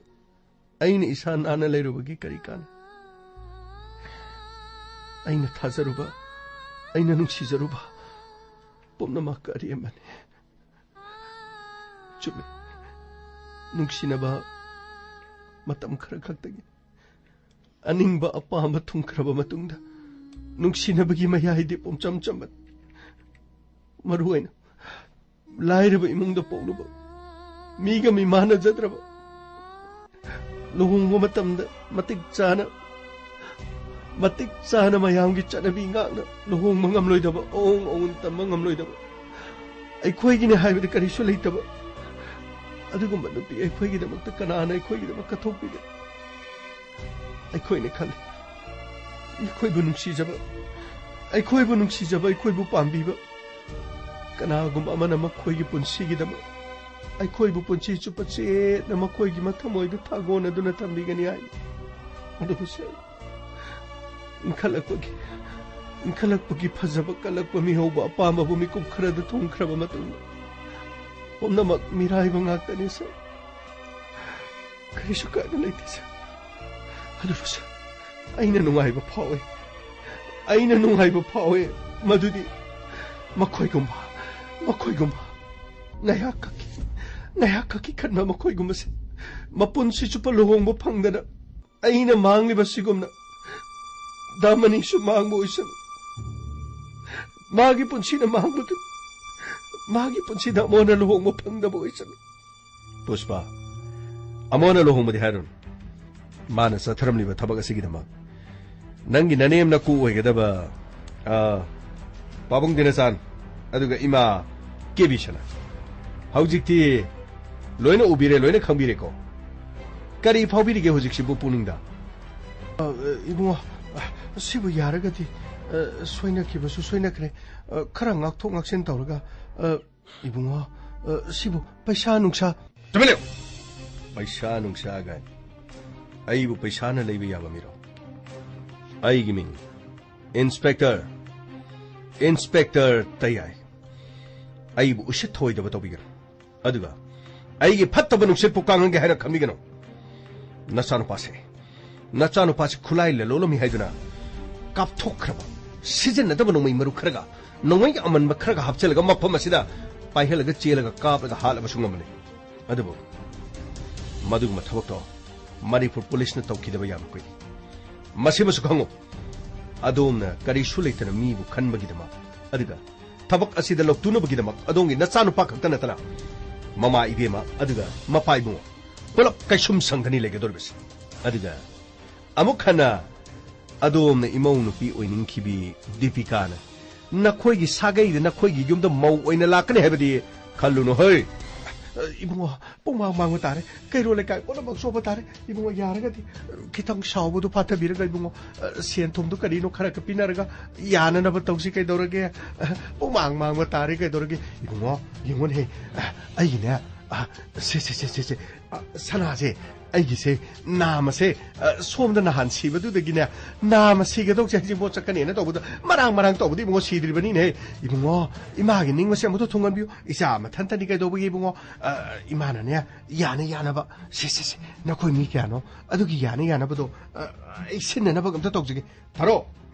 ꯑꯩꯅ ꯏꯁꯥ ꯅꯥꯟꯅ ꯂꯩꯔꯨꯕꯒꯤ ꯀꯔꯤ ꯀꯥꯟꯅꯩ? ꯑꯩꯅ ꯊꯥꯖꯔꯨꯕ, ꯑꯩꯅ ꯅꯨꯡꯁꯤꯖꯔꯨꯕ ꯄꯨꯝꯅꯃꯛ ꯑꯔꯦꯝꯕꯅꯤ꯫ ꯆꯨꯝꯃꯤ꯫ ꯅꯨꯡꯁꯤꯅꯕ ꯃꯇꯝ ꯈꯔ ꯈꯛꯇꯒꯤ꯫ ꯑꯅꯤꯡꯕ ꯑꯄꯥꯝꯕ ꯊꯨꯡꯈ꯭ꯔꯕ ꯃꯇꯨꯡꯗ ꯅꯨꯡꯁꯤꯅꯕꯒꯤ ꯃꯌꯥꯏꯗꯤ ꯄꯨꯝꯆꯝ ꯆꯝꯕꯅꯤ꯫ ꯃꯔꯨ ꯑꯣꯏꯅ ꯂꯥꯏꯔꯕ ꯏꯃꯨꯡꯗ ꯄꯣꯛꯂꯨꯕ, ꯃꯤꯒ ꯃꯤꯃꯥꯟꯅꯖꯗ꯭ꯔꯕ, ꯂꯨꯍꯣꯡꯕ ꯃꯇꯝꯗ ꯃꯇꯤꯛ ꯆꯥꯅ, ꯃꯇꯤꯛ ꯆꯥꯅ ꯃꯌꯥꯝꯒꯤ ꯆꯠꯅꯕꯤ ꯉꯥꯛꯅ ꯂꯨꯍꯣꯡꯕ ꯉꯝꯂꯣꯏꯗꯕ, ꯑꯑꯣꯡ ꯑꯑꯣꯟ ꯇꯝꯕ ꯉꯝꯂꯣꯏꯗꯕ, ꯑꯩꯈꯣꯏꯒꯤꯅꯦ ꯍꯥꯏꯕꯗ ꯀꯔꯤꯁꯨ ꯂꯩꯇꯕ ꯑꯗꯨꯒꯨꯝꯕ ꯅꯨꯄꯤ ꯑꯩꯈꯣꯏꯒꯤꯗꯃꯛꯇ ꯀꯅꯥꯅ ꯑꯩꯈꯣꯏꯒꯤꯗꯃꯛ ꯀꯠꯊꯣꯛꯄꯤꯒꯅꯤ? ꯑꯩꯈꯣꯏꯅ ꯈꯜꯂꯤ, ꯑꯩꯈꯣꯏꯕꯨ ꯅꯨꯡꯁꯤꯖꯕ, ꯑꯩꯈꯣꯏꯕꯨ ꯅꯨꯡꯁꯤꯖꯕ, ꯑꯩꯈꯣꯏꯕꯨ ꯄꯥꯝꯕꯤꯕ ꯀꯅꯥꯒꯨꯝꯕ ꯑꯃꯅ ꯃꯈꯣꯏꯒꯤ ꯄꯨꯟꯁꯤꯒꯤꯗꯃꯛ ꯑꯩꯈꯣꯏꯕꯨ ꯄꯨꯟꯁꯤ ꯆꯨꯞꯄ ꯆꯦꯠꯅ ꯃꯈꯣꯏꯒꯤ ꯃꯊꯃꯣꯏꯗ ꯊꯥꯒꯣꯟꯅꯗꯨꯅ ꯊꯝꯕꯤꯒꯅꯤ ꯍꯥꯏ꯫ ꯑꯗꯨꯕꯨ ꯁꯦ, ꯏꯟꯈꯠꯂꯛꯄꯒꯤ, ꯏꯟꯈꯠꯂꯛꯄꯒꯤ ꯐꯖꯕ, ꯀꯜꯂꯛꯄ, ꯃꯤꯍꯧꯕ, ꯑꯄꯥꯝꯕꯕꯨ ꯃꯤꯀꯨꯞ ꯈꯔꯗ ꯊꯨꯡꯈ꯭ꯔꯕ ꯃꯇꯨꯡꯗ ꯄꯨꯝꯅꯃꯛ ꯃꯤꯔꯥꯏꯕ ꯉꯥꯛꯇꯅꯤ ꯁꯦ꯫ ꯀꯔꯤꯁꯨ ꯀꯥꯏꯕ ꯂꯩꯇꯦ ꯁꯦ꯫ ꯑꯗꯨꯕꯨꯁꯨ ꯑꯩꯅ ꯅꯨꯡꯉꯥꯏꯕ ꯐꯥꯎꯏ꯫ ꯑꯩꯅ ꯅꯨꯡꯉꯥꯏꯕ ꯐꯥꯎꯏ꯫ ꯃꯗꯨꯗꯤ ꯃꯈꯣꯏꯒꯨꯝꯕ, ꯃꯈꯣꯏꯒꯨꯝꯕ ꯉꯥꯏꯍꯥꯛ ꯈꯛꯀꯤ, ꯉꯥꯏꯍꯥꯛ ꯈꯛꯀꯤ ꯈꯟꯕ ꯃꯈꯣꯏꯒꯨꯝꯕꯁꯦ ꯃꯄꯨꯟꯁꯤ ꯆꯨꯞꯄ ꯂꯨꯍꯣꯡꯕ ꯐꯪꯗꯅ ꯑꯩꯅ ꯃꯥꯡꯂꯤꯕ ꯁꯤꯒꯨꯝꯅ ꯗꯥꯃꯅꯤꯁꯨ ꯃꯥꯡꯕ ꯑꯣꯏꯁꯅꯨ꯫ ꯃꯥꯒꯤ ꯄꯨꯟꯁꯤꯅ ꯃꯥꯡꯕꯗꯨ, ꯃꯥꯒꯤ ꯄꯨꯟꯁꯤꯗ ꯑꯃꯨꯛ ꯍꯟꯅ ꯂꯨꯍꯣꯡꯕ ꯐꯪꯗꯕ ꯑꯣꯏꯁꯅꯨ꯫ ꯄꯨꯁꯄꯥ, ꯑꯃꯨꯛ ꯍꯟꯅ ꯂꯨꯍꯣꯡꯕꯗꯤ ꯍꯥꯏꯔꯨꯅꯨ꯫ ꯃꯥꯅ ꯆꯠꯊꯔꯝꯂꯤꯕ ꯊꯕꯛ ꯑꯁꯤꯒꯤꯗꯃꯛ ꯅꯪꯒꯤ ꯅꯅꯦꯝ ꯅꯀꯨ ꯑꯣꯏꯒꯗꯕ, ꯑ, ꯄꯥꯕꯨꯡ ꯗꯤꯅꯆꯥꯟ, ꯑꯗꯨꯒ ꯏꯃꯥ ꯀꯦꯕꯤꯁꯅꯥ, ꯍꯧꯖꯤꯛꯇꯤ ꯂꯣꯏꯅ ꯎꯕꯤꯔꯦ, ꯂꯣꯏꯅ ꯈꯪꯕꯤꯔꯦꯀꯣ? ꯀꯔꯤ ꯐꯥꯎꯕꯤꯔꯤꯒꯦ ꯍꯧꯖꯤꯛꯁꯤꯕꯨ ꯄꯨꯛꯅꯤꯡꯗ? ꯑ, ꯏꯕꯨꯡꯉꯣ, ꯑ, ꯁꯤꯕꯨ ꯌꯥꯔꯒꯗꯤ, ꯑ, ꯁꯣꯏꯅꯈꯤꯕꯁꯨ ꯁꯣꯏꯅꯈ꯭ꯔꯦ꯫ ꯑ, ꯈꯔ ꯉꯥꯛꯊꯣꯛ ꯉꯥꯛꯁꯤꯟ ꯇꯧꯔꯒ, ꯑ, ꯏꯕꯨꯡꯉꯣ, ꯑ, ꯁꯤꯕꯨ ꯄꯩꯁꯥ ꯅꯨꯡꯁꯥ ꯇꯨꯃꯤꯟ ꯂꯩꯌꯨ! ꯄꯩꯁꯥ ꯅꯨꯡꯁꯥ ꯒꯥꯏ꯫ ꯑꯩꯕꯨ ꯄꯩꯁꯥꯅ ꯂꯩꯕ ꯌꯥꯕ ꯃꯤꯔꯣ? ꯑꯩꯒꯤ ꯃꯤꯡ ꯏꯟꯁꯄꯦꯛꯇꯔ, ꯏꯟꯁꯄꯦꯛꯇꯔ ꯇꯌꯥꯏ꯫ ꯑꯩꯕꯨ ꯎꯁꯤꯠ ꯊꯑꯣꯏꯗꯕ ꯇꯧꯕꯤꯒꯅꯨ꯫ ꯑꯗꯨꯒ ꯑꯩꯒꯤ ꯐꯠꯇꯕ ꯅꯨꯡꯁꯤꯠꯄꯨ ꯀꯥꯡꯍꯟꯒꯦ ꯍꯥꯏꯅ ꯈꯟꯕꯤꯒꯅꯨ꯫ ꯅꯆꯥꯅꯨꯄꯥꯁꯦ, ꯅꯆꯥꯅꯨꯄꯥꯁꯦ ꯈꯨꯠꯂꯥꯏ ꯂꯂꯣꯜꯂꯝꯃꯤ ꯍꯥꯏꯗꯨꯅ ꯀꯥꯞꯊꯣꯛꯈ꯭ꯔꯕ, ꯁꯤꯖꯤꯟꯅꯗꯕ ꯅꯣꯡꯃꯩ ꯃꯔꯨ ꯈꯔꯒ, ꯅꯣꯡꯃꯩ ꯑꯃꯟꯕ ꯈꯔꯒ ꯍꯥꯞꯆꯤꯜꯂꯒ ꯃꯐꯝ ꯑꯁꯤꯗ ꯄꯥꯏꯍꯜꯂꯒ ꯆꯦꯜꯂꯒ ꯀꯥꯞꯂꯒ ꯍꯥꯠꯂꯕꯁꯨ ꯉꯝꯕꯅꯤ꯫ ꯑꯗꯨꯕꯨ ꯃꯗꯨꯒꯨꯝꯕ ꯊꯕꯛꯇꯣ ꯃꯅꯤꯄꯨꯔ ꯄꯨꯂꯤꯁꯅ ꯇꯧꯈꯤꯗꯕ ꯌꯥꯝꯅ ꯀꯨꯏꯔꯦ꯫ ꯃꯁꯤꯃꯁꯨ ꯈꯪꯉꯨ, ꯑꯗꯣꯝꯅ ꯀꯔꯤꯁꯨ ꯂꯩꯇꯅ ꯃꯤꯕꯨ ꯈꯟꯕꯒꯤꯗꯃꯛ, ꯑꯗꯨꯒ ꯊꯕꯛ ꯑꯁꯤꯗ ꯂꯧꯇꯨꯅꯕꯒꯤꯗꯃꯛ ꯑꯗꯣꯝꯒꯤ ꯅꯆꯥꯅꯨꯄꯥ ꯈꯛꯇ ꯅꯠꯇꯅ ꯃꯃꯥ ꯏꯕꯦꯝꯃ ꯑꯗꯨꯒ ꯃꯄꯥ ꯏꯕꯨꯡꯉꯣ ꯄꯨꯂꯞ ꯀꯩꯁꯨꯝ ꯁꯪꯒꯅꯤ ꯂꯩꯒꯗꯧꯔꯤꯕꯁꯦ꯫ ꯑꯗꯨꯒ ꯑꯃꯨꯛ ꯍꯟꯅ ꯑꯗꯣꯝꯅ ꯏꯃꯧ ꯅꯨꯄꯤ ꯑꯣꯏꯅꯤꯡꯈꯤꯕꯤ ꯗꯤꯄꯤꯀꯥꯅ ꯅꯈꯣꯏꯒꯤ ꯁꯥꯒꯩꯗ ꯅꯈꯣꯏꯒꯤ ꯌꯨꯝꯗ ꯃꯧ ꯑꯣꯏꯅ ꯂꯥꯛꯀꯅꯤ ꯍꯥꯏꯕꯗꯤ ꯈꯜꯂꯨꯅꯨ ꯍꯣꯏ꯫ ꯏꯕꯨꯡꯉꯣ, ꯄꯨꯡꯃꯥꯡ ꯃꯥꯡꯕ ꯇꯥꯔꯦ, ꯀꯩꯔꯣꯜ ꯂꯩꯀꯥꯏ ꯄꯨꯝꯅꯃꯛ ꯆꯣꯞꯄ ꯇꯥꯔꯦ꯫ ꯏꯕꯨꯡꯉꯣ, ꯌꯥꯔꯒꯗꯤ ꯈꯤꯇꯪ ꯁꯥꯎꯕꯗꯣ ꯐꯥꯊꯕꯤꯔꯒ, ꯏꯕꯨꯡꯉꯣ, ꯁꯦꯟ ꯊꯨꯝꯗꯣ ꯀꯔꯤꯅꯣ ꯈꯔ ꯈꯛ ꯄꯤꯅꯔꯒ ꯌꯥꯅꯅꯕ ꯇꯧꯁꯤ ꯀꯩꯗꯧꯔꯒꯦ? ꯄꯨꯡꯃꯥꯡ ꯃꯥꯡꯕ ꯇꯥꯔꯦ ꯀꯩꯗꯧꯔꯒꯦ? ꯏꯕꯨꯡꯉꯣ, ꯌꯦꯡꯉꯨꯅꯦꯍꯦ, ꯑꯩꯒꯤꯅꯦ, ꯑ, ꯁꯦ, ꯁꯦ, ꯁꯦ, ꯁꯦ, ꯁꯦ꯫ ꯑ, ꯁꯅꯥꯁꯦ, ꯑꯩꯒꯤꯁꯦ, ꯅꯥꯝꯃꯁꯦ, ꯑ, ꯁꯣꯝꯗ ꯅꯍꯥꯟ ꯁꯤꯕꯗꯨꯗꯒꯤꯅꯦ, ꯅꯥꯝꯃ ꯁꯤꯒꯗꯧꯁꯦ ꯍꯧꯖꯤꯛꯐꯥꯎ ꯆꯠꯀꯅꯦꯅ ꯇꯧꯕꯗ, ꯃꯔꯥꯡ ꯃꯔꯥꯡ ꯇꯧꯕꯗꯤ ꯏꯕꯨꯡꯉꯣ ꯁꯤꯗ꯭ꯔꯤꯕꯅꯤꯅꯦ꯫ ꯏꯕꯨꯡꯉꯣ, ꯏꯃꯥꯒꯤ ꯅꯤꯡꯕꯁꯦ ꯑꯃꯨꯛꯇ ꯊꯨꯡꯍꯟꯕꯤꯌꯨ꯫ ꯏꯆꯥ ꯃꯊꯟꯇꯅꯤ ꯀꯩꯗꯧꯕꯒꯤ ꯏꯕꯨꯡꯉꯣ? ꯑ, ꯏꯃꯥꯅꯅꯦ, ꯌꯥꯅ ꯌꯥꯅꯕ, ꯁꯦ, ꯁꯦ, ꯁꯦ, ꯅꯈꯣꯏ ꯃꯤ ꯀꯌꯥꯅꯣ? ꯑꯗꯨꯒꯤ ꯌꯥꯅ ꯌꯥꯅꯕꯗꯣ, ꯑ, ꯑꯩ ꯁꯤꯟꯅꯅꯕ ꯑꯝꯇ ꯇꯧꯖꯒꯦ꯫ ꯊꯥꯔꯣ꯫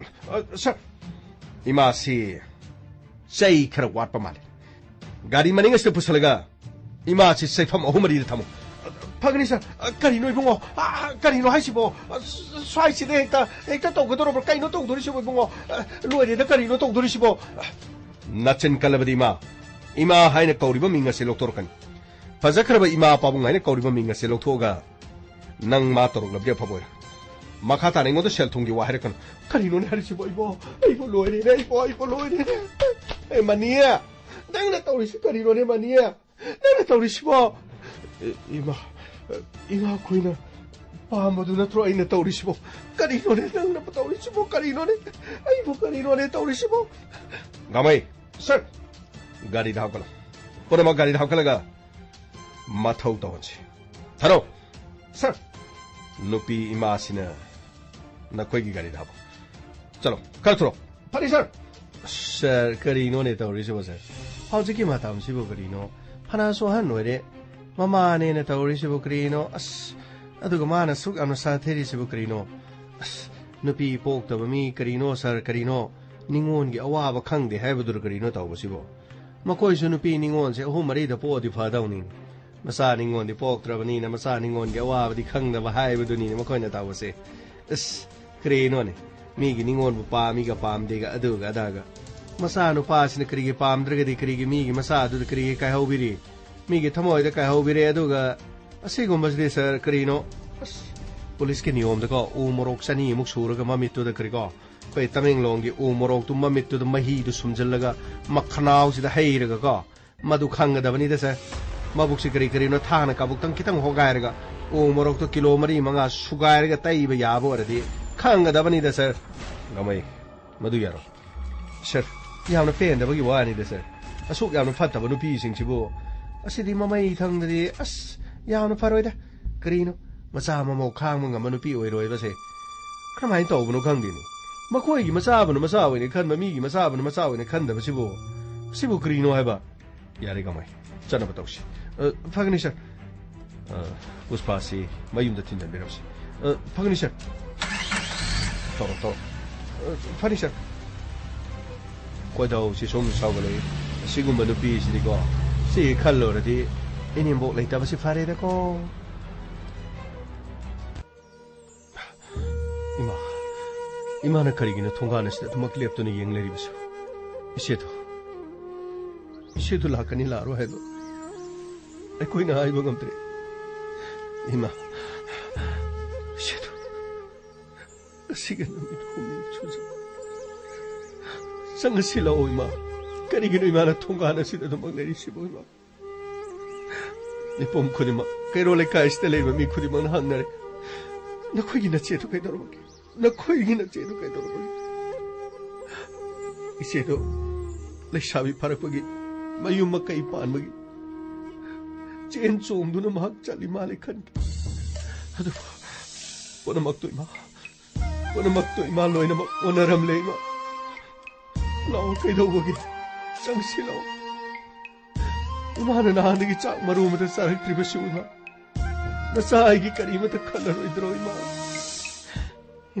ꯑ, ꯁꯥꯔ, ꯏꯃꯥꯁꯤ ꯆꯩ ꯈꯔ ꯋꯥꯠꯄ ꯃꯥꯜꯂꯤ꯫ ꯒꯥꯔꯤ ꯃꯅꯤꯡ ꯑꯁꯤꯗ ꯄꯨꯁꯜꯂꯒ ꯏꯃꯥꯁꯤ ꯆꯩꯐꯝ ꯑꯍꯨꯝ ꯃꯔꯤꯗ ꯊꯝꯃꯨ꯫ ꯐꯒꯅꯤ ꯁꯥꯔ꯫ ꯑ, ꯀꯔꯤꯅꯣ ꯏꯕꯨꯡꯉꯣ? ꯑ, ꯀꯔꯤꯅꯣ ꯍꯥꯏꯁꯤꯕꯣ? ꯑ, ꯁ꯭ꯋꯥꯏꯁꯤꯗ ꯍꯦꯛꯇ, ꯍꯦꯛꯇ ꯇꯧꯒꯗꯧꯔꯕ꯭ꯔꯥ? ꯀꯩꯅꯣ ꯇꯧꯗꯣꯔꯤꯁꯤꯕꯣ ꯏꯕꯨꯡꯉꯣ? ꯑ, ꯂꯣꯏꯔꯦꯗ, ꯀꯔꯤꯅꯣ ꯇꯧꯗꯣꯔꯤꯁꯤꯕꯣ? ꯅꯆꯤꯟ ꯀꯜꯂꯕꯗꯤ ꯏꯃꯥ, ꯏꯃꯥ ꯍꯥꯏꯅ ꯀꯧꯔꯤꯕ ꯃꯤꯡ ꯑꯁꯤ ꯂꯧꯊꯣꯔꯛꯀꯅꯤ꯫ ꯐꯖꯈ꯭ꯔꯕ ꯏꯃꯥ ꯄꯥꯕꯨꯡ ꯍꯥꯏꯅ ꯀꯧꯔꯤꯕ ꯃꯤꯡ ꯑꯁꯤ ꯂꯧꯊꯣꯛꯑꯒ ꯅꯪ ꯃꯥ ꯇꯧꯔꯛꯂꯕꯗꯤ ꯑꯐꯕ ꯑꯣꯏꯔꯦ꯫ ꯃꯈꯥ ꯇꯥꯅ ꯑꯩꯉꯣꯟꯗ ꯁꯦꯜ ꯊꯨꯝꯒꯤ ꯋꯥ ꯍꯥꯏꯔꯛꯀꯅꯨ꯫ ꯀꯔꯤꯅꯣꯅꯦ ꯍꯥꯏꯔꯤꯁꯤꯕꯣ ꯑꯩꯕꯣ? ꯑꯩꯕꯣ ꯂꯣꯏꯔꯦꯅꯦ, ꯑꯩꯕꯣ, ꯑꯩꯕꯣ ꯂꯣꯏꯔꯦꯅꯦ꯫ ꯑꯦ, ꯃꯅꯤ, ꯅꯪꯅ ꯇꯧꯔꯤꯁꯤ ꯀꯔꯤꯅꯣꯅꯦ, ꯃꯅꯤ? ꯅꯪꯅ ꯇꯧꯔꯤꯁꯤꯕꯣ? ꯑꯦ, ꯏꯃꯥ, ꯏꯃꯥ, ꯑꯩꯈꯣꯏꯅ ꯄꯥꯝꯕꯗꯨ ꯅꯠꯇ꯭ꯔꯣ ꯑꯩꯅ ꯇꯧꯔꯤꯁꯤꯕꯣ? ꯀꯔꯤꯅꯣꯅꯦ ꯅꯪꯅ ꯇꯧꯔꯤꯁꯤꯕꯣ? ꯀꯔꯤꯅꯣꯅꯦ? ꯑꯩꯕꯨ ꯀꯔꯤꯅꯣꯅꯦ ꯇꯧꯔꯤꯁꯤꯕꯣ? ꯒꯥꯃꯩ꯫ ꯁꯥꯔ꯫ ꯒꯥꯔꯤꯗ ꯍꯥꯞꯀꯠꯂꯣ꯫ ꯄꯨꯝꯅꯃꯛ ꯒꯥꯔꯤꯗ ꯍꯥꯞꯀꯠꯂꯒ ꯃꯊꯧ ꯇꯧꯍꯟꯁꯤ꯫ ꯊꯥꯔꯣ꯫ ꯁꯥꯔ꯫ ꯅꯨꯄꯤ ꯏꯃꯥꯁꯤꯅ ꯅꯈꯣꯏꯒꯤ ꯒꯥꯔꯤꯗ ꯍꯥꯞꯄꯣ꯫ ꯆꯠꯂꯣ, ꯈꯔ ꯊꯨꯔꯣ꯫ ꯐꯔꯦ, ꯁꯥꯔ꯫ ꯁꯥꯔ, ꯀꯔꯤꯅꯣꯅꯦ ꯇꯧꯔꯤꯁꯤꯕꯣ, ꯁꯥꯔ? ꯍꯧꯖꯤꯛꯀꯤ ꯃꯇꯝꯁꯤꯕꯨ ꯀꯔꯤꯅꯣ? ꯐꯅꯁꯨ ꯑꯍꯟ ꯑꯣꯏꯔꯦ꯫ ꯃꯃꯥꯅꯦꯅ ꯇꯧꯔꯤꯁꯤꯕꯨ ꯀꯔꯤꯅꯣ? ꯑꯁ, ꯑꯗꯨꯒ ꯃꯥꯅ ꯁꯨꯛ ꯌꯥꯝꯅ ꯁꯥꯊꯤꯔꯤꯁꯤꯕꯨ ꯀꯔꯤꯅꯣ? ꯑꯁ, ꯅꯨꯄꯤ ꯄꯣꯛꯇꯕ ꯃꯤ ꯀꯔꯤꯅꯣ, ꯁꯥꯔ, ꯀꯔꯤꯅꯣ? ꯅꯤꯉꯣꯟꯒꯤ ꯑꯋꯥꯕ ꯈꯪꯗꯦ ꯍꯥꯏꯕꯗꯨꯔ ꯀꯔꯤꯅꯣ ꯇꯧꯕꯁꯤꯕꯣ? ꯃꯈꯣꯏꯁꯨ ꯅꯨꯄꯤ ꯅꯤꯉꯣꯜꯁꯦ ꯑꯍꯨꯝ ꯃꯔꯤꯗ ꯄꯣꯛꯑꯗꯤ ꯐꯗꯧꯅꯤ꯫ ꯃꯆꯥ ꯅꯤꯉꯣꯜꯗꯤ ꯄꯣꯛꯇ꯭ꯔꯕꯅꯤꯅ ꯃꯆꯥ ꯅꯤꯉꯣꯜꯒꯤ ꯑꯋꯥꯕꯗꯤ ꯈꯪꯗꯕ ꯍꯥꯏꯕꯗꯨꯅꯤꯅꯦ ꯃꯈꯣꯏꯅ ꯇꯧꯕꯁꯦ꯫ ꯑꯁ, ꯀꯔꯤꯅꯣꯅꯦ? ꯃꯤꯒꯤ ꯅꯤꯉꯣꯜꯕꯨ ꯄꯥꯝꯃꯤꯒ ꯄꯥꯝꯗꯦꯒ ꯑꯗꯨꯒ ꯑꯗꯥꯒ꯫ ꯃꯆꯥ ꯅꯨꯄꯥꯁꯤꯅ ꯀꯔꯤꯒꯤ ꯄꯥꯝꯗ꯭ꯔꯒꯗꯤ ꯀꯔꯤꯒꯤ ꯃꯤꯒꯤ ꯃꯆꯥꯗꯨꯗ ꯀꯔꯤꯒꯤ ꯀꯥꯏꯍꯧꯕꯤꯔꯤ? ꯃꯤꯒꯤ ꯊꯃꯣꯏꯗ ꯀꯥꯏꯍꯧꯕꯤꯔꯦ꯫ ꯑꯗꯨꯒ ꯑꯁꯤꯒꯨꯝꯕꯁꯤꯗꯤ, ꯁꯥꯔ, ꯀꯔꯤꯅꯣ? ꯑꯁ, ꯄꯨꯂꯤꯁꯀꯤ ꯅꯤꯌꯣꯝꯗꯀꯣ, ꯎ ꯃꯣꯔꯣꯛ ꯆꯅꯤꯃꯨꯛ ꯁꯨꯔꯒ ꯃꯃꯤꯠꯇꯨꯗ ꯀꯔꯤꯀꯣ, ꯑꯩꯈꯣꯏ ꯇꯃꯦꯡꯂꯣꯡꯒꯤ ꯎ ꯃꯣꯔꯣꯛꯇꯨ ꯃꯃꯤꯠꯇꯨꯗ ꯃꯍꯤꯗꯨ ꯁꯨꯝꯖꯤꯜꯂꯒ ꯃꯈꯅꯥꯎꯁꯤꯗ ꯍꯩꯔꯒꯀꯣ, ꯃꯗꯨ ꯈꯪꯒꯗꯕꯅꯤꯗ, ꯁꯥꯔ꯫ ꯃꯕꯨꯛꯁꯤ ꯀꯔꯤ ꯀꯔꯤꯅꯣ ꯊꯥꯡꯅ ꯀꯥꯕꯨꯛꯇꯪ ꯈꯤꯇꯪ ꯍꯣꯒꯥꯏꯔꯒ ꯎ ꯃꯣꯔꯣꯛꯇꯣ ꯀꯤꯂꯣ ꯃꯔꯤ ꯃꯉꯥ ꯁꯨꯒꯥꯏꯔꯒ ꯇꯩꯕ ꯌꯥꯕ ꯑꯣꯏꯔꯗꯤ ꯈꯪꯒꯗꯕꯅꯤꯗ, ꯁꯥꯔ꯫ ꯒꯥꯃꯩ, ꯃꯗꯨ ꯌꯥꯔꯣꯏ꯫ ꯁꯥꯔ, ꯌꯥꯝꯅ ꯄꯦꯟꯗꯕꯒꯤ ꯋꯥꯅꯤꯗ, ꯁꯥꯔ꯫ ꯑꯁꯨꯛ ꯌꯥꯝꯅ ꯐꯠꯇꯕ ꯅꯨꯄꯤꯁꯤꯡꯁꯤꯕꯨ ꯑꯁꯤꯗꯤ ꯃꯃꯩ ꯊꯪꯗꯗꯤ ꯑꯁ ꯌꯥꯝꯅ ꯐꯔꯣꯏꯗ꯫ ꯀꯔꯤꯅꯣ, ꯃꯆꯥ ꯃꯃꯧ ꯈꯥꯡꯕ ꯉꯝꯕ ꯅꯨꯄꯤ ꯑꯣꯏꯔꯣꯏꯕꯁꯦ꯫ ꯀꯔꯝꯍꯥꯏꯅ ꯇꯧꯕꯅꯣ ꯈꯪꯗꯦꯅꯦ꯫ ꯃꯈꯣꯏꯒꯤ ꯃꯆꯥꯕꯨꯅ ꯃꯆꯥ ꯑꯣꯏꯅ ꯈꯟꯕ, ꯃꯤꯒꯤ ꯃꯆꯥꯕꯨꯅ ꯃꯆꯥ ꯑꯣꯏꯅ ꯈꯟꯗꯕꯁꯤꯕꯨ, ꯁꯤꯕꯨ ꯀꯔꯤꯅꯣ ꯍꯥꯏꯕ? ꯌꯥꯔꯦ ꯀꯃꯥꯏ, ꯆꯠꯅꯕ ꯇꯧꯁꯤ꯫ ꯑ, ꯐꯒꯅꯤ ꯁꯥꯔ꯫ ꯑ, ꯄꯨꯁꯄꯥꯁꯤ ꯃꯌꯨꯝꯗ ꯊꯤꯟꯖꯟꯕꯤꯔꯝꯁꯤ꯫ ꯑ, ꯐꯒꯅꯤ ꯁꯥꯔ꯫ ꯇꯧꯔꯣ, ꯇꯧꯔꯣ꯫ ꯑ, ꯐꯅꯤ ꯁꯥꯔ꯫ ꯈꯣꯏꯗꯧꯁꯤ ꯁꯨꯝ ꯁꯥꯎꯒꯠꯂꯛꯏ꯫ ꯑꯁꯤꯒꯨꯝꯕ ꯅꯨꯄꯤꯁꯤꯗꯤꯀꯣ, ꯁꯤ ꯈꯜꯂꯨꯔꯗꯤ ꯏꯅꯦꯝꯕꯣꯛ ꯂꯩꯇꯕꯁꯤ ꯐꯔꯦꯗꯀꯣ꯫ ꯏꯃꯥ, ꯏꯃꯥꯅ ꯀꯔꯤꯒꯤꯅꯣ ꯊꯣꯡꯒꯥꯟ ꯑꯁꯤꯗ ꯑꯗꯨꯃꯛ ꯂꯦꯞꯇꯨꯅ ꯌꯦꯡ ꯂꯩꯔꯤꯕꯁꯨ? ꯏꯆꯦꯗꯣ, ꯏꯆꯦꯗꯣ ꯂꯥꯛꯀꯅꯤ ꯂꯥꯛꯑꯔꯣꯏ ꯍꯥꯏꯕ ꯑꯩꯈꯣꯏꯅ ꯍꯥꯏꯕ ꯉꯝꯗ꯭ꯔꯦ꯫ ꯏꯃꯥ, ꯏꯆꯦꯗꯣ, ꯉꯁꯤꯒ ꯅꯨꯃꯤꯠ ꯍꯨꯝꯅꯤ ꯁꯨꯖ-, ꯆꯪꯉꯁꯤ ꯂꯥꯛꯑꯣ ꯏꯃꯥ꯫ ꯀꯔꯤꯒꯤꯅꯣ ꯏꯃꯥꯅ ꯊꯣꯡꯒꯥꯟ ꯑꯁꯤꯗ ꯑꯗꯨꯃꯛ ꯂꯩꯔꯤꯁꯤꯕꯣ ꯏꯃꯥ? ꯃꯤꯄꯨꯝ ꯈꯨꯗꯤꯡꯃꯛ, ꯀꯩꯔꯣꯜ ꯂꯩꯀꯥꯏꯁꯤꯗ ꯂꯩꯕ ꯃꯤ ꯈꯨꯗꯤꯡꯃꯛꯅ ꯍꯪꯅꯔꯦ, "ꯅꯈꯣꯏꯒꯤ ꯅꯆꯦꯗꯨ ꯀꯩꯗꯧꯔꯕꯒꯦ? ꯅꯈꯣꯏꯒꯤ ꯅꯆꯦꯗꯨ ꯀꯩꯗꯧꯔꯕꯒꯦ?" ꯏꯆꯦꯗꯨ ꯂꯩꯁꯥꯕꯤ ꯐꯥꯔꯛꯄꯒꯤ, ꯃꯌꯨꯝ ꯃꯀꯩ ꯄꯥꯟꯕꯒꯤ ꯆꯦꯟ ꯆꯣꯡꯗꯨꯅ ꯃꯍꯥꯛ ꯆꯠꯂꯤ ꯃꯥꯜꯂꯦ ꯈꯟꯈꯤ꯫ ꯑꯗꯨꯕꯨ ꯄꯨꯝꯅꯃꯛꯇꯨ ꯏꯃꯥ, ꯄꯨꯝꯅꯃꯛꯇꯨ ꯏꯃꯥ ꯂꯣꯏꯅꯃꯛ ꯑꯣꯟꯅꯔꯝꯂꯦ ꯏꯃꯥ꯫ ꯂꯥꯛꯑꯣ, ꯀꯩꯗꯧꯕꯒꯤ? ꯆꯪꯁꯤ ꯂꯥꯛꯑꯣ꯫ ꯏꯃꯥꯅ ꯅꯍꯥꯟꯗꯒꯤ ꯆꯥꯛ ꯃꯔꯨ ꯑꯃꯠꯇ ꯆꯥꯔꯛꯇ꯭ꯔꯤꯕꯁꯤ ꯏꯃꯥ꯫ ꯅꯆꯥ ꯑꯩꯒꯤ ꯀꯔꯤꯃꯠꯇ ꯈꯜꯂꯔꯣꯏꯗ꯭ꯔꯣ ꯏꯃꯥ?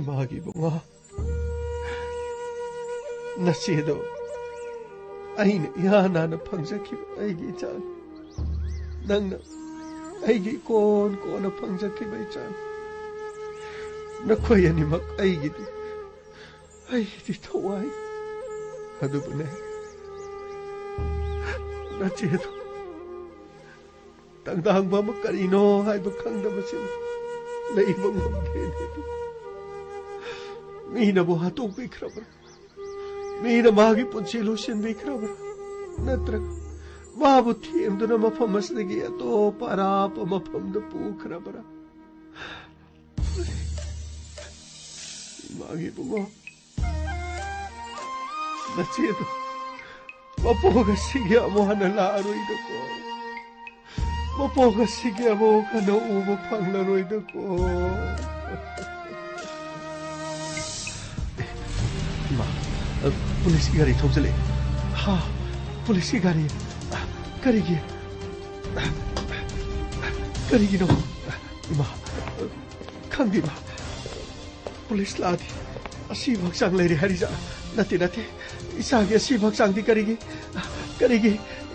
ꯏꯃꯥꯒꯤ ꯏꯕꯨꯡꯉꯣ, ꯅꯆꯦꯗꯣ ꯑꯩꯅ ꯏꯍꯥꯟ ꯍꯥꯟꯅ ꯐꯪꯖꯈꯤꯕ ꯑꯩꯒꯤ ꯏꯆꯥꯅꯤ꯫ ꯅꯪꯅ ꯑꯩꯒꯤ ꯏꯀꯣꯟ ꯀꯣꯟꯅ ꯐꯪꯖꯈꯤꯕ ꯏꯆꯥꯅꯤ꯫ ꯅꯈꯣꯏ ꯑꯅꯤꯃꯛ ꯑꯩꯒꯤꯗꯤ, ꯑꯩꯒꯤꯗꯤ ꯊꯋꯥꯏ꯫ ꯑꯗꯨꯕꯨꯅꯦ, ꯅꯆꯦꯗꯣ ꯇꯪꯗꯥꯡꯕ ꯑꯃ ꯀꯔꯤꯅꯣ ꯍꯥꯏꯕ ꯈꯪꯗꯕꯁꯤꯅ ꯂꯩꯕ ꯉꯝꯗꯦꯅꯦ꯫ ꯃꯤꯅꯕꯨ ꯍꯥꯠꯇꯣꯛꯄꯤꯈ꯭ꯔꯕ꯭ꯔꯥ? ꯃꯤꯅ ꯃꯥꯒꯤ ꯄꯨꯟꯁꯤ ꯂꯣꯏꯁꯤꯟꯕꯤꯈ꯭ꯔꯕ꯭ꯔꯥ? ꯅꯠꯇ꯭ꯔꯒ ꯃꯥꯕꯨ ꯊꯦꯝꯗꯨꯅ ꯃꯐꯝ ꯑꯁꯤꯗꯒꯤ ꯑꯇꯣꯞꯄ ꯑꯔꯥꯞꯄ ꯃꯐꯝꯗ ꯄꯨꯈ꯭ꯔꯕ꯭ꯔꯥ? ꯏꯃꯥꯒꯤ ꯏꯕꯨꯡꯉꯣ, ꯅꯆꯦꯗꯣ ꯃꯄꯣꯛ ꯑꯁꯤꯒꯤ ꯑꯃꯨꯛ ꯍꯟꯅ ꯂꯥꯛꯑꯔꯣꯏꯗꯀꯣ꯫ ꯃꯄꯣꯛ ꯑꯁꯤꯒꯤ ꯑꯃꯨꯛ ꯍꯟꯅ ꯎꯕ ꯐꯪꯂꯔꯣꯏꯗꯀꯣ꯫ ꯏꯃꯥ, ꯑ, ꯄꯨꯂꯤꯁꯀꯤ ꯒꯥꯔꯤ ꯊꯧꯖꯤꯜꯂꯛꯑꯦ꯫ ꯍꯥ, ꯄꯨꯂꯤꯁꯀꯤ ꯒꯥꯔꯤ꯫ ꯀꯔꯤꯒꯤ? ꯀꯔꯤꯒꯤꯅꯣ? ꯏꯃꯥ, ꯈꯪꯗꯦ, ꯏꯃꯥ꯫ ꯄꯨꯂꯤꯁ ꯂꯥꯛꯑꯗꯤ ꯑꯁꯤꯕ ꯍꯛꯆꯥꯡ ꯂꯩꯔꯦ ꯍꯥꯏꯔꯤꯖꯥꯠ? ꯅꯠꯇꯦ, ꯅꯠꯇꯦ꯫ ꯏꯆꯥꯒꯤ ꯑꯁꯤꯕ ꯍꯛꯆꯥꯡꯗꯤ ꯀꯔꯤꯒꯤ? ꯀꯔꯤꯒꯤ?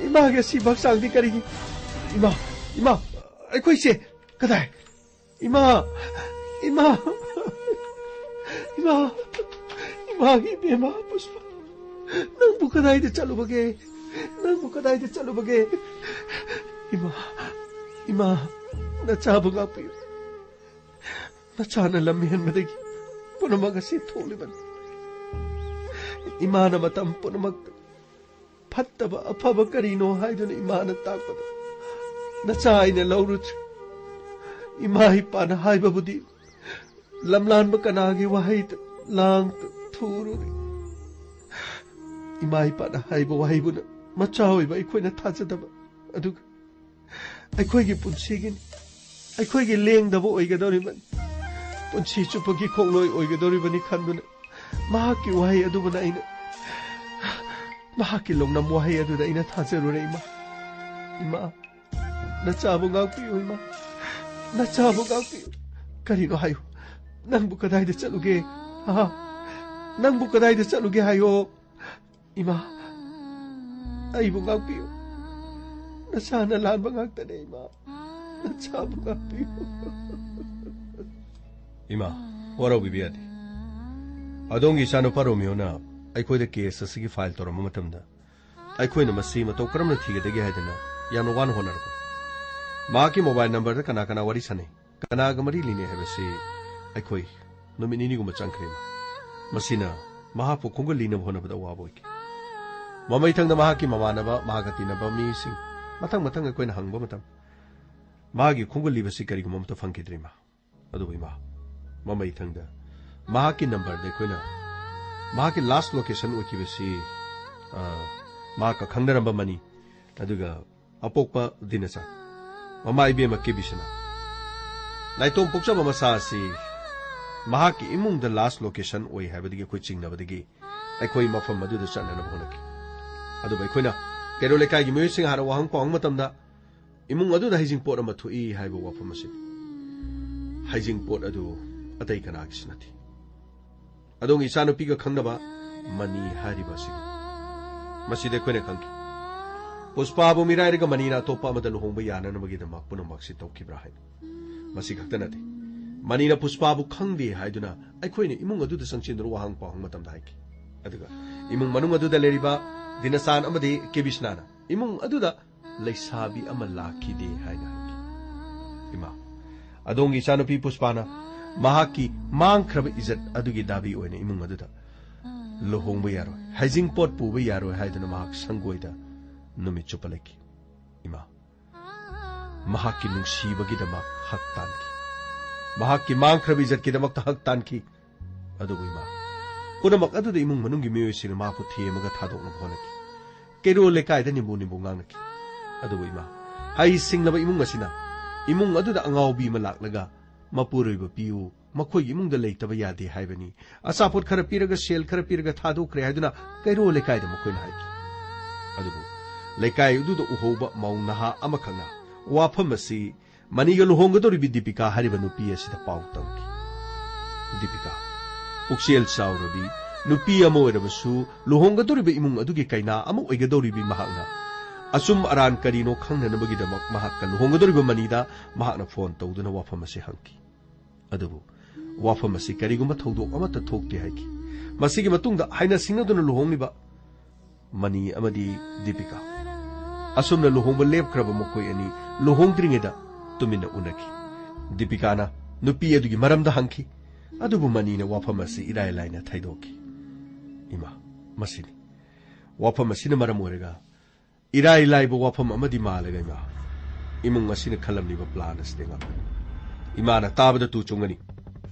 ꯏꯃꯥꯒꯤ ꯑꯁꯤꯕ ꯍꯛꯆꯥꯡꯗꯤ ꯀꯔꯤꯒꯤ? ꯏꯃꯥ, ꯏꯃꯥ, ꯑꯩꯈꯣꯏꯁꯦ ꯀꯗꯥꯏ? ꯏꯃꯥ, ꯏꯃꯥ, ꯏꯃꯥ, ꯏꯃꯥꯒꯤ ꯏꯕꯦꯝꯃ ꯄꯨꯁꯄꯥ, ꯅꯪꯕꯨ ꯀꯗꯥꯏꯗ ꯆꯠꯂꯨꯕꯒꯦ? ꯅꯪꯕꯨ ꯀꯗꯥꯏꯗ ꯆꯠꯂꯨꯕꯒꯦ? ꯏꯃꯥ, ꯏꯃꯥ, ꯅꯆꯥꯕꯨ ꯉꯥꯛꯄꯤꯌꯨ꯫ ꯅꯆꯥꯅ ꯂꯝ ꯍꯦꯟꯕꯗꯒꯤ ꯄꯨꯝꯅꯃꯛ ꯑꯁꯤ ꯊꯣꯛꯂꯤꯕꯅꯤ꯫ ꯏꯃꯥꯅ ꯃꯇꯝ ꯄꯨꯝꯅꯃꯛꯇ ꯐꯠꯇꯕ ꯑꯐꯕ ꯀꯔꯤꯅꯣ ꯍꯥꯏꯗꯨꯅ ꯏꯃꯥꯅ ꯇꯥꯛꯄꯗ, ꯅꯆꯥ ꯑꯩꯅ ꯂꯧꯔꯨꯗ꯭ꯔꯦ꯫ ꯏꯃꯥ ꯏꯄꯥꯅ ꯍꯥꯏꯕꯕꯨꯗꯤ ꯂꯝꯂꯥꯟꯕ ꯀꯅꯥꯒꯤ ꯋꯥꯍꯩꯗ ꯂꯥꯡ ꯊꯨꯔꯨꯔꯤ? ꯏꯃꯥ ꯏꯄꯥꯅ ꯍꯥꯏꯕ ꯋꯥꯍꯩꯕꯨꯅ ꯃꯆꯥ ꯑꯣꯏꯕ ꯑꯩꯈꯣꯏꯅ ꯊꯥꯖꯗꯕ, ꯑꯗꯨꯒ ꯑꯩꯈꯣꯏꯒꯤ ꯄꯨꯟꯁꯤꯒꯤꯅꯤ, ꯑꯩꯈꯣꯏꯒꯤ ꯂꯦꯡꯗꯕ ꯑꯣꯏꯒꯗꯧꯔꯤꯕꯅꯤ, ꯄꯨꯟꯁꯤ ꯆꯨꯞꯄꯒꯤ ꯈꯣꯡꯂꯣꯏ ꯑꯣꯏꯒꯗꯧꯔꯤꯕꯅꯤ ꯈꯟꯗꯨꯅ ꯃꯍꯥꯛꯀꯤ ꯋꯥꯍꯩ ꯑꯗꯨꯕꯨꯅ ꯑꯩꯅ, ꯃꯍꯥꯛꯀꯤ ꯂꯧꯅꯝ ꯋꯥꯍꯩ ꯑꯗꯨꯗ ꯑꯩꯅ ꯊꯥꯖꯔꯨꯔꯦ꯫ ꯏꯃꯥ, ꯏꯃꯥ, ꯅꯆꯥꯕꯨ ꯉꯥꯛꯄꯤꯌꯨ ꯏꯃꯥ, ꯅꯆꯥꯕꯨ ꯉꯥꯛꯄꯤꯌꯨ꯫ ꯀꯔꯤꯅꯣ ꯍꯥꯏꯌꯨ, ꯅꯪꯕꯨ ꯀꯗꯥꯏꯗ ꯆꯠꯂꯨꯒꯦ? ꯍꯥ? ꯅꯪꯕꯨ ꯀꯗꯥꯏꯗ ꯆꯠꯂꯨꯒꯦ ꯍꯥꯏꯌꯣ? ꯏꯃꯥ, ꯑꯩꯕꯨ ꯉꯥꯛꯄꯤꯌꯨ꯫ ꯅꯆꯥꯅ ꯂꯥꯟꯕ ꯉꯥꯛꯇꯅꯦ ꯏꯃꯥ, ꯅꯆꯥꯕꯨ ꯉꯥꯛꯄꯤꯌꯨ꯫ ꯏꯃꯥ, ꯋꯥꯔꯧꯕꯤꯕ ꯌꯥꯗꯦ꯫ ꯑꯗꯣꯝꯒꯤ ꯏꯆꯥꯅꯨꯄꯥ ꯔꯣꯃꯤꯌꯣꯅ ꯑꯩꯈꯣꯏꯗ ꯀꯦꯁ ꯑꯁꯤꯒꯤ ꯐꯥꯏꯜ ꯇꯧꯔꯝꯕ ꯃꯇꯝꯗ ꯑꯩꯈꯣꯏꯅ ꯃꯁꯤ ꯃꯇꯧ ꯀꯔꯝꯅ ꯊꯤꯒꯗꯒꯦ ꯍꯥꯏꯗꯅ ꯌꯥꯝꯅ ꯋꯥꯅ ꯍꯣꯠꯅꯔꯛꯄ꯫ ꯃꯍꯥꯛꯀꯤ ꯃꯣꯕꯥꯏꯜ ꯅꯝꯕꯔꯗ ꯀꯅꯥ ꯀꯅꯥ ꯋꯥꯔꯤ ꯁꯥꯟꯅꯩ, ꯀꯅꯥꯒ ꯃꯔꯤ ꯂꯩꯅꯩ ꯍꯥꯏꯕꯁꯤ ꯑꯩꯈꯣꯏ ꯅꯨꯃꯤꯠ ꯅꯤꯅꯤꯒꯨꯝꯕ ꯆꯪꯈ꯭ꯔꯦ꯫ ꯃꯁꯤꯅ ꯃꯍꯥꯛꯄꯨ ꯈꯣꯡꯒꯨꯜ ꯂꯤꯅꯕ ꯍꯣꯠꯅꯕꯗ ꯑꯋꯥꯕ ꯑꯣꯏꯈꯤ꯫ ꯃꯃꯩꯊꯪꯗ ꯃꯍꯥꯛꯀꯤ ꯃꯃꯥꯟꯅꯕ, ꯃꯍꯥꯛꯀ ꯇꯤꯟꯅꯕ ꯃꯤꯁꯤꯡ ꯃꯊꯪ ꯃꯊꯪ ꯑꯩꯈꯣꯏꯅ ꯍꯪꯕ ꯃꯇꯝ, ꯃꯥꯒꯤ ꯈꯣꯡꯒꯨꯜ ꯂꯤꯕꯁꯤ ꯀꯔꯤꯒꯨꯝꯕ ꯑꯃꯠꯇ ꯐꯪꯈꯤꯗ꯭ꯔꯦ, ꯏꯃꯥ꯫ ꯑꯗꯨꯕꯨ ꯏꯃꯥ, ꯃꯃꯩꯊꯪꯗ ꯃꯍꯥꯛꯀꯤ ꯅꯝꯕꯔꯗ ꯑꯩꯈꯣꯏꯅ ꯃꯍꯥꯛꯀꯤ ꯂꯥꯁ ꯂꯣꯀꯦꯁꯟ ꯑꯣꯏꯈꯤꯕꯁꯤ, ꯑ, ꯃꯍꯥꯛꯀ ꯈꯪꯅꯔꯝꯕ ꯃꯅꯤ, ꯑꯗꯨꯒ ꯑꯄꯣꯛꯄ ꯗꯤꯅꯆꯥꯟ꯫ ꯃꯃꯥ ꯏꯕꯦꯝꯃ ꯀꯦ ꯕꯤꯁꯅ ꯅꯥꯏꯇꯣꯝ ꯄꯣꯛꯆꯕ ꯃꯆꯥ ꯑꯁꯤ ꯃꯍꯥꯛꯀꯤ ꯏꯃꯨꯡꯗ ꯂꯥꯁ ꯂꯣꯀꯦꯁꯟ ꯑꯣꯏ ꯍꯥꯏꯕꯗꯒꯤ ꯑꯩꯈꯣꯏ ꯆꯤꯡꯅꯕꯗꯒꯤ ꯑꯩꯈꯣꯏ ꯃꯐꯝ ꯑꯗꯨꯗ ꯆꯠꯅꯅꯕ ꯍꯣꯠꯅꯈꯤ꯫ ꯑꯗꯨꯕꯨ ꯑꯩꯈꯣꯏꯅ ꯀꯩꯔꯣꯜ ꯂꯩꯀꯥꯏꯒꯤ ꯃꯤꯑꯣꯏꯁꯤꯡ ꯍꯥꯟꯅ ꯋꯥꯍꯪ ꯄꯥꯎꯍꯪ ꯃꯇꯝꯗ ꯏꯃꯨꯡ ꯑꯗꯨꯗ ꯍꯩꯖꯤꯡꯄꯣꯠ ꯑꯃ ꯊꯣꯛꯏ ꯍꯥꯏꯕ ꯋꯥꯐꯝ ꯑꯁꯤꯅꯤ꯫ ꯍꯩꯖꯤꯡꯄꯣꯠ ꯑꯗꯨ ꯑꯇꯩ ꯀꯅꯥꯒꯤꯁꯨ ꯅꯠꯇꯦ, ꯑꯗꯣꯝꯒꯤ ꯏꯆꯥꯅꯨꯄꯤꯒ ꯈꯪꯅꯕ ꯃꯅꯤ ꯍꯥꯏꯔꯤꯕ ꯑꯁꯤꯅꯤ꯫ ꯃꯁꯤꯗ ꯑꯩꯈꯣꯏꯅ ꯈꯪꯈꯤ, ꯄꯨꯁꯄꯥꯕꯨ ꯃꯤꯔꯥꯏꯔꯒ ꯃꯅꯤꯅ ꯑꯇꯣꯞꯄ ꯑꯃꯗ ꯂꯨꯍꯣꯡꯕ ꯌꯥꯅꯅꯕꯒꯤꯗꯃꯛ ꯄꯨꯝꯅꯃꯛꯁꯤ ꯇꯧꯈꯤꯕ꯭ꯔꯥ ꯍꯥꯏꯅ꯫ ꯃꯁꯤ ꯈꯛꯇ ꯅꯠꯇꯦ, ꯃꯅꯤꯅ ꯄꯨꯁꯄꯥꯕꯨ ꯈꯪꯗꯦ ꯍꯥꯏꯗꯨꯅ ꯑꯩꯈꯣꯏꯅ ꯏꯃꯨꯡ ꯑꯗꯨꯗ ꯆꯪꯁꯤꯟꯗꯨꯅ ꯋꯥꯍꯪ ꯄꯥꯎꯍꯪ ꯃꯇꯝꯗ ꯍꯥꯏꯈꯤ꯫ ꯑꯗꯨꯒ ꯏꯃꯨꯡ ꯃꯅꯨꯡ ꯑꯗꯨꯗ ꯂꯩꯔꯤꯕ ꯗꯤꯅꯆꯥꯟ ꯑꯃꯗꯤ ꯀꯦ ꯕꯤꯁꯅꯥꯅ ꯏꯃꯨꯡ ꯑꯗꯨꯗ ꯂꯩꯁꯥꯕꯤ ꯑꯃ ꯂꯥꯛꯈꯤꯗꯦ ꯍꯥꯏꯅ ꯍꯥꯏꯈꯤ꯫ ꯏꯃꯥ, ꯑꯗꯣꯝꯒꯤ ꯏꯆꯥꯅꯨꯄꯤ ꯄꯨꯁꯄꯥꯅ ꯃꯍꯥꯛꯀꯤ ꯃꯥꯡꯈ꯭ꯔꯕ ꯏꯖꯠ ꯑꯗꯨꯒꯤ ꯗꯥꯕꯤ ꯑꯣꯏꯅ ꯏꯃꯨꯡ ꯑꯗꯨꯗ ꯂꯨꯍꯣꯡꯕ ꯌꯥꯔꯣꯏ, ꯍꯩꯖꯤꯡꯄꯣꯠ ꯄꯨꯕ ꯌꯥꯔꯣꯏ ꯍꯥꯏꯗꯨꯅ ꯃꯍꯥꯛ ꯁꯪꯒꯣꯏꯗ ꯅꯨꯃꯤꯠ ꯆꯨꯞꯄ ꯂꯩꯈꯤ꯫ ꯏꯃꯥ, ꯃꯍꯥꯛꯀꯤ ꯅꯨꯡꯁꯤꯕꯒꯤꯗꯃꯛ ꯍꯛ ꯇꯥꯟꯈꯤ, ꯃꯍꯥꯛꯀꯤ ꯃꯥꯡꯈ꯭ꯔꯕ ꯏꯖꯠꯀꯤꯗꯃꯛꯇ ꯍꯛ ꯇꯥꯟꯈꯤ꯫ ꯑꯗꯨꯕꯨ ꯏꯃꯥ, ꯄꯨꯝꯅꯃꯛ ꯑꯗꯨꯗ ꯏꯃꯨꯡ ꯃꯅꯨꯡꯒꯤ ꯃꯤꯑꯣꯏꯁꯤꯡꯅ ꯃꯍꯥꯛꯄꯨ ꯊꯦꯝꯃꯒ ꯊꯥꯗꯣꯛꯅꯕ ꯍꯣꯠꯅꯈꯤ꯫ ꯀꯩꯔꯣꯜ ꯂꯩꯀꯥꯏꯗ ꯅꯤꯝꯕꯨ ꯅꯤꯝꯕꯨ ꯉꯥꯡꯅꯈꯤ꯫ ꯑꯗꯨꯕꯨ ꯏꯃꯥ, ꯍꯩ ꯁꯤꯡꯂꯕ ꯏꯃꯨꯡ ꯑꯁꯤꯅ ꯏꯃꯨꯡ ꯑꯗꯨꯗ ꯑꯉꯥꯎꯕꯤ ꯑꯃ ꯂꯥꯛꯂꯒ ꯃꯄꯨꯔꯣꯏꯕ ꯄꯤꯌꯨ, ꯃꯈꯣꯏꯒꯤ ꯏꯃꯨꯡꯗ ꯂꯩꯇꯕ ꯌꯥꯗꯦ ꯍꯥꯏꯕꯅꯤ, ꯑꯆꯥꯄꯣꯠ ꯈꯔ ꯄꯤꯔꯒ ꯁꯦꯜ ꯈꯔ ꯄꯤꯔꯒ ꯊꯥꯗꯣꯛꯈ꯭ꯔꯦ ꯍꯥꯏꯗꯨꯅ ꯀꯩꯔꯣꯜ ꯂꯩꯀꯥꯏꯗ ꯃꯈꯣꯏꯅ ꯍꯥꯏꯈꯤ꯫ ꯑꯗꯨꯕꯨ ꯂꯩꯀꯥꯏ ꯑꯗꯨꯗ ꯎꯍꯧꯕ ꯃꯧ ꯅꯍꯥ ꯑꯃꯈꯛꯅ ꯋꯥꯐꯝ ꯑꯁꯤ ꯃꯅꯤꯒ ꯂꯨꯍꯣꯡꯒꯗꯧꯔꯤꯕꯤ ꯗꯤꯄꯤꯀꯥ ꯍꯥꯏꯔꯤꯕ ꯅꯨꯄꯤ ꯑꯁꯤꯗ ꯄꯥꯎ ꯇꯝꯈꯤ꯫ ꯗꯤꯄꯤꯀꯥ, ꯄꯨꯛꯆꯦꯜ ꯆꯥꯎꯔꯕꯤ ꯅꯨꯄꯤ ꯑꯃ ꯑꯣꯏꯔꯕꯁꯨ ꯂꯨꯍꯣꯡꯒꯗꯧꯔꯤꯕ ꯏꯃꯨꯡ ꯑꯗꯨꯒꯤ ꯀꯩꯅꯥ ꯑꯃ ꯑꯣꯏꯒꯗꯧꯔꯤꯕꯤ ꯃꯍꯥꯛꯅ ꯑꯆꯨꯝ ꯑꯔꯥꯟ ꯀꯔꯤꯅꯣ ꯈꯪꯅꯅꯕꯒꯤꯗꯃꯛ ꯃꯍꯥꯛꯀ ꯂꯨꯍꯣꯡꯒꯗꯧꯔꯤꯕ ꯃꯅꯤꯗ ꯃꯍꯥꯛꯅ ꯐꯣꯟ ꯇꯧꯗꯨꯅ ꯋꯥꯐꯝ ꯑꯁꯤ ꯍꯪꯈꯤ꯫ ꯑꯗꯨꯕꯨ ꯋꯥꯐꯝ ꯑꯁꯤ ꯀꯔꯤꯒꯨꯝꯕ ꯊꯧꯗꯣꯛ ꯑꯃꯠꯇ ꯊꯣꯛꯇꯦ ꯍꯥꯏꯈꯤ꯫ ꯃꯁꯤꯒꯤ ꯃꯇꯨꯡꯗ ꯍꯥꯏꯅ ꯁꯤꯡꯅꯗꯨꯅ ꯂꯨꯍꯣꯡꯂꯤꯕ ꯃꯅꯤ ꯑꯃꯗꯤ ꯗꯤꯄꯤꯀꯥ꯫ ꯑꯁꯨꯝꯅ ꯂꯨꯍꯣꯡꯕ ꯂꯦꯞꯈ꯭ꯔꯕ ꯃꯈꯣꯏ ꯑꯅꯤ ꯂꯨꯍꯣꯡꯗ꯭ꯔꯤꯉꯩꯗ ꯇꯨꯃꯤꯟꯅ ꯎꯅꯈꯤ꯫ ꯗꯤꯄꯤꯀꯥꯅ ꯅꯨꯄꯤ ꯑꯗꯨꯒꯤ ꯃꯔꯝꯗ ꯍꯪꯈꯤ, ꯑꯗꯨꯕꯨ ꯃꯅꯤꯅ ꯋꯥꯐꯝ ꯑꯁꯤ ꯏꯔꯥꯏ ꯂꯥꯏꯅ ꯊꯩꯗꯣꯛꯈꯤ꯫ ꯏꯃꯥ, ꯃꯁꯤꯅꯤ꯫ ꯋꯥꯐꯝ ꯑꯁꯤꯅ ꯃꯔꯝ ꯑꯣꯏꯔꯒ ꯏꯔꯥꯏ ꯂꯥꯏꯕ ꯋꯥꯐꯝ ꯑꯃꯗꯤ ꯃꯥꯜꯂꯒ ꯏꯃꯥ, ꯏꯃꯨꯡ ꯑꯁꯤꯅ ꯈꯜꯂꯝꯂꯤꯕ ꯄ꯭ꯂꯥꯟ ꯑꯁꯤꯗ ꯉꯥꯛꯄꯅꯤ꯫ ꯏꯃꯥꯅ ꯇꯥꯕꯗ ꯇꯨ ꯆꯨꯡꯒꯅꯤ꯫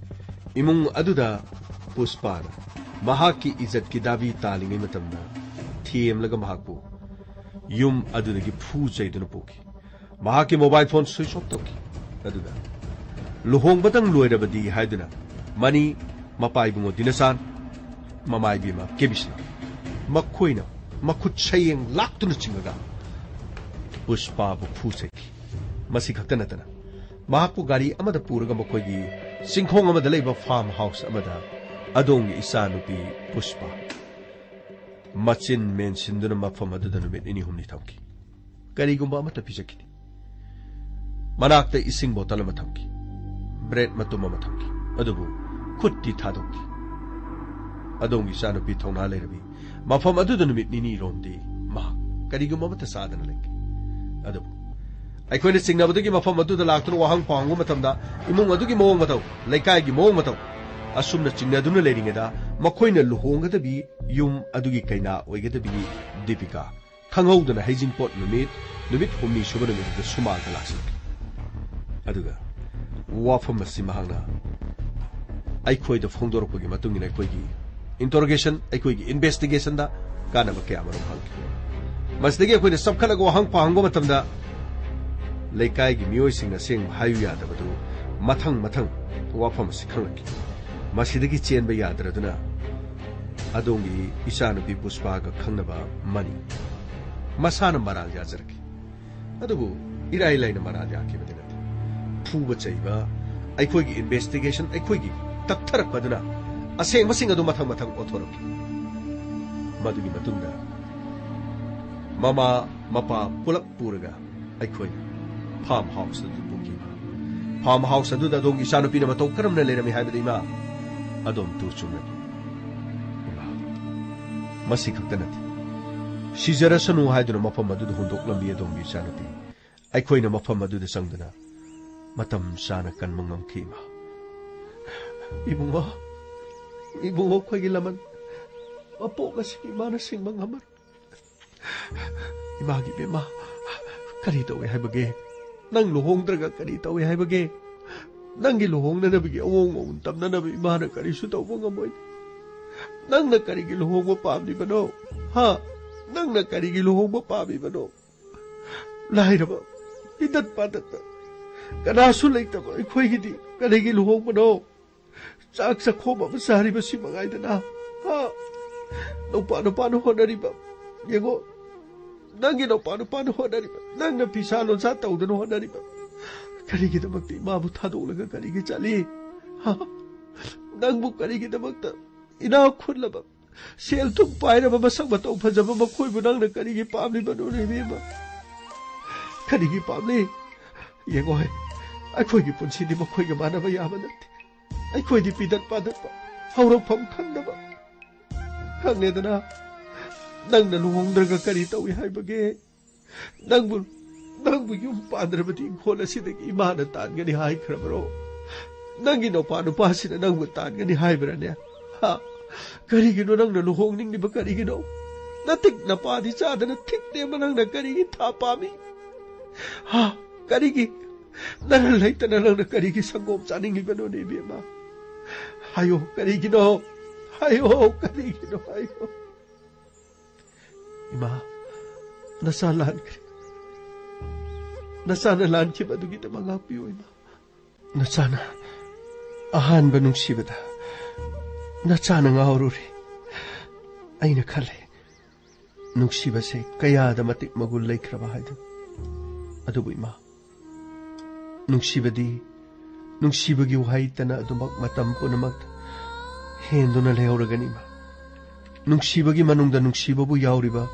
ꯏꯃꯨꯡ ꯑꯗꯨꯗ ꯄꯨꯁꯄꯥꯅ ꯃꯍꯥꯛꯀꯤ ꯏꯖꯠꯀꯤ ꯗꯥꯕꯤ ꯇꯥꯜꯂꯤꯉꯩ ꯃꯇꯝꯗ ꯊꯦꯝꯂꯒ ꯃꯍꯥꯛꯄꯨ ꯌꯨꯝ ꯑꯗꯨꯗꯒꯤ ꯐꯨ ꯆꯩꯗꯨꯅ ꯄꯨꯈꯤ꯫ ꯃꯍꯥꯛꯀꯤ ꯃꯣꯕꯥꯏꯜ ꯐꯣꯟ ꯁ꯭ꯋꯤꯆ ꯑꯣꯐ ꯇꯧꯈꯤ꯫ ꯑꯗꯨꯒ ꯂꯨꯍꯣꯡꯕꯗꯪ ꯂꯣꯏꯔꯕꯗꯤ ꯍꯥꯏꯗꯨꯅ ꯃꯅꯤ, ꯃꯄꯥ ꯏꯕꯨꯡꯉꯣ ꯗꯤꯅꯆꯥꯟ, ꯃꯃꯥ ꯏꯕꯦꯝꯃ ꯀꯦꯕꯤꯁꯅꯥ, ꯃꯈꯣꯏꯅ ꯃꯈꯨꯠ ꯁꯌꯦꯡ ꯂꯥꯛꯇꯨꯅ ꯆꯤꯡꯉꯒ ꯄꯨꯁꯄꯥꯕꯨ ꯐꯨ ꯆꯩꯈꯤ꯫ ꯃꯁꯤ ꯈꯛꯇ ꯅꯠꯇꯅ ꯃꯍꯥꯛꯄꯨ ꯒꯥꯔꯤ ꯑꯃꯗ ꯄꯨꯔꯒ ꯃꯈꯣꯏꯒꯤ ꯆꯤꯡꯈꯣꯡ ꯑꯃꯗ ꯂꯩꯕ ꯐꯥꯔꯝ ꯍꯥꯎꯁ ꯑꯃꯗ ꯑꯗꯣꯝꯒꯤ ꯏꯆꯥꯅꯨꯄꯤ ꯄꯨꯁꯄꯥ ꯃꯆꯤꯟ ꯃꯦꯟꯁꯤꯟꯗꯨꯅ ꯃꯐꯝ ꯑꯗꯨꯗ ꯅꯨꯃꯤꯠ ꯅꯤꯅꯤ ꯍꯨꯝꯅꯤ ꯊꯝꯈꯤ꯫ ꯀꯔꯤꯒꯨꯝꯕ ꯑꯃꯠꯇ ꯄꯤꯖꯈꯤꯗꯦ꯫ ꯃꯅꯥꯛꯇ ꯏꯁꯤꯡ ꯕꯣꯇꯜ ꯑꯃ ꯊꯝꯈꯤ, ꯕ꯭ꯔꯦꯗ ꯃꯇꯨꯝ ꯑꯃ ꯊꯝꯈꯤ, ꯑꯗꯨꯕꯨ ꯈꯨꯠꯇꯤ ꯊꯥꯗꯣꯛꯈꯤ꯫ ꯑꯗꯣꯝꯒꯤ ꯏꯆꯥꯅꯨꯄꯤ ꯊꯧꯅꯥ ꯂꯩꯔꯕꯤ ꯃꯐꯝ ꯑꯗꯨꯗ ꯅꯨꯃꯤꯠ ꯅꯤꯅꯤ ꯔꯣꯝꯗꯤ ꯃꯍꯥꯛ ꯀꯔꯤꯒꯨꯝꯕ ꯑꯃꯠꯇ ꯆꯥꯗꯅ ꯂꯩꯈꯤ꯫ ꯑꯗꯨꯕꯨ ꯑꯩꯈꯣꯏꯅ ꯆꯤꯡꯅꯕꯗꯒꯤ ꯃꯐꯝ ꯑꯗꯨꯗ ꯂꯥꯛꯇꯨꯅ ꯋꯥꯍꯪ ꯄꯥꯎꯍꯪꯕ ꯃꯇꯝꯗ ꯏꯃꯨꯡ ꯑꯗꯨꯒꯤ ꯃꯑꯣꯡ ꯃꯇꯧ, ꯂꯩꯀꯥꯏꯒꯤ ꯃꯑꯣꯡ ꯃꯇꯧ ꯑꯁꯨꯝꯅ ꯆꯤꯡꯅꯗꯨꯅ ꯂꯩꯔꯤꯉꯩꯗ ꯃꯈꯣꯏꯅ ꯂꯨꯍꯣꯡꯒꯗꯕꯤ ꯌꯨꯝ ꯑꯗꯨꯒꯤ ꯀꯩꯅꯥ ꯑꯣꯏꯒꯗꯕꯤ ꯗꯤꯄꯤꯀꯥ ꯈꯪꯍꯧꯗꯅ ꯍꯩꯖꯤꯡꯄꯣꯠ ꯅꯨꯃꯤꯠ, ꯅꯨꯃꯤꯠ ꯍꯨꯝꯅꯤ ꯁꯨꯕ ꯅꯨꯃꯤꯠꯇꯨꯗ ꯁꯨꯃꯥꯡꯗ ꯂꯥꯛꯁꯤꯟꯈꯤ꯫ ꯑꯗꯨꯒ ꯋꯥꯐꯝ ꯑꯁꯤ ꯃꯍꯥꯛꯅ ꯑꯩꯈꯣꯏꯗ ꯐꯣꯡꯗꯣꯔꯛꯄꯒꯤ ꯃꯇꯨꯡ ꯏꯟꯅ ꯑꯩꯈꯣꯏꯒꯤ ꯏꯟꯇꯔꯣꯒꯦꯁꯟ, ꯑꯩꯈꯣꯏꯒꯤ ꯏꯟꯚꯦꯁꯇꯤꯒꯦꯁꯟꯗ ꯀꯥꯟꯅꯕ ꯀꯌꯥ ꯃꯔꯨꯝ ꯐꯪꯈꯤ꯫ ꯃꯁꯤꯗꯒꯤ ꯑꯩꯈꯣꯏꯅ ꯆꯞꯈꯠꯂꯒ ꯋꯥꯍꯪ ꯄꯥꯎꯍꯪꯕ ꯃꯇꯝꯗ ꯂꯩꯀꯥꯏꯒꯤ ꯃꯤꯑꯣꯏꯁꯤꯡꯅ ꯑꯁꯦꯡꯕ ꯍꯥꯏꯌꯨ ꯌꯥꯗꯕꯗꯨ ꯃꯊꯪ ꯃꯊꯪ ꯋꯥꯐꯝ ꯑꯁꯤ ꯈꯪꯂꯛꯈꯤ꯫ ꯃꯁꯤꯗꯒꯤ ꯆꯦꯟꯕ ꯌꯥꯗ꯭ꯔꯗꯨꯅ ꯑꯗꯣꯝꯒꯤ ꯏꯆꯥꯅꯨꯄꯤ ꯄꯨꯁꯄꯥꯒ ꯈꯪꯅꯕ ꯃꯅꯤ ꯃꯁꯥꯅ ꯃꯔꯥꯜ ꯌꯥꯖꯔꯛꯈꯤ꯫ ꯑꯗꯨꯕꯨ ꯏꯔꯥꯏ ꯂꯥꯏꯅ ꯃꯔꯥꯜ ꯌꯥꯈꯤꯕꯗꯤ ꯅꯠꯇꯦ꯫ ꯐꯨꯕ ꯆꯩꯕ, ꯑꯩꯈꯣꯏꯒꯤ ꯏꯟꯚꯦꯁꯇꯤꯒꯦꯁꯟ, ꯑꯩꯈꯣꯏꯒꯤ ꯇꯞꯊꯔꯛꯄꯗꯨꯅ ꯑꯁꯦꯡꯕꯁꯤꯡ ꯑꯗꯨ ꯃꯊꯪ ꯃꯊꯪ ꯑꯣꯠꯊꯣꯔꯛꯈꯤ꯫ ꯃꯗꯨꯒꯤ ꯃꯇꯨꯡꯗ ꯃꯃꯥ ꯃꯄꯥ ꯄꯨꯂꯞ ꯄꯨꯔꯒ ꯑꯩꯈꯣꯏꯅ ꯐꯥꯔꯝ ꯍꯥꯎꯁ ꯑꯗꯨ ꯄꯨꯈꯤ꯫ ꯐꯥꯔꯝ ꯍꯥꯎꯁ ꯑꯗꯨꯗ ꯑꯗꯣꯝꯒꯤ ꯏꯆꯥꯅꯨꯄꯤꯅ ꯃꯇꯧ ꯀꯔꯝꯅ ꯂꯩꯔꯝꯃꯤ ꯍꯥꯏꯕꯗꯨ ꯏꯃꯥ ꯑꯗꯣꯝ ꯇꯨ ꯆꯨꯝꯂꯅꯤ꯫ ꯏꯃꯥ, ꯃꯁꯤ ꯈꯛꯇ ꯅꯠꯇꯦ, ꯁꯤꯖꯔꯁꯅꯨ ꯍꯥꯏꯗꯨꯅ ꯃꯐꯝ ꯑꯗꯨꯗ ꯍꯨꯟꯗꯣꯛꯂꯝꯃꯤ ꯑꯗꯣꯝꯒꯤ ꯏꯆꯥꯅꯨꯄꯤ꯫ ꯑꯩꯈꯣꯏꯅ ꯃꯐꯝ ꯑꯗꯨꯗ ꯆꯪꯗꯨꯅ ꯃꯇꯝ ꯆꯥꯅ ꯀꯟꯕ ꯉꯝꯈꯤ, ꯏꯃꯥ꯫ ꯏꯕꯨꯡꯉꯣ, ꯏꯕꯨꯡꯉꯣ, ꯑꯩꯈꯣꯏꯒꯤ ꯂꯃꯟ ꯃꯄꯣꯛ ꯑꯁꯤꯒꯤ ꯏꯃꯥꯅ ꯁꯤꯡꯕ ꯉꯝꯃꯔꯣꯏ꯫ ꯏꯃꯥꯒꯤ ꯏꯕꯦꯝꯃ, ꯀꯔꯤ ꯇꯧꯏ ꯍꯥꯏꯕꯒꯦ? ꯅꯪ ꯂꯨꯍꯣꯡꯗ꯭ꯔꯒ ꯀꯔꯤ ꯇꯧꯏ ꯍꯥꯏꯕꯒꯦ? ꯅꯪꯒꯤ ꯂꯨꯍꯣꯡꯅꯅꯕꯒꯤ ꯑꯑꯣꯡ ꯑꯑꯣꯟ ꯇꯝꯅꯅꯕ ꯏꯃꯥꯅ ꯀꯔꯤꯁꯨ ꯇꯧꯕ ꯉꯝꯃꯣꯏ꯫ ꯅꯪꯅ ꯀꯔꯤꯒꯤ ꯂꯨꯍꯣꯡꯕ ꯄꯥꯝꯂꯤꯕꯅꯣ? ꯍꯥ? ꯅꯪꯅ ꯀꯔꯤꯒꯤ ꯂꯨꯍꯣꯡꯕ ꯄꯥꯝꯂꯤꯕꯅꯣ? ꯂꯥꯏꯔꯕ, ꯄꯤꯗꯠ ꯄꯥꯗꯠꯇ ꯀꯅꯥꯁꯨ ꯂꯩꯇꯕ ꯑꯩꯈꯣꯏꯒꯤꯗꯤ ꯀꯔꯤꯒꯤ ꯂꯨꯍꯣꯡꯕꯅꯣ? ꯆꯥꯛ ꯆꯥꯛꯈꯣꯝ ꯑꯃ ꯆꯥꯔꯤꯕꯁꯤ ꯃꯉꯥꯏꯗꯅ꯫ ꯍꯥ? ꯅꯧꯄꯥ ꯅꯨꯄꯥꯅ ꯍꯣꯠꯅꯔꯤꯕ, ꯌꯦꯡꯉꯣ, ꯅꯪꯒꯤ ꯅꯧꯄꯥ ꯅꯨꯄꯥꯅ ꯍꯣꯠꯅꯔꯤꯕ, ꯅꯪꯅ ꯐꯤꯁꯥ ꯂꯣꯟꯁꯥ ꯇꯧꯗꯅ ꯍꯣꯠꯅꯔꯤꯕ, ꯀꯔꯤꯒꯤꯗꯃꯛꯇ ꯏꯃꯥꯕꯨ ꯊꯥꯗꯣꯛꯂꯒ ꯀꯔꯤꯒꯤ ꯆꯠꯂꯤ? ꯍꯥ? ꯅꯪꯕꯨ ꯀꯔꯤꯒꯤꯗꯃꯛꯇ ꯏꯅꯥꯛ ꯈꯨꯜꯂꯕ, ꯁꯦꯜ ꯊꯨꯝ ꯄꯥꯏꯔꯕ, ꯃꯁꯛ ꯃꯇꯧ ꯐꯖꯕ ꯃꯈꯣꯏꯕꯨ ꯅꯪꯅ ꯀꯔꯤꯒꯤ ꯄꯥꯝꯂꯤꯕꯅꯣꯅꯦ, ꯏꯕꯦꯝꯃ? ꯀꯔꯤꯒꯤ ꯄꯥꯝꯂꯤ? ꯌꯦꯡꯉꯣ ꯍꯦ, ꯑꯩꯈꯣꯏꯒꯤ ꯄꯨꯟꯁꯤꯗꯤ ꯃꯈꯣꯏꯒ ꯃꯥꯟꯅꯕ ꯌꯥꯕ ꯅꯠꯇꯦ꯫ ꯑꯩꯈꯣꯏꯗꯤ ꯄꯤꯗꯠ ꯄꯥꯗꯠꯄ, ꯍꯧꯔꯛꯐꯝ ꯈꯪꯗꯕ꯫ ꯈꯪꯂꯦꯗꯅ, ꯅꯪꯅ ꯂꯨꯍꯣꯡꯗ꯭ꯔꯒ ꯀꯔꯤ ꯇꯧꯏ ꯍꯥꯏꯕꯒꯦ? ꯅꯪꯕꯨ, ꯅꯪꯕꯨ ꯌꯨꯝ ꯄꯥꯟꯗ꯭ꯔꯕꯗꯤ ꯏꯪꯈꯣꯜ ꯑꯁꯤꯗꯒꯤ ꯏꯃꯥꯅ ꯇꯥꯟꯒꯅꯤ ꯍꯥꯏꯈ꯭ꯔꯕ꯭ꯔꯣ? ꯅꯪꯒꯤ ꯅꯨꯄꯥ ꯅꯨꯄꯥꯁꯤꯅ ꯅꯪꯕꯨ ꯇꯥꯟꯒꯅꯤ ꯍꯥꯏꯕ꯭ꯔꯅꯦ? ꯍꯥ? ꯀꯔꯤꯒꯤꯅꯣ ꯅꯪꯅ ꯂꯨꯍꯣꯡꯅꯤꯡꯂꯤꯕ ꯀꯔꯤꯒꯤꯅꯣ? ꯅꯇꯤꯛ ꯅꯄꯥꯗꯤ ꯆꯥꯗꯅ ꯊꯤꯛ ꯅꯦꯝꯕ ꯅꯪꯅ ꯀꯔꯤꯒꯤ ꯊꯥ ꯄꯥꯝꯃꯤ? ꯍꯥ? ꯀꯔꯤꯒꯤ? ꯅꯔꯜ ꯂꯩꯇꯅ ꯅꯪꯅ ꯀꯔꯤꯒꯤ ꯁꯪꯒꯣꯝ ꯆꯥꯅꯤꯡꯂꯤꯕꯅꯣꯅꯦ, ꯏꯕꯦꯝꯃ? ꯍꯥꯏꯌꯣ, ꯀꯔꯤꯒꯤꯅꯣ? ꯍꯥꯏꯌꯣ, ꯀꯔꯤꯒꯤꯅꯣ? ꯍꯥꯏꯌꯣ꯫ ꯏꯃꯥ, ꯅꯆꯥ ꯂꯥꯟꯈ꯭ꯔꯦ꯫ ꯅꯆꯥꯅ ꯂꯥꯟꯈꯤꯕ ꯑꯗꯨꯒꯤꯗꯃꯛ ꯉꯥꯛꯄꯤꯌꯨ, ꯏꯃꯥ꯫ ꯅꯆꯥꯅ ꯑꯍꯥꯟꯕ ꯅꯨꯡꯁꯤꯕꯗ ꯅꯆꯥꯅ ꯉꯥꯎꯔꯨꯔꯦ꯫ ꯑꯩꯅ ꯈꯜꯂꯦ, ꯅꯨꯡꯁꯤꯕꯁꯦ ꯀꯌꯥꯗ ꯃꯇꯤꯛ ꯃꯒꯨꯟ ꯂꯩꯈ꯭ꯔꯕ ꯍꯥꯏꯗꯨ꯫ ꯑꯗꯨꯕꯨ ꯏꯃꯥ, ꯅꯨꯡꯁꯤꯕꯗꯤ, ꯅꯨꯡꯁꯤꯕꯒꯤ ꯋꯥꯍꯩꯇꯅ ꯑꯗꯨꯃꯛ ꯃꯇꯝ ꯄꯨꯝꯅꯃꯛꯇ ꯍꯦꯟꯗꯨꯅ ꯂꯩꯍꯧꯔꯒꯅꯤ, ꯏꯃꯥ꯫ ꯅꯨꯡꯁꯤꯕꯒꯤ ꯃꯅꯨꯡꯗ ꯅꯨꯡꯁꯤꯕꯕꯨ ꯌꯥꯎꯔꯤꯕ,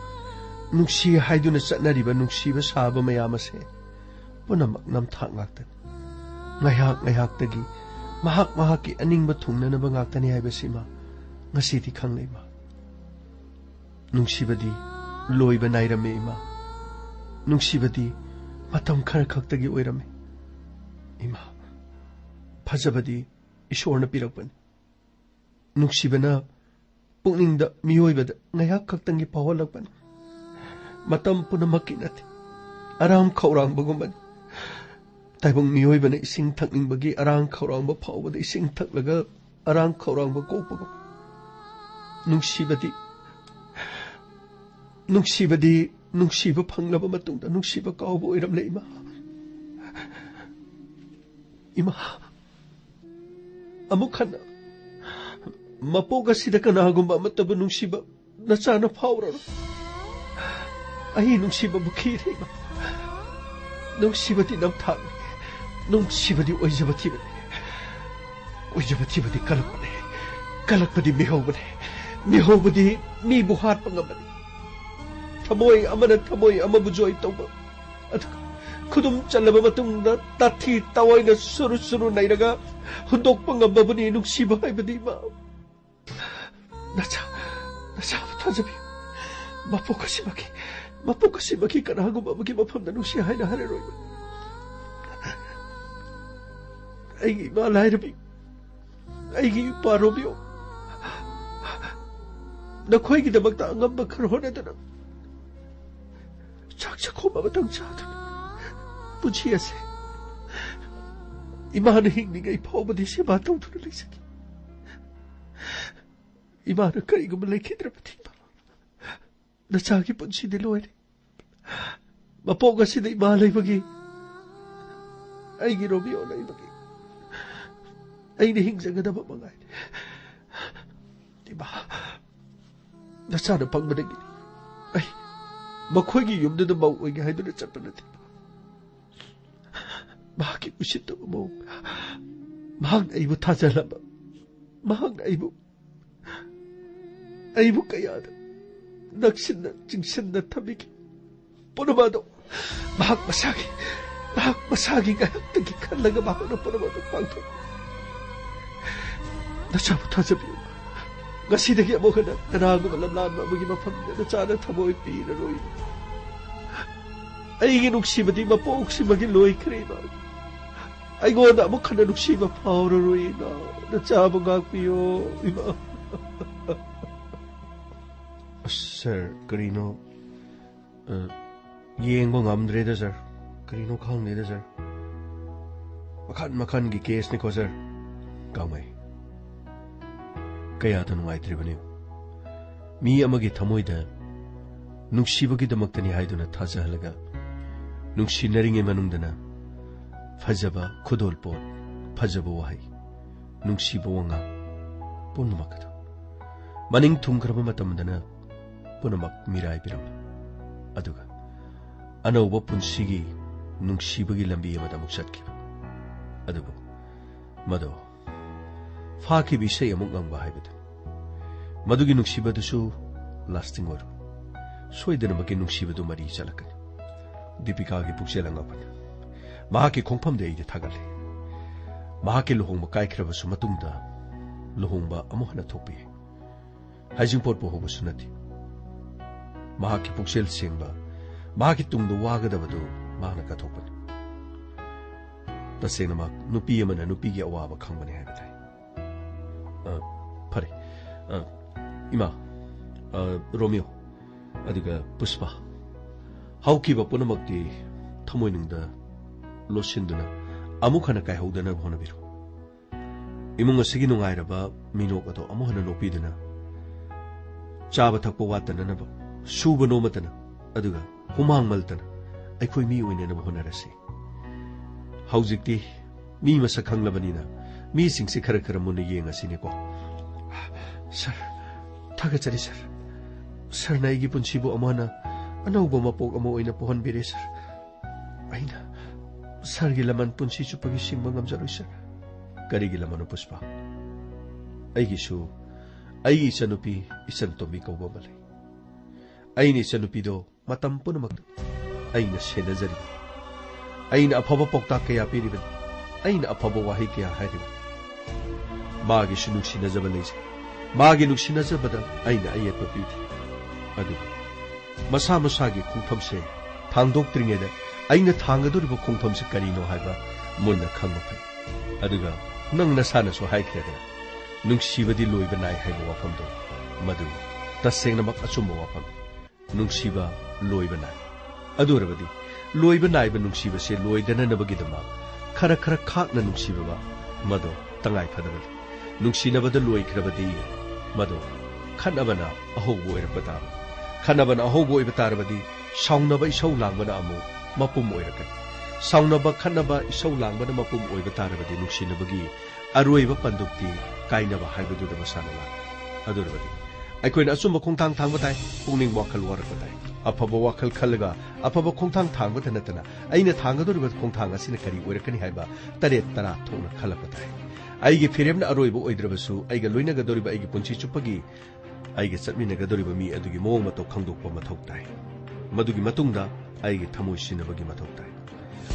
ꯅꯨꯡꯁꯤ ꯍꯥꯏꯗꯨꯅ ꯆꯠꯅꯔꯤꯕ ꯅꯨꯡꯁꯤꯕ ꯁꯥꯕ ꯃꯌꯥꯝ ꯑꯁꯦ ꯄꯨꯝꯅꯃꯛ ꯅꯝꯊꯥꯛ ꯉꯥꯛꯇꯅꯤ꯫ ꯉꯥꯏꯍꯥꯛ ꯉꯥꯏꯍꯥꯛꯇꯒꯤ ꯃꯍꯥꯛ ꯃꯍꯥꯛꯀꯤ ꯑꯅꯤꯡꯕ ꯊꯨꯡꯅꯅꯕ ꯉꯥꯛꯇꯅꯤ ꯍꯥꯏꯕꯁꯤꯃ ꯉꯁꯤꯗꯤ ꯈꯪꯂꯦ, ꯏꯃꯥ꯫ ꯅꯨꯡꯁꯤꯕꯗꯤ ꯂꯣꯏꯕ ꯅꯥꯏꯔꯝꯃꯤ, ꯏꯃꯥ꯫ ꯅꯨꯡꯁꯤꯕꯗꯤ ꯃꯇꯝ ꯈꯔ ꯈꯛꯇꯒꯤ ꯑꯣꯏꯔꯝꯃꯤ, ꯏꯃꯥ꯫ ꯐꯖꯕꯗꯤ ꯏꯁꯣꯔꯅ ꯄꯤꯔꯛꯄꯅꯤ꯫ ꯅꯨꯡꯁꯤꯕꯅ ꯄꯨꯛꯅꯤꯡꯗ, ꯃꯤꯑꯣꯏꯕꯗ ꯉꯥꯏꯍꯥꯛ ꯈꯛꯇꯪꯒꯤ ꯐꯥꯎꯍꯜꯂꯛꯄꯅꯤ꯫ ꯃꯇꯝ ꯄꯨꯝꯅꯃꯛꯀꯤ ꯅꯠꯇꯦ꯫ ꯑꯔꯥꯝ ꯈꯧꯔꯥꯡꯕꯒꯨꯝꯕꯅꯤ꯫ ꯇꯥꯏꯕꯪ ꯃꯤꯑꯣꯏꯕꯅ ꯏꯁꯤꯡ ꯊꯛꯅꯤꯡꯕꯒꯤ ꯑꯔꯥꯝ ꯈꯧꯔꯥꯡꯕ ꯐꯥꯎꯕꯗ ꯏꯁꯤꯡ ꯊꯛꯂꯒ ꯑꯔꯥꯝ ꯈꯧꯔꯥꯡꯕ ꯀꯣꯛꯄꯒꯨꯝ꯫ ꯅꯨꯡꯁꯤꯕꯗꯤ, ꯅꯨꯡꯁꯤꯕꯗꯤ ꯅꯨꯡꯁꯤꯕ ꯐꯪꯂꯕ ꯃꯇꯨꯡꯗ ꯅꯨꯡꯁꯤꯕ ꯀꯥꯎꯕ ꯑꯣꯏꯔꯝꯂꯦ, ꯏꯃꯥ꯫ ꯏꯃꯥ, ꯑꯃꯨꯛ ꯍꯟꯅ ꯃꯄꯣꯛ ꯑꯁꯤꯗ ꯀꯅꯥꯒꯨꯝꯕ ꯑꯃꯠꯇꯕꯨ ꯅꯨꯡꯁꯤꯕ ꯅꯆꯥꯅ ꯐꯥꯎꯔꯔꯣꯏ꯫ ꯑꯩ ꯅꯨꯡꯁꯤꯕꯕꯨ ꯈꯤꯔꯦ, ꯏꯃꯥ꯫ ꯅꯨꯡꯁꯤꯕꯗꯤ ꯅꯝꯊꯥꯛꯅꯤ꯫ ꯅꯨꯡꯁꯤꯕꯗꯤ ꯑꯣꯏꯖꯕ ꯊꯤꯕꯅꯤ꯫ ꯑꯣꯏꯖꯕ ꯊꯤꯕꯗꯤ ꯀꯜꯂꯛꯄꯅꯤ꯫ ꯀꯜꯂꯛꯄꯗꯤ ꯃꯤꯍꯧꯕꯅꯤ꯫ ꯃꯤꯍꯧꯕꯗꯤ ꯃꯤꯕꯨ ꯍꯥꯠꯄ ꯉꯝꯕꯅꯤ꯫ ꯊꯃꯣꯏ ꯑꯃꯅ ꯊꯃꯣꯏ ꯑꯃꯕꯨ ꯖꯣꯏ ꯇꯧꯕ, ꯑꯗꯨꯒ ꯈꯨꯗꯨꯝ ꯆꯜꯂꯕ ꯃꯇꯨꯡꯗ ꯇꯥꯊꯤ ꯇꯥꯑꯣꯏꯅ ꯁꯨꯔꯨ ꯁꯨꯔꯨ ꯅꯩꯔꯒ ꯍꯨꯟꯗꯣꯛꯄ ꯉꯝꯕꯕꯨꯅꯤ ꯅꯨꯡꯁꯤꯕ ꯍꯥꯏꯕꯗꯤ, ꯏꯃꯥ꯫ ꯅꯆꯥ, ꯅꯆꯥꯕꯨ ꯊꯥꯖꯕꯤꯌꯨ꯫ ꯃꯄꯣꯛ ꯑꯁꯤꯃꯛꯀꯤ, ꯃꯄꯣꯛ ꯑꯁꯤꯃꯛꯀꯤ ꯀꯅꯥꯒꯨꯝꯕ ꯑꯃꯒꯤ ꯃꯐꯝꯗ ꯅꯨꯡꯁꯤ ꯍꯥꯏꯅ ꯍꯥꯏꯔꯔꯣꯏ꯫ ꯑꯩꯒꯤ ꯏꯃꯥ ꯂꯥꯏꯔꯕꯤ, ꯑꯩꯒꯤ ꯏꯄꯥ ꯔꯣꯃꯤꯌꯣ, ꯅꯈꯣꯏꯒꯤꯗꯃꯛꯇ ꯑꯉꯝꯕ ꯈꯔ ꯍꯣꯠꯅꯗꯨꯅ, ꯆꯥꯛ ꯆꯥꯛꯈꯣꯝ ꯑꯃꯇꯪ ꯆꯥꯗꯨꯅ, ꯄꯨꯟꯁꯤ ꯑꯁꯦ ꯏꯃꯥꯅ ꯍꯤꯡꯂꯤꯉꯩ ꯐꯥꯎꯕꯗꯤ ꯁꯦꯕꯥ ꯇꯧꯗꯨꯅ ꯂꯩꯖꯒꯦ꯫ ꯏꯃꯥꯅ ꯀꯔꯤꯒꯨꯝꯕ ꯂꯩꯈꯤꯗ꯭ꯔꯕꯗꯤ, ꯏꯃꯥ, ꯅꯆꯥꯒꯤ ꯄꯨꯟꯁꯤꯗꯤ ꯂꯣꯏꯔꯦ꯫ ꯃꯄꯣꯛ ꯑꯁꯤꯗ ꯏꯃꯥ ꯂꯩꯕꯒꯤ, ꯑꯩꯒꯤ ꯔꯣꯃꯤꯌꯣ ꯂꯩꯕꯒꯤ, ꯑꯩꯅ ꯍꯤꯡꯖꯒꯗꯕ ꯃꯉꯥꯏꯔꯦ꯫ ꯏꯃꯥ, ꯅꯆꯥꯅ ꯄꯪꯕꯗꯒꯤꯅꯤ꯫ ꯑꯩ ꯃꯈꯣꯏꯒꯤ ꯌꯨꯝꯗꯨꯗ ꯃꯧ ꯑꯣꯏꯒꯦ ꯍꯥꯏꯗꯨꯅ ꯆꯠꯄ ꯅꯠꯇꯦ꯫ ꯃꯍꯥꯛꯀꯤ ꯎꯁꯤꯠꯇꯕ ꯃꯑꯣꯡ, ꯃꯍꯥꯛꯅ ꯑꯩꯕꯨ ꯊꯥꯖꯍꯜꯂꯝꯕ, ꯃꯍꯥꯛꯅ ꯑꯩꯕꯨ, ꯑꯩꯕꯨ ꯀꯌꯥꯗ ꯅꯛꯁꯤꯟꯅ ꯆꯤꯡꯁꯤꯟꯅ ꯊꯝꯕꯤꯈꯤ꯫ ꯄꯨꯝꯅꯃꯛ ꯑꯗꯨ ꯃꯍꯥꯛ ꯃꯁꯥꯒꯤ, ꯃꯍꯥꯛ ꯃꯁꯥꯒꯤ ꯉꯥꯏꯍꯥꯛꯇꯒꯤ ꯈꯜꯂꯒ ꯃꯍꯥꯛꯅ ꯄꯨꯝꯅꯃꯛ ꯑꯗꯨ ꯄꯥꯡꯊꯣꯛꯏ꯫ ꯅꯆꯥꯕꯨ ꯊꯥꯖꯕꯤꯌꯨ꯫ ꯉꯁꯤꯗꯒꯤ ꯑꯃꯨꯛ ꯍꯟꯅ ꯀꯅꯥꯒꯨꯝꯕ ꯂꯝꯂꯥꯟꯕ ꯑꯃꯒꯤ ꯃꯐꯝꯗ ꯅꯆꯥꯅ ꯊꯃꯣꯏ ꯄꯤꯔꯔꯣꯏ꯫ ꯑꯩꯒꯤ ꯅꯨꯡꯁꯤꯕꯗꯤ ꯃꯄꯣꯛꯁꯤꯃꯒꯤ ꯂꯣꯏꯈ꯭ꯔꯦ, ꯏꯃꯥ꯫ ꯑꯩꯉꯣꯟꯗ ꯑꯃꯨꯛ ꯍꯟꯅ ꯅꯨꯡꯁꯤꯕ ꯐꯥꯎꯔꯔꯣꯏ, ꯏꯃꯥ꯫ ꯅꯆꯥꯕꯨ ꯉꯥꯛꯄꯤꯌꯣ, ꯏꯃꯥ꯫ ꯑꯁ, ꯁꯥꯔ, ꯀꯔꯤꯅꯣ? ꯑ, ꯌꯦꯡꯕ ꯉꯝꯗ꯭ꯔꯦꯗ, ꯁꯥꯔ꯫ ꯀꯔꯤꯅꯣ ꯈꯪꯗꯦꯗ, ꯁꯥꯔ꯫ ꯃꯈꯟ ꯃꯈꯟꯒꯤ ꯀꯦꯁꯅꯤꯀꯣ, ꯁꯥꯔ꯫ ꯀꯥꯃꯩ, ꯀꯌꯥꯗ ꯅꯨꯡꯉꯥꯏꯇ꯭ꯔꯤꯕꯅꯤ꯫ ꯃꯤ ꯑꯃꯒꯤ ꯊꯃꯣꯏꯗ ꯅꯨꯡꯁꯤꯕꯒꯤꯗꯃꯛꯇꯅꯤ ꯍꯥꯏꯗꯨꯅ ꯊꯥꯖꯍꯜꯂꯒ, ꯅꯨꯡꯁꯤꯅꯔꯤꯉꯩ ꯃꯅꯨꯡꯗꯅ ꯐꯖꯕ ꯈꯨꯗꯣꯜꯄꯣꯠ, ꯐꯖꯕ ꯋꯥꯍꯩ, ꯅꯨꯡꯁꯤꯕ ꯋꯥꯉꯥꯡ, ꯄꯨꯝꯅꯃꯛ ꯑꯗꯨ ꯃꯅꯤꯡ ꯊꯨꯡꯈ꯭ꯔꯕ ꯃꯇꯝꯗꯅ ꯄꯨꯝꯅꯃꯛ ꯃꯤꯔꯥꯏꯕꯤꯔꯝꯃꯤ꯫ ꯑꯗꯨꯒ ꯑꯅꯧꯕ ꯄꯨꯟꯁꯤꯒꯤ ꯅꯨꯡꯁꯤꯕꯒꯤ ꯂꯝꯕꯤ ꯑꯃꯗ ꯑꯃꯨꯛ ꯆꯠꯈꯤꯕ꯫ ꯑꯗꯨꯕꯨ ꯃꯗꯣ ꯐꯥꯈꯤꯕ ꯏꯁꯩ ꯑꯃꯨꯛ ꯉꯪꯕ ꯍꯥꯏꯕꯗꯨ, ꯃꯗꯨꯒꯤ ꯅꯨꯡꯁꯤꯕꯗꯨꯁꯨ lasting ꯑꯣꯏꯔꯣꯏ꯫ ꯁꯣꯏꯗꯅꯃꯛꯀꯤ ꯅꯨꯡꯁꯤꯕꯗꯨ ꯃꯔꯤ ꯆꯠꯂꯛꯀꯅꯤ꯫ ꯗꯤꯄꯤꯀꯥꯒꯤ ꯄꯨꯛꯆꯦꯜ ꯑꯉꯛꯄꯅꯤ꯫ ꯃꯍꯥꯛꯀꯤ ꯈꯣꯡꯐꯝꯗꯤ ꯑꯩꯗꯤ ꯊꯥꯒꯠꯂꯤ꯫ ꯃꯍꯥꯛꯀꯤ ꯂꯨꯍꯣꯡꯕ ꯀꯥꯏꯈ꯭ꯔꯕꯁꯨ ꯃꯇꯨꯡꯗ ꯂꯨꯍꯣꯡꯕ ꯑꯃꯨꯛ ꯍꯟꯅ ꯊꯣꯛꯄ ꯌꯥꯏ꯫ ꯍꯩꯖꯤꯡꯄꯣꯠꯄꯨ ꯍꯧꯕꯁꯨ ꯅꯠꯇꯦ꯫ ꯃꯍꯥꯛꯀꯤ ꯄꯨꯛꯆꯦꯜ ꯁꯦꯡꯕ, ꯃꯍꯥꯛꯀꯤ ꯇꯨꯡꯗ ꯋꯥꯒꯗꯕꯗꯨ ꯃꯍꯥꯛꯅ ꯀꯠꯊꯣꯛꯄꯅꯤ꯫ ꯇꯁꯦꯡꯅꯃꯛ ꯅꯨꯄꯤ ꯑꯃꯅ ꯅꯨꯄꯤꯒꯤ ꯑꯋꯥꯕ ꯈꯪꯕꯅꯤ ꯍꯥꯏꯕ ꯇꯥꯏ꯫ ꯑ, ꯐꯔꯦ꯫ ꯑ, ꯏꯃꯥ, ꯑ, ꯔꯣꯃꯤꯌꯣ, ꯑꯗꯨꯒ ꯄꯨꯁꯄꯥ, ꯍꯧꯈꯤꯕ ꯄꯨꯝꯅꯃꯛꯇꯤ ꯊꯃꯣꯏꯅꯨꯡꯗ ꯂꯣꯠꯁꯤꯟꯗꯨꯅ ꯑꯃꯨꯛ ꯍꯟꯅ ꯀꯥꯏꯍꯧꯗꯅꯕ ꯍꯣꯠꯅꯕꯤꯔꯣ꯫ ꯏꯃꯨꯡ ꯑꯁꯤꯒꯤ ꯅꯨꯡꯉꯥꯏꯔꯕ ꯃꯤꯅꯣꯛ ꯑꯗꯣ ꯑꯃꯨꯛ ꯍꯟꯅ ꯅꯣꯛꯄꯤꯗꯨꯅ, ꯆꯥꯕ ꯊꯛꯄ ꯋꯥꯠꯇꯅꯅꯕ, ꯁꯨꯕ ꯅꯣꯝꯃꯇꯅ, ꯑꯗꯨꯒ ꯍꯨꯃꯥꯡ ꯃꯜꯇꯅ ꯑꯩꯈꯣꯏ ꯃꯤ ꯑꯣꯏꯅꯅꯕ ꯍꯣꯠꯅꯔꯁꯤ꯫ ꯍꯧꯖꯤꯛꯇꯤ ꯃꯤ ꯃꯁꯛ ꯈꯪꯂꯕꯅꯤꯅ ꯃꯤꯁꯤꯡꯁꯦ ꯈꯔ ꯈꯔ ꯃꯨꯟꯅ ꯌꯦꯡꯉꯁꯤꯅꯦꯀꯣ꯫ ꯁꯥꯔ, ꯊꯥꯒꯠꯆꯔꯤ ꯁꯥꯔ꯫ ꯁꯥꯔꯅ ꯑꯩꯒꯤ ꯄꯨꯟꯁꯤꯕꯨ ꯑꯃꯨꯛ ꯍꯟꯅ ꯑꯅꯧꯕ ꯃꯄꯣꯛ ꯑꯃ ꯑꯣꯏꯅ ꯄꯣꯛꯍꯟꯕꯤꯔꯦ ꯁꯥꯔ꯫ ꯑꯩꯅ ꯁꯥꯔꯒꯤ ꯂꯃꯟ ꯄꯨꯟꯁꯤ ꯆꯨꯞꯄꯒꯤ ꯁꯤꯡꯕ ꯉꯝꯖꯔꯣꯏ ꯁꯥꯔ꯫ ꯀꯔꯤꯒꯤ ꯂꯃꯟꯅꯣ ꯄꯨꯁꯄꯥ? ꯑꯩꯒꯤꯁꯨ ꯑꯩꯒꯤ ꯏꯆꯟꯅꯨꯄꯤ ꯏꯆꯟ ꯇꯣꯝꯕꯤ ꯀꯧꯕ ꯑꯃ ꯂꯩ꯫ ꯑꯩꯅ ꯏꯆꯟꯅꯨꯄꯤꯗꯣ ꯃꯇꯝ ꯄꯨꯝꯅꯃꯛꯇ ꯑꯩꯅ ꯁꯦꯟꯅꯖꯔꯤꯕꯅꯤ꯫ ꯑꯩꯅ ꯑꯐꯕ ꯄꯥꯎꯇꯥꯛ ꯀꯌꯥ ꯄꯤꯔꯤꯕꯅꯤ꯫ ꯑꯩꯅ ꯑꯐꯕ ꯋꯥꯍꯩ ꯀꯌꯥ ꯍꯥꯏꯔꯤꯕꯅꯤ꯫ ꯃꯥꯒꯤꯁꯨ ꯅꯨꯡꯁꯤꯅꯖꯕ ꯂꯩꯖꯩ꯫ ꯃꯥꯒꯤ ꯅꯨꯡꯁꯤꯅꯖꯕꯗ ꯑꯩꯅ ꯑꯌꯦꯠꯄ ꯄꯤꯗꯦ꯫ ꯑꯗꯨꯕꯨ ꯃꯁꯥ ꯃꯁꯥꯒꯤ ꯈꯣꯡꯐꯝꯁꯦ ꯊꯥꯡꯗꯣꯛꯇ꯭ꯔꯤꯉꯩꯗ ꯑꯩꯅ ꯊꯥꯡꯒꯗꯧꯔꯤꯕ ꯈꯣꯡꯐꯝꯁꯦ ꯀꯔꯤꯅꯣ ꯍꯥꯏꯕ ꯃꯨꯟꯅ ꯈꯪꯕ ꯐꯩ꯫ ꯑꯗꯨꯒ ꯅꯪ ꯅꯁꯥꯅꯁꯨ ꯍꯥꯏꯈ꯭ꯔꯦꯗꯅ, ꯅꯨꯡꯁꯤꯕꯗꯤ ꯂꯣꯏꯕ ꯅꯥꯏ ꯍꯥꯏꯕ ꯋꯥꯐꯝꯗꯣ, ꯃꯗꯨ ꯇꯁꯦꯡꯅꯃꯛ ꯑꯆꯨꯝꯕ ꯋꯥꯐꯝꯅꯤ꯫ ꯅꯨꯡꯁꯤꯕ ꯂꯣꯏꯕ ꯅꯥꯏ꯫ ꯑꯗꯨ ꯑꯣꯏꯔꯕꯗꯤ ꯂꯣꯏꯕ ꯅꯥꯏꯕ ꯅꯨꯡꯁꯤꯕꯁꯦ ꯂꯣꯏꯗꯅꯅꯕꯒꯤꯗꯃꯛ ꯈꯔ ꯈꯔ ꯈꯥꯛꯅ ꯅꯨꯡꯁꯤꯕ, ꯃꯗꯣ ꯇꯉꯥꯏ ꯐꯗꯕꯅꯤ꯫ ꯅꯨꯡꯁꯤꯅꯕꯗ ꯂꯣꯏꯈ꯭ꯔꯕꯗꯤ ꯃꯗꯣ ꯈꯠꯅꯕꯅ ꯑꯍꯧꯕ ꯑꯣꯏꯔꯛꯄ ꯇꯥꯕꯅꯤ꯫ ꯈꯠꯅꯕꯅ ꯑꯍꯧꯕ ꯑꯣꯏꯕ ꯇꯥꯔꯕꯗꯤ ꯁꯥꯎꯅꯕ ꯏꯁꯧ ꯂꯥꯡꯕꯅ ꯑꯃꯨꯛ ꯃꯄꯨꯝ ꯑꯣꯏꯔꯛꯀꯅꯤ꯫ ꯁꯥꯎꯅꯕ, ꯈꯠꯅꯕ, ꯏꯁꯧ ꯂꯥꯡꯕꯅ ꯃꯄꯨꯝ ꯑꯣꯏꯕ ꯇꯥꯔꯕꯗꯤ ꯅꯨꯡꯁꯤꯅꯕꯒꯤ ꯑꯔꯣꯏꯕ ꯄꯥꯟꯗꯨꯞꯇꯤ ꯀꯥꯏꯅꯕ ꯍꯥꯏꯕꯗꯨꯗ ꯃꯁꯥꯅ ꯂꯥꯛꯏ꯫ ꯑꯗꯨ ꯑꯣꯏꯔꯕꯗꯤ ꯑꯩꯈꯣꯏꯅ ꯑꯆꯨꯝꯕ ꯈꯣꯡꯊꯥꯡ ꯊꯥꯡꯕ ꯇꯥꯏ, ꯄꯨꯛꯅꯤꯡ ꯋꯥꯈꯜ ꯋꯥꯔꯛꯄ ꯇꯥꯏ꯫ ꯑꯐꯕ ꯋꯥꯈꯜ ꯈꯜꯂꯒ ꯑꯐꯕ ꯈꯣꯡꯊꯥꯡ ꯊꯥꯡꯕꯇ ꯅꯠꯇꯅ ꯑꯩꯅ ꯊꯥꯡꯒꯗꯧꯔꯤꯕ ꯈꯣꯡꯊꯥꯡ ꯑꯁꯤꯅ ꯀꯔꯤ ꯑꯣꯏꯔꯛꯀꯅꯤ ꯍꯥꯏꯕ ꯇꯔꯦꯠ ꯇꯔꯥ ꯊꯣꯛꯅ ꯈꯜꯂꯛꯄ ꯇꯥꯏ꯫ ꯑꯩꯒꯤ ꯐꯤꯔꯦꯞꯅ ꯑꯔꯣꯏꯕ ꯑꯣꯏꯗ꯭ꯔꯕꯁꯨ ꯑꯩꯒ ꯂꯣꯏꯅꯒꯗꯧꯔꯤꯕ ꯑꯩꯒꯤ ꯄꯨꯟꯁꯤ ꯆꯨꯞꯄꯒꯤ ꯑꯩꯒ ꯆꯠꯃꯤꯟꯅꯒꯗꯧꯔꯤꯕ ꯃꯤ ꯑꯗꯨꯒꯤ ꯃꯑꯣꯡ ꯃꯇꯧ ꯈꯪꯗꯣꯛꯄ ꯃꯊꯧ ꯇꯥꯏ꯫ ꯃꯗꯨꯒꯤ ꯃꯇꯨꯡꯗ ꯑꯩꯒꯤ ꯊꯃꯣꯏ ꯁꯤꯟꯅꯕꯒꯤ ꯃꯊꯧ ꯇꯥꯏ꯫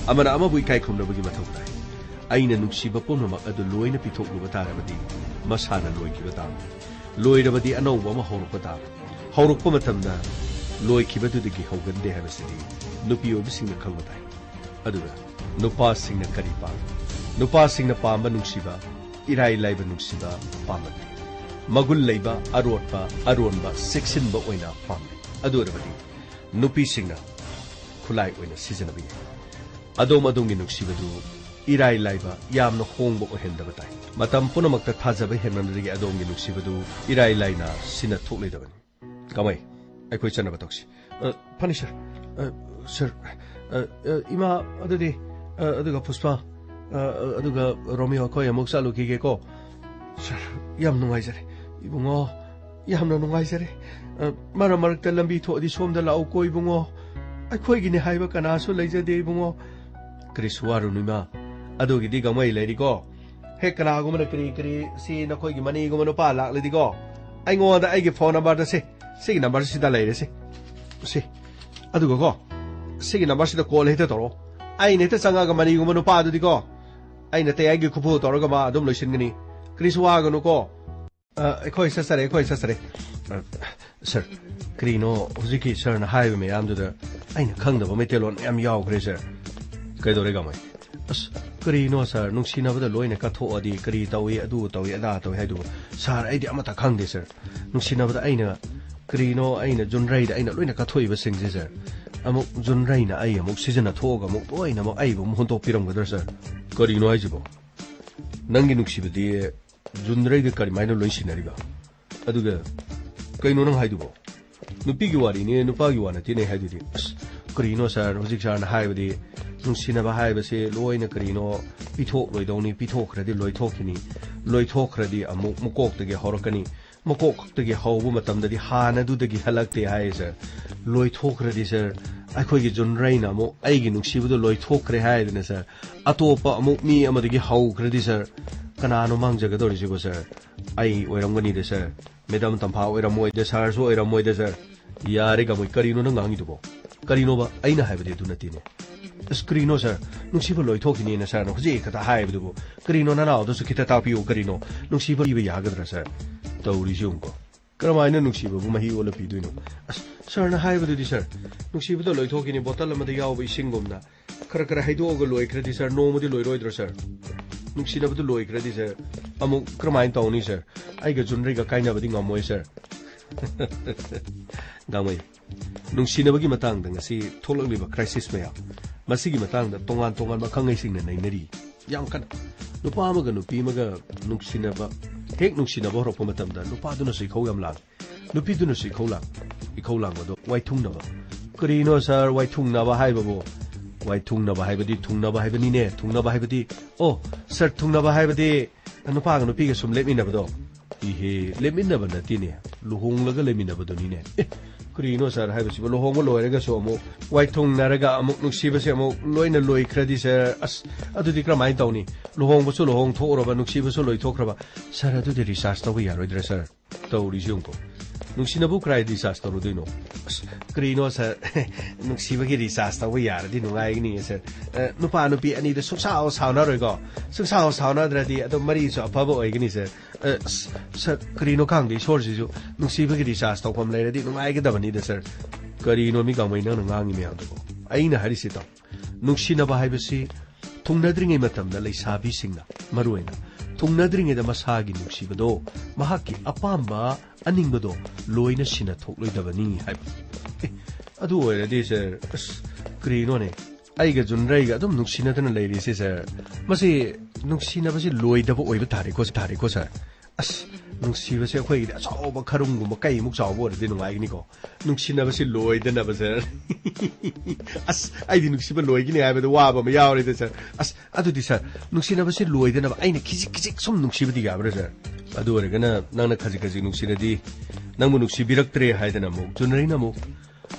ꯑꯃꯅ ꯑꯃꯕꯨ ꯏꯀꯥꯏ ꯈꯨꯝꯅꯕꯒꯤ ꯃꯊꯧ ꯇꯥꯏ꯫ ꯑꯩꯅ ꯅꯨꯡꯁꯤꯕ ꯄꯨꯝꯅꯃꯛ ꯑꯗꯨ ꯂꯣꯏꯅ ꯄꯤꯊꯣꯛꯂꯨꯕ ꯇꯥꯔꯕꯗꯤ ꯃꯁꯥꯅ ꯂꯣꯏꯈꯤꯕ ꯇꯥꯕꯅꯤ꯫ ꯂꯣꯏꯔꯕꯗꯤ ꯑꯅꯧꯕ ꯑꯃ ꯍꯧꯔꯛꯄ ꯇꯥꯕꯅꯤ꯫ ꯍꯧꯔꯛꯄ ꯃꯇꯝꯗ ꯂꯣꯏꯈꯤꯕꯗꯨꯗꯒꯤ ꯍꯧꯒꯟꯗꯦ ꯍꯥꯏꯕꯁꯤꯗꯤ ꯅꯨꯄꯤ ꯑꯣꯏꯕꯁꯤꯡꯅ ꯈꯪꯕ ꯇꯥꯏ꯫ ꯑꯗꯨꯒ ꯅꯨꯄꯥꯁꯤꯡꯅ ꯀꯔꯤ ꯄꯥꯝꯃꯤ? ꯅꯨꯄꯥꯁꯤꯡꯅ ꯄꯥꯝꯕ ꯅꯨꯡꯁꯤꯕ ꯏꯔꯥꯏ ꯂꯥꯏꯕ ꯅꯨꯡꯁꯤꯕ ꯄꯥꯝꯂꯝꯃꯤ꯫ ꯃꯒꯨꯟ ꯂꯩꯕ, ꯑꯔꯣꯠꯄ, ꯑꯔꯣꯟꯕ, ꯆꯦꯛꯁꯤꯟꯕ ꯑꯣꯏꯅ ꯄꯥꯝꯂꯦ꯫ ꯑꯗꯨ ꯑꯣꯏꯔꯕꯗꯤ ꯅꯨꯄꯤꯁꯤꯡꯅ ꯈꯨꯠꯂꯥꯏ ꯑꯣꯏꯅ ꯁꯤꯖꯤꯟꯅꯕ ꯌꯥꯏ꯫ ꯑꯗꯣꯝ ꯑꯗꯣꯝꯒꯤ ꯅꯨꯡꯁꯤꯕꯗꯨ ꯏꯔꯥꯏ ꯂꯥꯏꯕ, ꯌꯥꯝꯅ ꯍꯣꯡꯕ ꯑꯣꯏꯍꯟꯗꯕ ꯇꯥꯏ꯫ ꯃꯇꯝ ꯄꯨꯝꯅꯃꯛꯇ ꯊꯥꯖꯕ ꯍꯦꯟꯃꯟꯕꯗꯒꯤ ꯑꯗꯣꯝꯒꯤ ꯅꯨꯡꯁꯤꯕꯗꯨ ꯏꯔꯥꯏ ꯂꯥꯏꯅ ꯁꯤꯟꯅ ꯊꯣꯛꯂꯣꯏꯗꯕꯅꯤ꯫ ꯀꯃꯥꯏ? ꯑꯩꯈꯣꯏ ꯆꯠꯅꯕ ꯇꯧꯁꯤ꯫ ꯑ, ꯐꯅꯤ, ꯁꯔ꯫ ꯑ, ꯁꯔ, ꯑ, ꯑ, ꯏꯃꯥ, ꯑꯗꯨꯗꯤ, ꯑ, ꯑꯗꯨꯒ ꯄꯨꯁꯄꯥ, ꯑ, ꯑ, ꯑꯗꯨꯒ ꯔꯣꯃꯤꯌꯣ, ꯑꯩꯈꯣꯏ ꯑꯃꯨꯛ ꯆꯠꯂꯨꯈꯤꯒꯦꯀꯣ꯫ ꯁꯔ, ꯌꯥꯝ ꯅꯨꯡꯉꯥꯏꯖꯔꯦ, ꯏꯕꯨꯡꯉꯣ꯫ ꯌꯥꯝꯅ ꯅꯨꯡꯉꯥꯏꯖꯔꯦ꯫ ꯑ, ꯃꯔꯛ ꯃꯔꯛꯇ ꯂꯝꯕꯤ ꯊꯣꯛꯑꯗꯤ ꯁꯣꯝꯗ ꯂꯥꯛꯎꯀꯣ, ꯏꯕꯨꯡꯉꯣ꯫ ꯑꯩꯈꯣꯏꯒꯤꯅꯤ ꯍꯥꯏꯕ ꯀꯅꯥꯁꯨ ꯂꯩꯖꯗꯦ, ꯏꯕꯨꯡꯉꯣ꯫ ꯀꯔꯤꯁꯨ ꯋꯥꯔꯨꯅꯨ, ꯏꯃꯥ꯫ ꯑꯗꯨꯒꯤꯗꯤ ꯒꯥꯡꯃꯩ ꯂꯩꯔꯤꯀꯣ꯫ ꯍꯦꯛ ꯀꯅꯥꯒꯨꯝꯕꯅ ꯀꯔꯤ ꯀꯔꯤ ꯁꯤ ꯅꯈꯣꯏꯒꯤ ꯃꯅꯤꯒꯨꯝꯕ ꯅꯨꯄꯥ ꯂꯥꯛꯂꯗꯤꯀꯣ, ꯑꯩꯉꯣꯟꯗ ꯑꯩꯒꯤ ꯐꯣꯟ ꯅꯝꯕꯔꯗ ꯁꯤ, ꯁꯤꯒꯤ ꯅꯝꯕꯔꯁꯤꯗ ꯂꯩꯔꯦ ꯁꯤ꯫ ꯁꯤ꯫ ꯑꯗꯨꯒꯀꯣ, ꯁꯤꯒꯤ ꯅꯝꯕꯔꯁꯤꯗ ꯀꯣꯜ ꯍꯦꯛꯇ ꯇꯧꯔꯛꯑꯣ꯫ ꯑꯩꯅ ꯍꯦꯛꯇ ꯆꯪꯉꯒ ꯃꯅꯤꯒꯨꯝꯕ ꯅꯨꯄꯥꯗꯨꯗꯤꯀꯣ, ꯑꯩꯅ ꯇꯌꯥꯏꯒꯤ ꯈꯨꯐꯨ ꯇꯧꯔꯒ ꯃꯥ ꯑꯗꯨꯝ ꯂꯣꯏꯁꯤꯟꯒꯅꯤ꯫ ꯀꯔꯤꯁꯨ ꯋꯥꯒꯅꯨꯀꯣ꯫ ꯑ, ꯑꯩꯈꯣꯏ ꯆꯠꯆꯔꯦ, ꯑꯩꯈꯣꯏ ꯆꯠꯆꯔꯦ꯫ ꯑ, ꯁꯔ, ꯀꯔꯤꯅꯣ ꯍꯧꯖꯤꯛꯀꯤ ꯁꯔꯅ ꯍꯥꯏꯕ ꯃꯌꯥꯝꯗꯨꯗ ꯑꯩꯅ ꯈꯪꯗꯕ ꯃꯩꯇꯩꯂꯣꯟ ꯃꯌꯥꯝ ꯌꯥꯎꯈ꯭ꯔꯦ, ꯁꯔ꯫ ꯀꯩꯗꯧꯔꯦ, ꯒꯥꯡꯃꯩ? ꯑꯁ, ꯀꯔꯤꯅꯣ, ꯁꯔ? ꯅꯨꯡꯁꯤꯅꯕꯗ ꯂꯣꯏꯅ ꯀꯠꯊꯣꯛꯑꯗꯤ ꯀꯔꯤ ꯇꯧꯏ, ꯑꯗꯨ ꯇꯧꯏ, ꯑꯗꯥ ꯇꯧꯏ ꯍꯥꯏꯗꯨꯕꯨ? ꯁꯔ, ꯑꯩꯗꯤ ꯑꯃꯠꯇ ꯈꯪꯗꯦ, ꯁꯔ꯫ ꯅꯨꯡꯁꯤꯅꯕꯗ ꯑꯩꯅ, ꯀꯔꯤꯅꯣ, ꯑꯩꯅ ꯖꯨꯟꯔꯩꯗ ꯑꯩꯅ ꯂꯣꯏꯅ ꯀꯠꯊꯣꯛꯏꯕꯁꯤꯡꯁꯦ, ꯁꯔ, ꯑꯃꯨꯛ ꯖꯨꯟꯔꯩꯅ ꯑꯩ ꯑꯃꯨꯛ ꯁꯤꯖꯤꯟꯅ ꯊꯣꯛꯑꯒ ꯑꯃꯨꯛ ꯂꯣꯏꯅꯃꯛ ꯑꯩꯕꯨ ꯑꯃꯨꯛ ꯍꯨꯟꯗꯣꯛꯄꯤꯔꯝꯒꯗ꯭ꯔꯥ, ꯁꯔ? ꯀꯔꯤꯅꯣ ꯍꯥꯏꯁꯤꯕꯣ? ꯅꯪꯒꯤ ꯅꯨꯡꯁꯤꯕꯗꯤ ꯖꯨꯟꯔꯩꯒ ꯀꯔꯤꯃꯥꯏꯅ ꯂꯣꯏꯁꯤꯟꯅꯔꯤꯕ? ꯑꯗꯨꯒ ꯀꯩꯅꯣ ꯅꯪ ꯍꯥꯏꯗꯨꯕꯣ? ꯅꯨꯄꯤꯒꯤ ꯋꯥꯔꯤꯅꯦ, ꯅꯨꯄꯥꯒꯤ ꯋꯥ ꯅꯠꯇꯦꯅꯦ ꯍꯥꯏꯗꯨꯗꯤ꯫ ꯑꯁ, ꯀꯔꯤꯅꯣ ꯁꯥꯔ, ꯍꯧꯖꯤꯛ ꯁꯥꯔꯅ ꯍꯥꯏꯕꯗꯤ ꯅꯨꯡꯁꯤꯅꯕ ꯍꯥꯏꯕꯁꯤ ꯂꯣꯏꯅ ꯀꯔꯤꯅꯣ, ꯄꯤꯊꯣꯛꯂꯣꯏꯗꯧꯅꯤ, ꯄꯤꯊꯣꯛꯈ꯭ꯔꯗꯤ ꯂꯣꯏꯊꯣꯛꯈꯤꯅꯤ, ꯂꯣꯏꯊꯣꯛꯈ꯭ꯔꯗꯤ ꯑꯃꯨꯛ ꯃꯀꯣꯛꯇꯒꯤ ꯍꯧꯔꯛꯀꯅꯤ, ꯃꯀꯣꯛꯇꯒꯤ ꯍꯧꯕ ꯃꯇꯝꯗꯗꯤ ꯍꯥꯟꯅꯗꯨꯗꯒꯤ ꯍꯜꯂꯛꯇꯦ ꯍꯥꯏ ꯁꯥꯔ꯫ ꯂꯣꯏꯊꯣꯛꯈ꯭ꯔꯗꯤ ꯁꯥꯔ, ꯑꯩꯈꯣꯏꯒꯤ ꯖꯨꯟꯔꯩꯅ ꯑꯃꯨꯛ ꯑꯩꯒꯤ ꯅꯨꯡꯁꯤꯕꯗꯣ ꯂꯣꯏꯊꯣꯛꯈ꯭ꯔꯦ ꯍꯥꯏꯗꯅ ꯁꯥꯔ, ꯑꯇꯣꯞꯄ ꯑꯃꯨꯛ ꯃꯤ ꯑꯃꯗꯒꯤ ꯍꯧꯈ꯭ꯔꯗꯤ ꯁꯥꯔ, ꯀꯅꯥꯅꯣ ꯃꯥꯡꯖꯒꯗꯧꯔꯤꯁꯤꯕꯣ ꯁꯥꯔ? ꯑꯩ ꯑꯣꯏꯔꯝꯒꯅꯤꯗ ꯁꯥꯔ, ꯃꯦꯗꯥꯝ ꯇꯝꯐꯥ ꯑꯣꯏꯔꯝꯃꯣꯏꯗ, ꯁꯥꯔꯁꯨ ꯑꯣꯏꯔꯝꯃꯣꯏꯗ ꯁꯥꯔ꯫ ꯌꯥꯔꯦ ꯒꯥꯡꯃꯩ, ꯀꯔꯤꯅꯣ ꯅꯪ ꯉꯥꯡꯉꯤꯗꯨꯕꯣ? ꯀꯔꯤꯅꯣꯕ? ꯑꯩꯅ ꯍꯥꯏꯕꯗꯤ ꯑꯗꯨ ꯅꯠꯇꯦꯅꯦ꯫ ꯑꯁ, ꯀꯔꯤꯅꯣ ꯁꯥꯔ? ꯅꯨꯡꯁꯤꯕ ꯂꯣꯏꯊꯣꯛꯈꯤꯅꯦꯅ ꯁꯥꯔꯅ ꯍꯧꯖꯤꯛ ꯈꯛꯇ ꯍꯥꯏꯕꯗꯨꯕꯨ? ꯀꯔꯤꯅꯣ, ꯅꯅꯥꯎꯗꯁꯨ ꯈꯤꯇ ꯇꯥꯛꯄꯤꯌꯨ ꯀꯔꯤꯅꯣ? ꯅꯨꯡꯁꯤꯕ ꯄꯤꯕ ꯌꯥꯒꯗ꯭ꯔꯥ ꯁꯥꯔ? ꯇꯧꯔꯤꯁꯤ ꯌꯦꯡꯉꯨꯀꯣ꯫ ꯀꯔꯝꯍꯥꯏꯅ ꯅꯨꯡꯁꯤꯕꯕꯨ ꯃꯍꯤ ꯑꯣꯜꯂ ꯄꯤꯗꯣꯏꯅꯣ? ꯑꯁ, ꯁꯥꯔꯅ ꯍꯥꯏꯕꯗꯨꯗꯤ ꯁꯥꯔ, ꯅꯨꯡꯁꯤꯕꯗ ꯂꯣꯏꯊꯣꯛꯈꯤꯅꯤ, ꯕꯣꯇꯜ ꯑꯃꯗ ꯌꯥꯎꯕ ꯏꯁꯤꯡꯒꯨꯝꯅ꯫ ꯈꯔ ꯈꯔ ꯍꯩꯗꯣꯛꯑꯒ ꯂꯣꯏꯈ꯭ꯔꯗꯤ ꯁꯥꯔ, ꯅꯣꯡꯃꯗꯤ ꯂꯣꯏꯔꯣꯏꯗ꯭ꯔꯣ ꯁꯥꯔ? ꯅꯨꯡꯁꯤꯅꯕꯗꯨ ꯂꯣꯏꯈ꯭ꯔꯗꯤ ꯁꯥꯔ, ꯑꯃꯨꯛ ꯀꯔꯝꯍꯥꯏꯅ ꯇꯧꯅꯤ ꯁꯥꯔ? ꯑꯩꯒ ꯖꯨꯟꯔꯩꯒ ꯀꯥꯏꯅꯕꯗꯤ ꯉꯝꯃꯣꯏ ꯁꯥꯔ꯫ ꯒꯥꯡꯃꯩ, ꯅꯨꯡꯁꯤꯅꯕꯒꯤ ꯃꯇꯥꯡꯗ ꯉꯁꯤ ꯊꯣꯛꯂꯛꯂꯤꯕ ꯀ꯭ꯔꯥꯏꯁꯤꯁ ꯃꯌꯥꯝ, ꯃꯁꯤꯒꯤ ꯃꯇꯥꯡꯗ ꯇꯣꯉꯥꯟ ꯇꯣꯉꯥꯟꯕ ꯑꯈꯪ ꯑꯍꯩꯁꯤꯡꯅ ꯅꯩꯅꯔꯤ꯫ ꯌꯥꯝ ꯀꯟꯅ꯫ ꯅꯨꯄꯥ ꯑꯃꯒ ꯅꯨꯄꯤ ꯑꯃꯒ ꯅꯨꯡꯁꯤꯅꯕ, ꯍꯦꯛ ꯅꯨꯡꯁꯤꯅꯕ ꯍꯧꯔꯛꯄ ꯃꯇꯝꯗ ꯅꯨꯄꯥꯗꯨꯅꯁꯨ ꯏꯈꯧ ꯌꯥꯝ ꯂꯥꯡꯏ, ꯅꯨꯄꯤꯗꯨꯅꯁꯨ ꯏꯈꯧ ꯂꯥꯡ, ꯏꯈꯧ ꯂꯥꯡꯕꯗꯣ ꯋꯥꯏꯊꯨꯡꯅꯕ꯫ ꯀꯔꯤꯅꯣ ꯁꯥꯔ, ꯋꯥꯏꯊꯨꯡꯅꯕ ꯍꯥꯏꯕꯕꯨ? ꯋꯥꯏꯊꯨꯡꯅꯕ ꯍꯥꯏꯕꯗꯤ ꯊꯨꯡꯅꯕ ꯍꯥꯏꯕꯅꯤꯅꯦ꯫ ꯊꯨꯡꯅꯕ ꯍꯥꯏꯕꯗꯤ, ꯑꯣ ꯁꯥꯔ, ꯊꯨꯡꯅꯕ ꯍꯥꯏꯕꯗꯤ ꯅꯨꯄꯥꯒ ꯅꯨꯄꯤꯒ ꯁꯨꯝ ꯂꯦꯞꯃꯤꯟꯅꯕꯗꯣ? ꯏꯍꯦ, ꯂꯦꯞꯃꯤꯟꯅꯕ ꯅꯠꯇꯦꯅꯦ, ꯂꯨꯍꯣꯡꯂꯒ ꯂꯩꯃꯤꯟꯅꯕꯗꯨꯅꯤꯅꯦ꯫ ꯑꯦ, ꯀꯔꯤꯅꯣ ꯁꯥꯔ ꯍꯥꯏꯕꯁꯤꯕꯨ? ꯂꯨꯍꯣꯡꯕ ꯂꯣꯏꯔꯒꯁꯨ ꯑꯃꯨꯛ ꯋꯥꯏꯊꯨꯡꯅꯔꯒ ꯑꯃꯨꯛ ꯅꯨꯡꯁꯤꯕꯁꯦ ꯑꯃꯨꯛ ꯂꯣꯏꯅ ꯂꯣꯏꯈ꯭ꯔꯗꯤ ꯁꯥꯔ, ꯑꯁ, ꯑꯗꯨꯗꯤ ꯀꯔꯝꯍꯥꯏꯅ ꯇꯧꯅꯤ? ꯂꯨꯍꯣꯡꯕꯁꯨ ꯂꯨꯍꯣꯡꯊꯣꯛꯎꯔꯕ, ꯅꯨꯡꯁꯤꯕꯁꯨ ꯂꯣꯏꯊꯣꯛꯈ꯭ꯔꯕ, ꯁꯥꯔ, ꯑꯗꯨꯗꯤ ꯔꯤꯆꯥꯔꯖ ꯇꯧꯕ ꯌꯥꯔꯣꯏꯗ꯭ꯔꯥ ꯁꯥꯔ? ꯇꯧꯔꯤꯁꯤ ꯌꯦꯡꯉꯨꯀꯣ꯫ ꯅꯨꯡꯁꯤꯅꯕꯕꯨ ꯀꯔꯥꯏ ꯔꯤꯆꯥꯔꯖ ꯇꯧꯔꯨꯗꯣꯏꯅꯣ? ꯑꯁ, ꯀꯔꯤꯅꯣ ꯁꯥꯔ? ꯅꯨꯡꯁꯤꯕꯒꯤ ꯔꯤꯆꯥꯔꯖ ꯇꯧꯕ ꯌꯥꯔꯗꯤ ꯅꯨꯡꯉꯥꯏꯒꯅꯤ ꯁꯥꯔ꯫ ꯑ, ꯅꯨꯄꯥ ꯅꯨꯄꯤ ꯑꯅꯤꯗꯣ ꯁꯨꯡꯁꯥꯎ ꯁꯥꯎꯅꯔꯣꯏꯀꯣ? ꯁꯨꯡꯁꯥꯎ ꯁꯥꯎꯅꯗ꯭ꯔꯗꯤ ꯑꯗꯨꯝ ꯃꯔꯤꯁꯨ ꯑꯐꯕ ꯑꯣꯏꯒꯅꯤ ꯁꯥꯔ꯫ ꯑ, ꯑꯁ, ꯁꯥꯔ, ꯀꯔꯤꯅꯣ ꯈꯪꯗꯦ, ꯏꯁꯣꯔꯁꯤꯁꯨ ꯅꯨꯡꯁꯤꯕꯒꯤ ꯔꯤꯆꯥꯔꯖ ꯇꯧꯐꯝ ꯂꯩꯔꯗꯤ ꯅꯨꯡꯉꯥꯏꯒꯗꯕꯅꯤꯗ ꯁꯥꯔ꯫ ꯀꯔꯤꯅꯣ ꯃꯤ ꯒꯥꯡꯃꯩ ꯅꯪꯅ ꯉꯥꯡꯉꯤ ꯃꯌꯥꯝꯗꯨꯕꯣ? ꯑꯩꯅ ꯍꯥꯏꯔꯤꯁꯤ ꯇꯥꯎ꯫ ꯅꯨꯡꯁꯤꯅꯕ ꯍꯥꯏꯕꯁꯤ ꯊꯨꯡꯅꯗ꯭ꯔꯤꯉꯩ ꯃꯇꯝꯗ ꯂꯩꯁꯥꯕꯤꯁꯤꯡꯅ ꯃꯔꯨꯑꯣꯏꯅ ꯊꯨꯡꯅꯗ꯭ꯔꯤꯉꯩꯗ ꯃꯁꯥꯒꯤ ꯅꯨꯡꯁꯤꯕꯗꯣ, ꯃꯍꯥꯛꯀꯤ ꯑꯄꯥꯝꯕ ꯑꯅꯤꯡꯕꯗꯣ ꯂꯣꯏꯅ ꯁꯤꯟꯅ ꯊꯣꯛꯂꯣꯏꯗꯕꯅꯤ ꯍꯥꯏꯕ꯫ ꯑꯦ, ꯑꯗꯨ ꯑꯣꯏꯔꯗꯤ ꯁꯥꯔ, ꯑꯁ, ꯀꯔꯤꯅꯣꯅꯦ? ꯑꯩꯒ ꯖꯨꯟꯔꯩꯒ ꯑꯗꯨꯝ ꯅꯨꯡꯁꯤꯅꯗꯅ ꯂꯩꯔꯤꯁꯦ ꯁꯥꯔ, ꯃꯁꯤ ꯅꯨꯡꯁꯤꯅꯕꯁꯤ ꯂꯣꯏꯗꯕ ꯑꯣꯏꯕ ꯇꯥꯔꯦꯀꯣ, ꯇꯥꯔꯦꯀꯣ ꯁꯥꯔ? ꯑꯁ, ꯅꯨꯡꯁꯤꯕꯁꯦ ꯑꯩꯈꯣꯏꯒꯤꯗꯤ ꯑꯆꯧꯕ ꯈꯔꯨꯡꯒꯨꯝꯕ ꯀꯩꯃꯨꯛ ꯆꯥꯎꯕ ꯑꯣꯏꯔꯗꯤ ꯅꯨꯡꯉꯥꯏꯒꯅꯤꯀꯣ꯫ ꯅꯨꯡꯁꯤꯅꯕꯁꯤ ꯂꯣꯏꯗꯅꯕ, ꯁꯥꯔ꯫ ꯑꯁ, ꯑꯩꯗꯤ ꯅꯨꯡꯁꯤꯕ ꯂꯣꯏꯒꯅꯤ ꯍꯥꯏꯕꯗ ꯋꯥꯕ ꯑꯃ ꯌꯥꯎꯔꯦꯗ, ꯁꯥꯔ꯫ ꯑꯁ, ꯑꯗꯨꯗꯤ, ꯁꯥꯔ, ꯅꯨꯡꯁꯤꯅꯕꯁꯤ ꯂꯣꯏꯗꯅꯕ ꯑꯩꯅ ꯈꯤꯖꯤꯛ ꯈꯤꯖꯤꯛ ꯁꯨꯝ ꯅꯨꯡꯁꯤꯕꯗꯤ ꯌꯥꯕ꯭ꯔꯥ, ꯁꯥꯔ? ꯑꯗꯨ ꯑꯣꯏꯔꯒꯅ ꯅꯪꯅ ꯈꯖꯤꯛ ꯈꯖꯤꯛ ꯅꯨꯡꯁꯤꯔꯗꯤ, ꯅꯪꯕꯨ ꯅꯨꯡꯁꯤꯕꯤꯔꯛꯇ꯭ꯔꯦ ꯍꯥꯏꯗꯅ ꯑꯃꯨꯛ ꯖꯨꯅꯔꯤꯅ ꯑꯃꯨꯛ,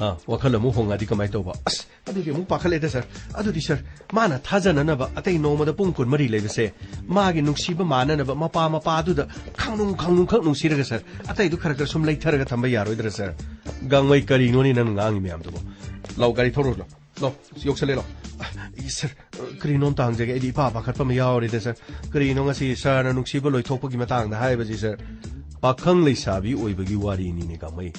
ꯑ, ꯋꯥꯈꯜ ꯑꯃꯨꯛ ꯍꯣꯡꯉꯛꯑꯗꯤ ꯀꯃꯥꯏꯅ ꯇꯧꯕ? ꯑꯁ, ꯑꯗꯨꯗꯤ ꯑꯃꯨꯛ ꯄꯥꯈꯠꯂꯦꯗ, ꯁꯥꯔ꯫ ꯑꯗꯨꯗꯤ, ꯁꯥꯔ, ꯃꯥꯅ ꯊꯥꯖꯅꯅꯕ ꯑꯇꯩ ꯅꯣꯡꯃꯗ ꯄꯨꯡ ꯀꯨꯟꯃꯔꯤ ꯂꯩꯕꯁꯦ, ꯃꯥꯒꯤ ꯅꯨꯡꯁꯤꯕ ꯃꯥꯟꯅꯅꯕ ꯃꯄꯥ ꯃꯄꯥꯗꯨꯗ ꯈꯪꯅꯨꯡ ꯈꯪꯅꯨꯡꯈꯛ ꯅꯨꯡꯁꯤꯔꯒ, ꯁꯥꯔ, ꯑꯇꯩꯗꯨ ꯈꯔ ꯈꯔ ꯁꯨꯝ ꯂꯩꯊꯔꯒ ꯊꯝꯕ ꯌꯥꯔꯣꯏꯗ꯭ꯔꯥ, ꯁꯥꯔ? ꯒꯥꯡꯃꯩ, ꯀꯔꯤꯅꯣꯅꯦ ꯅꯪ ꯉꯥꯡꯉꯤ ꯃꯌꯥꯝꯗꯨꯕꯣ? ꯂꯥꯎ, ꯒꯥꯔꯤ ꯊꯧꯔꯣ, ꯂꯥꯎ꯫ ꯂꯥꯎ, ꯌꯧꯁꯜꯂꯦ, ꯂꯥꯎ꯫ ꯑ, ꯁꯥꯔ, ꯑ, ꯀꯔꯤꯅꯣꯝꯇ ꯍꯪꯖꯒꯦ, ꯑꯩꯗꯤ ꯏꯄꯥ ꯄꯥꯈꯠꯄ ꯑꯃ ꯌꯥꯎꯔꯦꯗ, ꯁꯥꯔ꯫ ꯀꯔꯤꯅꯣ ꯉꯁꯤ ꯁꯥꯔꯅ ꯅꯨꯡꯁꯤꯕ ꯂꯣꯏꯊꯣꯛꯄꯒꯤ ꯃꯇꯥꯡꯗ ꯍꯥꯏꯕꯁꯤ, ꯁꯥꯔ? ꯄꯥꯈꯪ ꯂꯩꯁꯥꯕꯤ ꯑꯣꯏꯕꯒꯤ ꯋꯥꯔꯤꯅꯤꯅꯦ, ꯒꯥꯡꯃꯩ꯫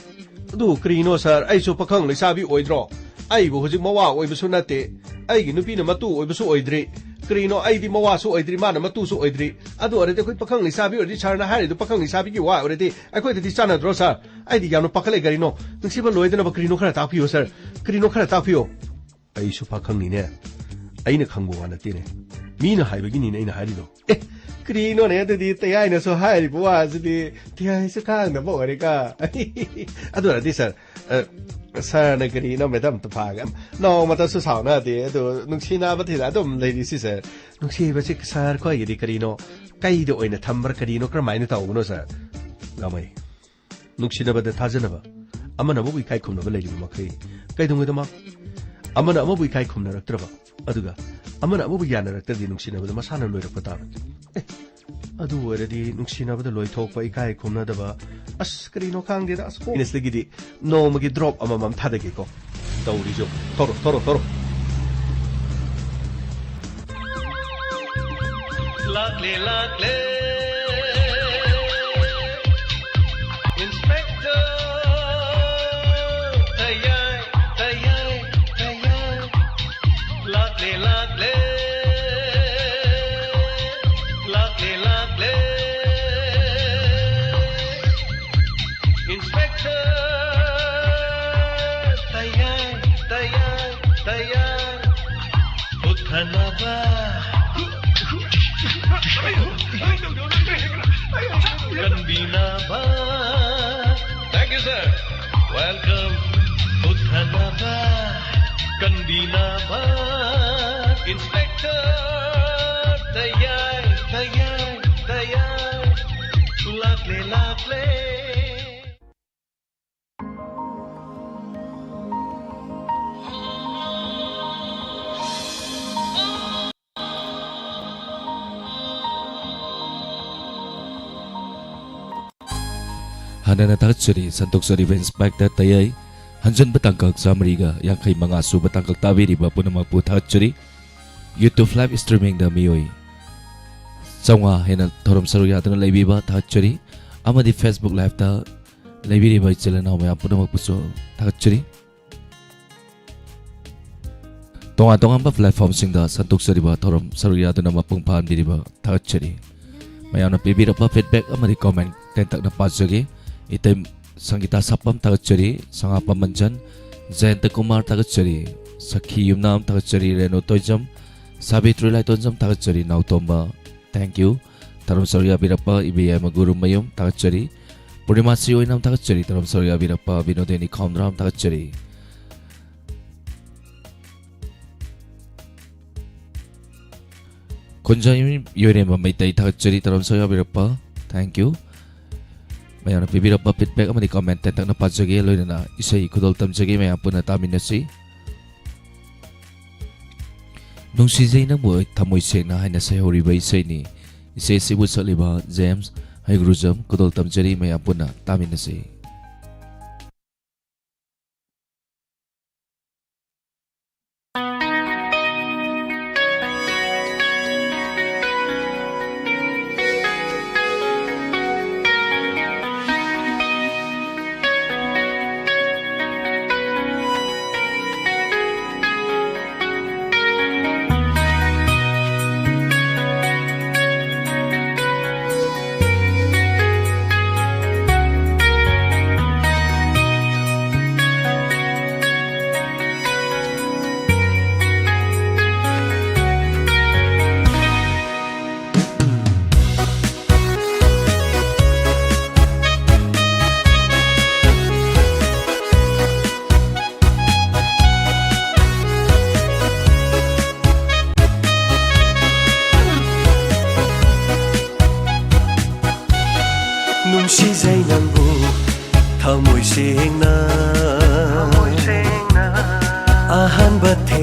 ꯑꯗꯨ ꯀꯔꯤꯅꯣ, ꯁꯥꯔ? ꯑꯩꯁꯨ ꯄꯥꯈꯪ ꯂꯩꯁꯥꯕꯤ ꯑꯣꯏꯗ꯭ꯔꯣ? ꯑꯩꯕꯨ ꯍꯧꯖꯤꯛ ꯃꯋꯥ ꯑꯣꯏꯕꯁꯨ ꯅꯠꯇꯦ, ꯑꯩꯒꯤ ꯅꯨꯄꯤꯅ ꯃꯇꯨ ꯑꯣꯏꯕꯁꯨ ꯑꯣꯏꯗ꯭ꯔꯤ꯫ ꯀꯔꯤꯅꯣ, ꯑꯩꯗꯤ ꯃꯋꯥꯁꯨ ꯑꯣꯏꯗ꯭ꯔꯤ, ꯃꯥꯅ ꯃꯇꯨꯁꯨ ꯑꯣꯏꯗ꯭ꯔꯤ꯫ ꯑꯗꯨ ꯑꯣꯏꯔꯗꯤ ꯑꯩꯈꯣꯏ ꯄꯥꯈꯪ ꯂꯩꯁꯥꯕꯤ ꯑꯣꯏꯔꯗꯤ, ꯁꯥꯔꯅ ꯍꯥꯏꯔꯤꯗꯨ ꯄꯥꯈꯪ ꯂꯩꯁꯥꯕꯤꯒꯤ ꯋꯥ ꯑꯣꯏꯔꯗꯤ ꯑꯩꯈꯣꯏꯗꯗꯤ ꯆꯥꯟꯅꯗ꯭ꯔꯣ, ꯁꯥꯔ? ꯑꯩꯗꯤ ꯌꯥꯝꯅ ꯄꯥꯈꯠꯂꯦ꯫ ꯀꯔꯤꯅꯣ, ꯅꯨꯡꯁꯤꯕ ꯂꯣꯏꯗꯅꯕ ꯀꯔꯤꯅꯣ ꯈꯔ ꯇꯥꯛꯄꯤꯌꯣ, ꯁꯥꯔ꯫ ꯀꯔꯤꯅꯣ ꯈꯔ ꯇꯥꯛꯄꯤꯌꯣ꯫ ꯑꯩꯁꯨ ꯄꯥꯈꯪꯅꯤꯅꯦ, ꯑꯩꯅ ꯈꯪꯕ ꯋꯥ ꯅꯠꯇꯦꯅꯦ, ꯃꯤꯅ ꯍꯥꯏꯕꯒꯤꯅꯤꯅꯦ ꯑꯩꯅ ꯍꯥꯏꯔꯤꯗꯣ꯫ ꯑꯦ, ꯀꯔꯤꯅꯣꯅꯦ ꯑꯗꯨꯗꯤ ꯇꯌꯥꯏꯅꯁꯨ ꯍꯥꯏꯔꯤꯕ ꯋꯥꯁꯤꯗꯤ? ꯇꯌꯥꯏꯁꯨ ꯈꯥꯡꯗꯕ ꯑꯣꯏꯔꯦꯀ꯫ ꯑꯗꯨ ꯑꯣꯏꯔꯗꯤ, ꯁꯥꯔ, ꯑ, ꯁꯥꯔꯅ ꯀꯔꯤꯅꯣ ꯃꯦꯗꯥꯝ ꯇꯐꯥꯒ ꯅꯣꯡꯃꯇꯁꯨ ꯁꯥꯎꯅꯗꯦ, ꯑꯗꯨ ꯅꯨꯡꯁꯤꯅꯕ ꯊꯤꯅ ꯑꯗꯨꯝ ꯂꯩꯔꯤꯁꯤ, ꯁꯥꯔ? ꯅꯨꯡꯁꯤꯕꯁꯤ ꯁꯥꯔ ꯈꯣꯏꯒꯤꯗꯤ ꯀꯔꯤꯅꯣ, ꯀꯩꯗ ꯑꯣꯏꯅ ꯊꯝꯕ꯭ꯔꯥ, ꯀꯔꯤꯅꯣ, ꯀꯔꯝꯍꯥꯏꯅ ꯇꯧꯕꯅꯣ, ꯁꯥꯔ? ꯒꯥꯡꯃꯩ, ꯅꯨꯡꯁꯤꯅꯕꯗ ꯊꯥꯖꯅꯕ, ꯑꯃꯅ ꯑꯃꯕꯨ ꯏꯀꯥꯏ ꯈꯨꯝꯅꯕ ꯂꯩꯔꯤꯕ ꯃꯈꯩ, ꯀꯩꯗꯧꯉꯩꯗꯃꯛ ꯑꯃꯅ ꯑꯃꯕꯨ ꯏꯀꯥꯏ ꯈꯨꯝꯅꯔꯛꯇ꯭ꯔꯕ, ꯑꯗꯨꯒ ꯑꯃꯅ ꯑꯃꯕꯨ ꯌꯥꯅꯔꯛꯇ꯭ꯔꯗꯤ ꯅꯨꯡꯁꯤꯅꯕꯗ ꯃꯁꯥꯅ ꯂꯣꯏꯔꯛꯄ ꯇꯥꯕꯅꯤ꯫ ꯑꯦ, ꯑꯗꯨ ꯑꯣꯏꯔꯗꯤ ꯅꯨꯡꯁꯤꯅꯕꯗ ꯂꯣꯏꯊꯣꯛꯄ, ꯏꯀꯥꯏ ꯈꯨꯝꯅꯗꯕ, ꯑꯁ, ꯀꯔꯤꯅꯣ ꯈꯪꯗꯦꯗ, ꯑꯁ, ꯀꯣ-, ꯅꯣꯡꯃꯒꯤ ꯗ꯭ꯔꯣꯞ ꯑꯃꯃꯝ ꯊꯥꯗꯒꯦꯀꯣ꯫ ꯇꯧꯔꯤꯁꯨ꯫ ꯊꯧꯔꯣ, ꯊꯧꯔꯣ, ꯊꯧꯔꯣ꯫ ꯂꯥꯛꯂꯦ, ꯂꯥꯛꯂꯦ꯫ Inspector ꯇꯌꯥꯏ, ꯇꯌꯥꯏ, ꯇꯌꯥꯏ꯫ ꯂꯥꯛꯂꯦ, ꯂꯥꯛꯂꯦ꯫ ꯂꯥꯛꯂꯦ, ꯂꯥꯛꯂꯦ꯫ Inspector ꯇꯌꯥꯏ, ꯇꯌꯥꯏ, ꯇꯌꯥꯏ꯫ ꯎꯠꯊꯅꯕ꯫ Kanbinaba. Thank you, sir. Welcome. Uthanaba. Kanbinaba. Inspector. Tayai, tayai, tayai. Lakle, lakle. ꯍꯥꯟꯅꯅ ꯊꯥꯒꯠꯆꯔꯤ, ꯁꯟꯗꯣꯛꯆꯔꯤꯕ ꯏꯟꯁꯄꯦꯛꯇꯔ ꯇꯌꯥꯏ꯫ ꯍꯟꯖꯟꯕ ꯇꯥꯡꯀꯛ ꯆꯥꯃꯔꯤꯒ ꯌꯥꯡꯈꯩ ꯃꯉꯥ ꯁꯨꯕ ꯇꯥꯡꯀꯛ ꯇꯥꯕꯤꯔꯤꯕ ꯄꯨꯝꯅꯃꯛꯄꯨ ꯊꯥꯒꯠꯆꯔꯤ꯫ YouTube live streamingꯗ ꯃꯤꯑꯣꯏ ꯆꯥꯝꯃꯉꯥ ꯍꯦꯟꯅ ꯊꯧꯔꯝ ꯁꯔꯨꯛ ꯌꯥꯗꯨꯅ ꯂꯩꯕꯤꯕ ꯊꯥꯒꯠꯆꯔꯤ꯫ ꯑꯃꯗꯤ Facebook liveꯇ ꯂꯩꯕꯤꯔꯤꯕ ꯏꯆꯤꯜ ꯏꯅꯥꯎ ꯃꯌꯥꯝ ꯄꯨꯝꯅꯃꯛꯄꯨꯁꯨ ꯊꯥꯒꯠꯆꯔꯤ꯫ ꯇꯣꯉꯥꯟ ꯇꯣꯉꯥꯟꯕ platformꯁꯤꯡꯗ ꯁꯟꯗꯣꯛꯆꯔꯤꯕ ꯊꯧꯔꯝ ꯁꯔꯨꯛ ꯌꯥꯗꯨꯅ ꯃꯄꯨꯡ ꯐꯥꯍꯟꯕꯤꯔꯤꯕ ꯊꯥꯒꯠꯆꯔꯤ꯫ ꯃꯌꯥꯝꯅ ꯄꯤꯕꯤꯔꯛꯄ feedback ꯑꯃꯗꯤ comment ꯇꯦꯟꯇꯛꯅ ꯄꯥꯖꯒꯦ꯫ ꯏꯇꯩ ꯁꯪꯒꯤꯇꯥ ꯁꯥꯄꯝ ꯊꯥꯒꯠꯆꯔꯤ, ꯁꯉꯥꯄꯝ ꯃꯟꯖꯟ, ꯖꯌꯟꯇ ꯀꯨꯃꯥꯔ ꯊꯥꯒꯠꯆꯔꯤ, ꯁꯈꯤ ꯌꯨꯝꯅꯥꯝ ꯊꯥꯒꯠꯆꯔꯤ, ꯔꯦꯅꯨ ꯇꯣꯏꯖꯝ, ꯁꯥꯕꯤꯇ꯭ꯔꯤ ꯂꯥꯏꯇꯣꯟꯖꯝ ꯊꯥꯒꯠꯆꯔꯤ, ꯅꯥꯎꯇꯣꯝꯕ, thank you꯫ ꯊꯧꯔꯝ ꯁꯔꯨꯛ ꯌꯥꯕꯤꯔꯛꯄ ꯏꯕꯦꯌꯥꯏꯃ ꯒꯨꯔꯨꯃꯌꯨꯝ ꯊꯥꯒꯠꯆꯔꯤ꯫ ꯄꯨꯔꯅꯤꯃꯥ ꯁꯤ ꯑꯣꯏꯅꯥꯝ ꯊꯥꯒꯠꯆꯔꯤ꯫ ꯊꯧꯔꯝ ꯁꯔꯨꯛ ꯌꯥꯕꯤꯔꯛꯄ ꯕꯤꯅꯣꯗꯤꯅꯤ ꯈꯥꯎꯗ꯭ꯔꯥꯝ ꯊꯥꯒꯠꯆꯔꯤ꯫ ꯈꯨꯟꯖꯥ ꯌꯣꯏꯔꯦꯝꯕ ꯃꯩꯇꯩ ꯊꯥꯒꯠꯆꯔꯤ꯫ ꯊꯧꯔꯝ ꯁꯔꯨꯛ ꯌꯥꯕꯤꯔꯛꯄ, thank you꯫ ꯃꯌꯥꯝꯅ ꯄꯤꯕꯤꯔꯛꯄ feedback ꯑꯃꯗꯤ comment ꯇꯦꯟꯇꯛꯅ ꯄꯥꯖꯒꯦ, ꯂꯣꯏꯅꯅ ꯏꯁꯩ ꯈꯨꯗꯣꯜ ꯇꯝꯖꯒꯦ, ꯃꯌꯥꯝ ꯄꯨꯟꯅ ꯇꯥꯃꯤꯟꯅꯁꯤ꯫ ꯅꯨꯡꯁꯤꯖꯩ ꯅꯪꯕꯨ ꯑꯩ ꯊꯃꯣꯏ ꯁꯦꯡꯅ ꯍꯥꯏꯅ ꯁꯩꯍꯧꯔꯤꯕ ꯏꯁꯩꯅꯤ꯫ ꯏꯁꯩ ꯑꯁꯤꯕꯨ ꯁꯛꯂꯤꯕ ꯖꯦꯝꯁ ꯍꯩꯒ꯭ꯔꯨꯖꯝ꯫ ꯈꯨꯗꯣꯜ ꯇꯝꯖꯔꯤ, ꯃꯌꯥꯝ ꯄꯨꯟꯅ ꯇꯥꯃꯤꯟꯅꯁꯤ꯫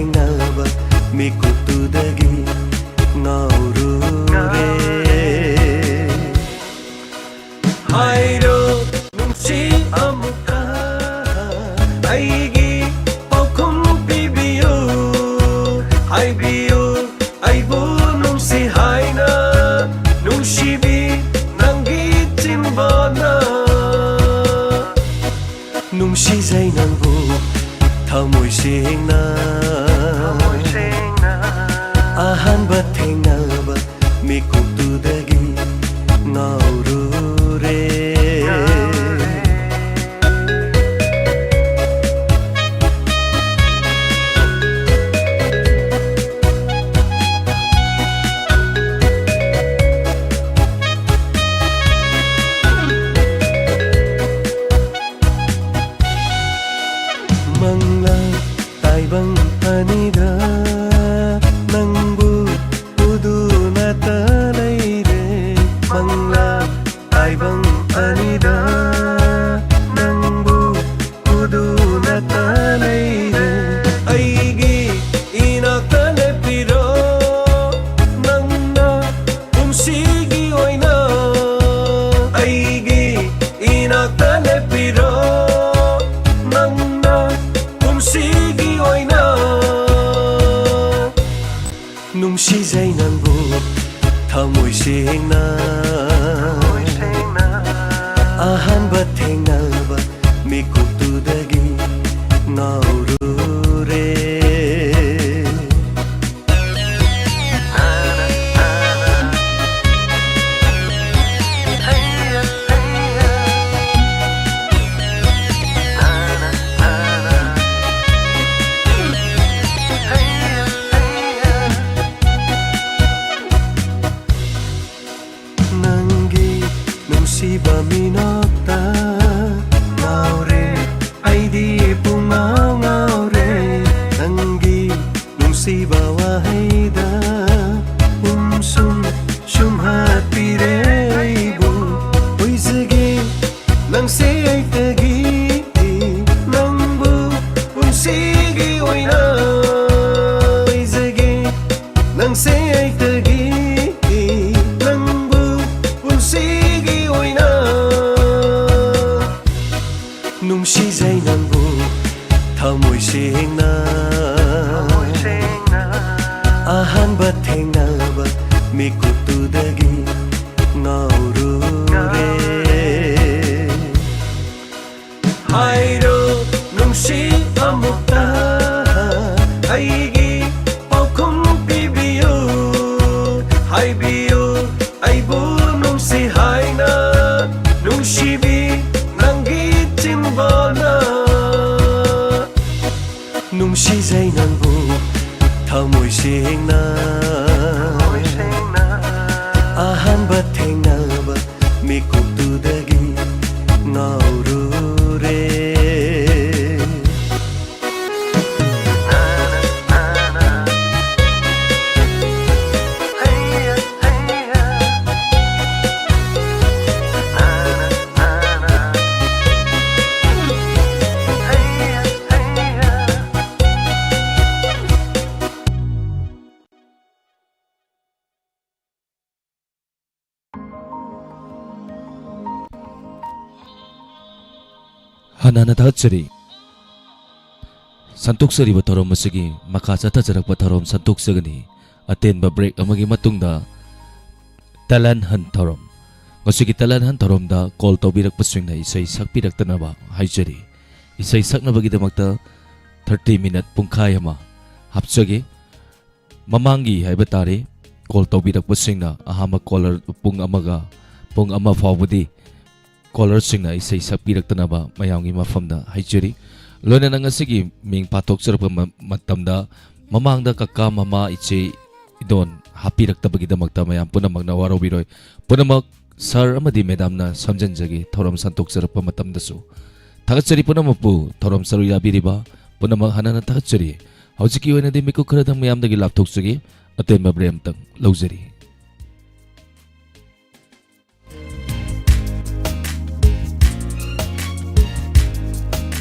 ꯊꯦꯡꯅꯕ ꯃꯤꯀꯨꯞꯇꯨꯗꯒꯤ ꯉꯥꯎꯔꯨꯔꯦ꯫ ꯍꯥꯏꯔꯣ ꯅꯨꯡꯁꯤ ꯑꯃꯨꯛꯀ ꯑꯩꯒꯤ ꯄꯥꯎꯈꯨꯝ ꯄꯤꯕꯤꯌꯨ꯫ ꯍꯥꯏꯕꯤꯌꯨ ꯑꯩꯕꯨ ꯅꯨꯡꯁꯤ ꯍꯥꯏꯅ ꯅꯨꯡꯁꯤꯕꯤ ꯅꯪꯒꯤ ꯆꯤꯝꯕꯥꯜꯅ꯫ ꯅꯨꯡꯁꯤꯖꯩ ꯅꯪꯕꯨ ꯊꯃꯣꯏ ꯁꯦꯡꯅ꯫ ꯑꯍꯥꯟꯕ ꯊꯦꯡꯅꯕ ꯃꯤꯀꯨꯞꯇꯨꯗꯒꯤ ꯉꯥꯎꯔꯨꯔꯦ꯫ ꯃꯪꯂꯥ ꯇꯥꯏꯕꯪ ꯑꯅꯤꯗ ꯅꯪꯕꯨ ꯎꯗꯨꯅꯇ ꯂꯩꯔꯦ꯫ ꯃꯪꯂꯥ ꯇꯥꯏꯕꯪ ꯑꯅꯤꯗ ꯅꯪꯕꯨ ꯎꯗꯨꯅꯇ ꯂꯩꯔꯦ꯫ ꯑꯩꯒꯤ ꯏꯅꯥꯛꯇ ꯂꯦꯞꯄꯤꯔꯣ ꯅꯪꯅ ꯄꯨꯟꯁꯤꯒꯤ ꯑꯣꯏꯅ꯫ ꯑꯩꯒꯤ ꯏꯅꯥꯛꯇ ꯂꯦꯞꯄꯤꯔꯣ ꯅꯪꯅ ꯄꯨꯟꯁꯤꯒꯤ ꯑꯣꯏꯅ꯫ ꯅꯨꯡꯁꯤꯖꯩ ꯅꯪꯕꯨ ꯊꯃꯣꯏ ꯁꯦꯡꯅ꯫ ꯑꯍꯥꯟꯕ ꯊꯦꯡꯅꯕ ꯃꯤꯀꯨꯞꯇꯨꯗꯒꯤ ꯉꯥꯎꯔꯨꯔꯦ꯫ ꯅꯪꯒꯤ ꯅꯨꯡꯁꯤꯕ ꯃꯤꯅꯣꯛꯇ ꯉꯥꯎꯔꯦ꯫ ꯑꯩꯗꯤ ꯄꯨꯡꯉꯥꯎ ꯉꯥꯎꯔꯦ꯫ ꯅꯪꯒꯤ ꯅꯨꯡꯁꯤꯕ ꯋꯥꯍꯩꯗ ꯎꯝꯁꯨꯝ ꯁꯨꯝꯍꯠꯄꯤꯔꯦ ꯑꯩꯕꯨ꯫ ꯑꯣꯏꯖꯒꯦ ꯅꯪꯁꯦ ꯑꯩꯇꯒꯤ ꯅꯪꯕꯨ ꯄꯨꯟꯁꯤꯒꯤ ꯑꯣꯏꯅ꯫ ꯊꯃꯣꯏ ꯁꯦꯡꯅ ꯑꯍꯥꯟꯕ ꯊꯦꯡꯅꯕ ꯃꯤꯀꯨꯞꯇꯨꯗꯒꯤ ꯉꯥꯎꯔꯨꯔꯦ꯫ ꯍꯟꯅ ꯍꯟꯅ ꯊꯥꯒꯠꯆꯔꯤ꯫ ꯁꯟꯗꯣꯛꯆꯔꯤꯕ ꯊꯧꯔꯝ ꯑꯁꯤꯒꯤ ꯃꯈꯥ ꯆꯠꯊꯖꯔꯛꯄ ꯊꯧꯔꯝ ꯁꯟꯗꯣꯛꯆꯒꯅꯤ꯫ ꯑꯇꯦꯟꯕ break ꯑꯃꯒꯤ ꯃꯇꯨꯡꯗ talent hunt ꯊꯧꯔꯝ, ꯉꯁꯤꯒꯤ talent hunt ꯊꯧꯔꯝꯗ call ꯇꯧꯕꯤꯔꯛꯄꯁꯤꯡꯅ ꯏꯁꯩ ꯁꯛꯄꯤꯔꯛꯇꯅꯕ ꯍꯥꯏꯖꯔꯤ꯫ ꯏꯁꯩ ꯁꯛꯅꯕꯒꯤꯗꯃꯛꯇ thirty minute, ꯄꯨꯡꯈꯥꯏ ꯑꯃ ꯍꯥꯞꯆꯒꯦ꯫ ꯃꯃꯥꯡꯒꯤ ꯍꯥꯏꯕ ꯇꯥꯔꯦ, call ꯇꯧꯕꯤꯔꯛꯄꯁꯤꯡꯅ ꯑꯍꯥꯟꯕ caller ꯄꯨꯡ ꯑꯃꯒ, ꯄꯨꯡ ꯑꯃ ꯐꯥꯎꯕꯗꯤ callerꯁꯤꯡꯅ ꯏꯁꯩ ꯁꯛꯄꯤꯔꯛꯇꯅꯕ ꯃꯌꯥꯝꯒꯤ ꯃꯐꯝꯗ ꯍꯥꯏꯖꯔꯤ꯫ ꯂꯣꯏꯅꯅ ꯉꯁꯤꯒꯤ ꯃꯤꯡ ꯄꯥꯊꯣꯛꯆꯔꯛꯄ ꯃ-, ꯃꯇꯝꯗ ꯃꯃꯥꯡꯗ ꯀꯀꯥ, ꯃꯃꯥ, ꯏꯆꯦ, ꯏꯗꯣꯟ ꯍꯥꯞꯄꯤꯔꯛꯇꯕꯒꯤꯗꯃꯛꯇ ꯃꯌꯥꯝ ꯄꯨꯝꯅꯃꯛꯅ ꯋꯥꯔꯧꯕꯤꯔꯣꯏ꯫ ꯄꯨꯝꯅꯃꯛ sir ꯑꯃꯗꯤ madamꯅ ꯁꯝꯖꯤꯟꯖꯒꯦ ꯊꯧꯔꯝ ꯁꯟꯗꯣꯛꯆꯔꯛꯄ ꯃꯇꯝꯗꯁꯨ꯫ ꯊꯥꯒꯠꯆꯔꯤ ꯄꯨꯝꯅꯃꯛꯄꯨ, ꯊꯧꯔꯝ ꯁꯔꯨꯛ ꯌꯥꯕꯤꯔꯤꯕ ꯄꯨꯝꯅꯃꯛ ꯍꯟꯅ ꯍꯟꯅ ꯊꯥꯒꯠꯆꯔꯤ꯫ ꯍꯧꯖꯤꯛꯀꯤ ꯑꯣꯏꯅꯗꯤ ꯃꯤꯀꯨꯞ ꯈꯔꯗꯪ ꯃꯌꯥꯝꯗꯒꯤ ꯂꯥꯞꯊꯣꯛꯆꯒꯦ, ꯑꯇꯦꯟꯕ break ꯑꯃꯇꯪ ꯂꯧꯖꯔꯤ꯫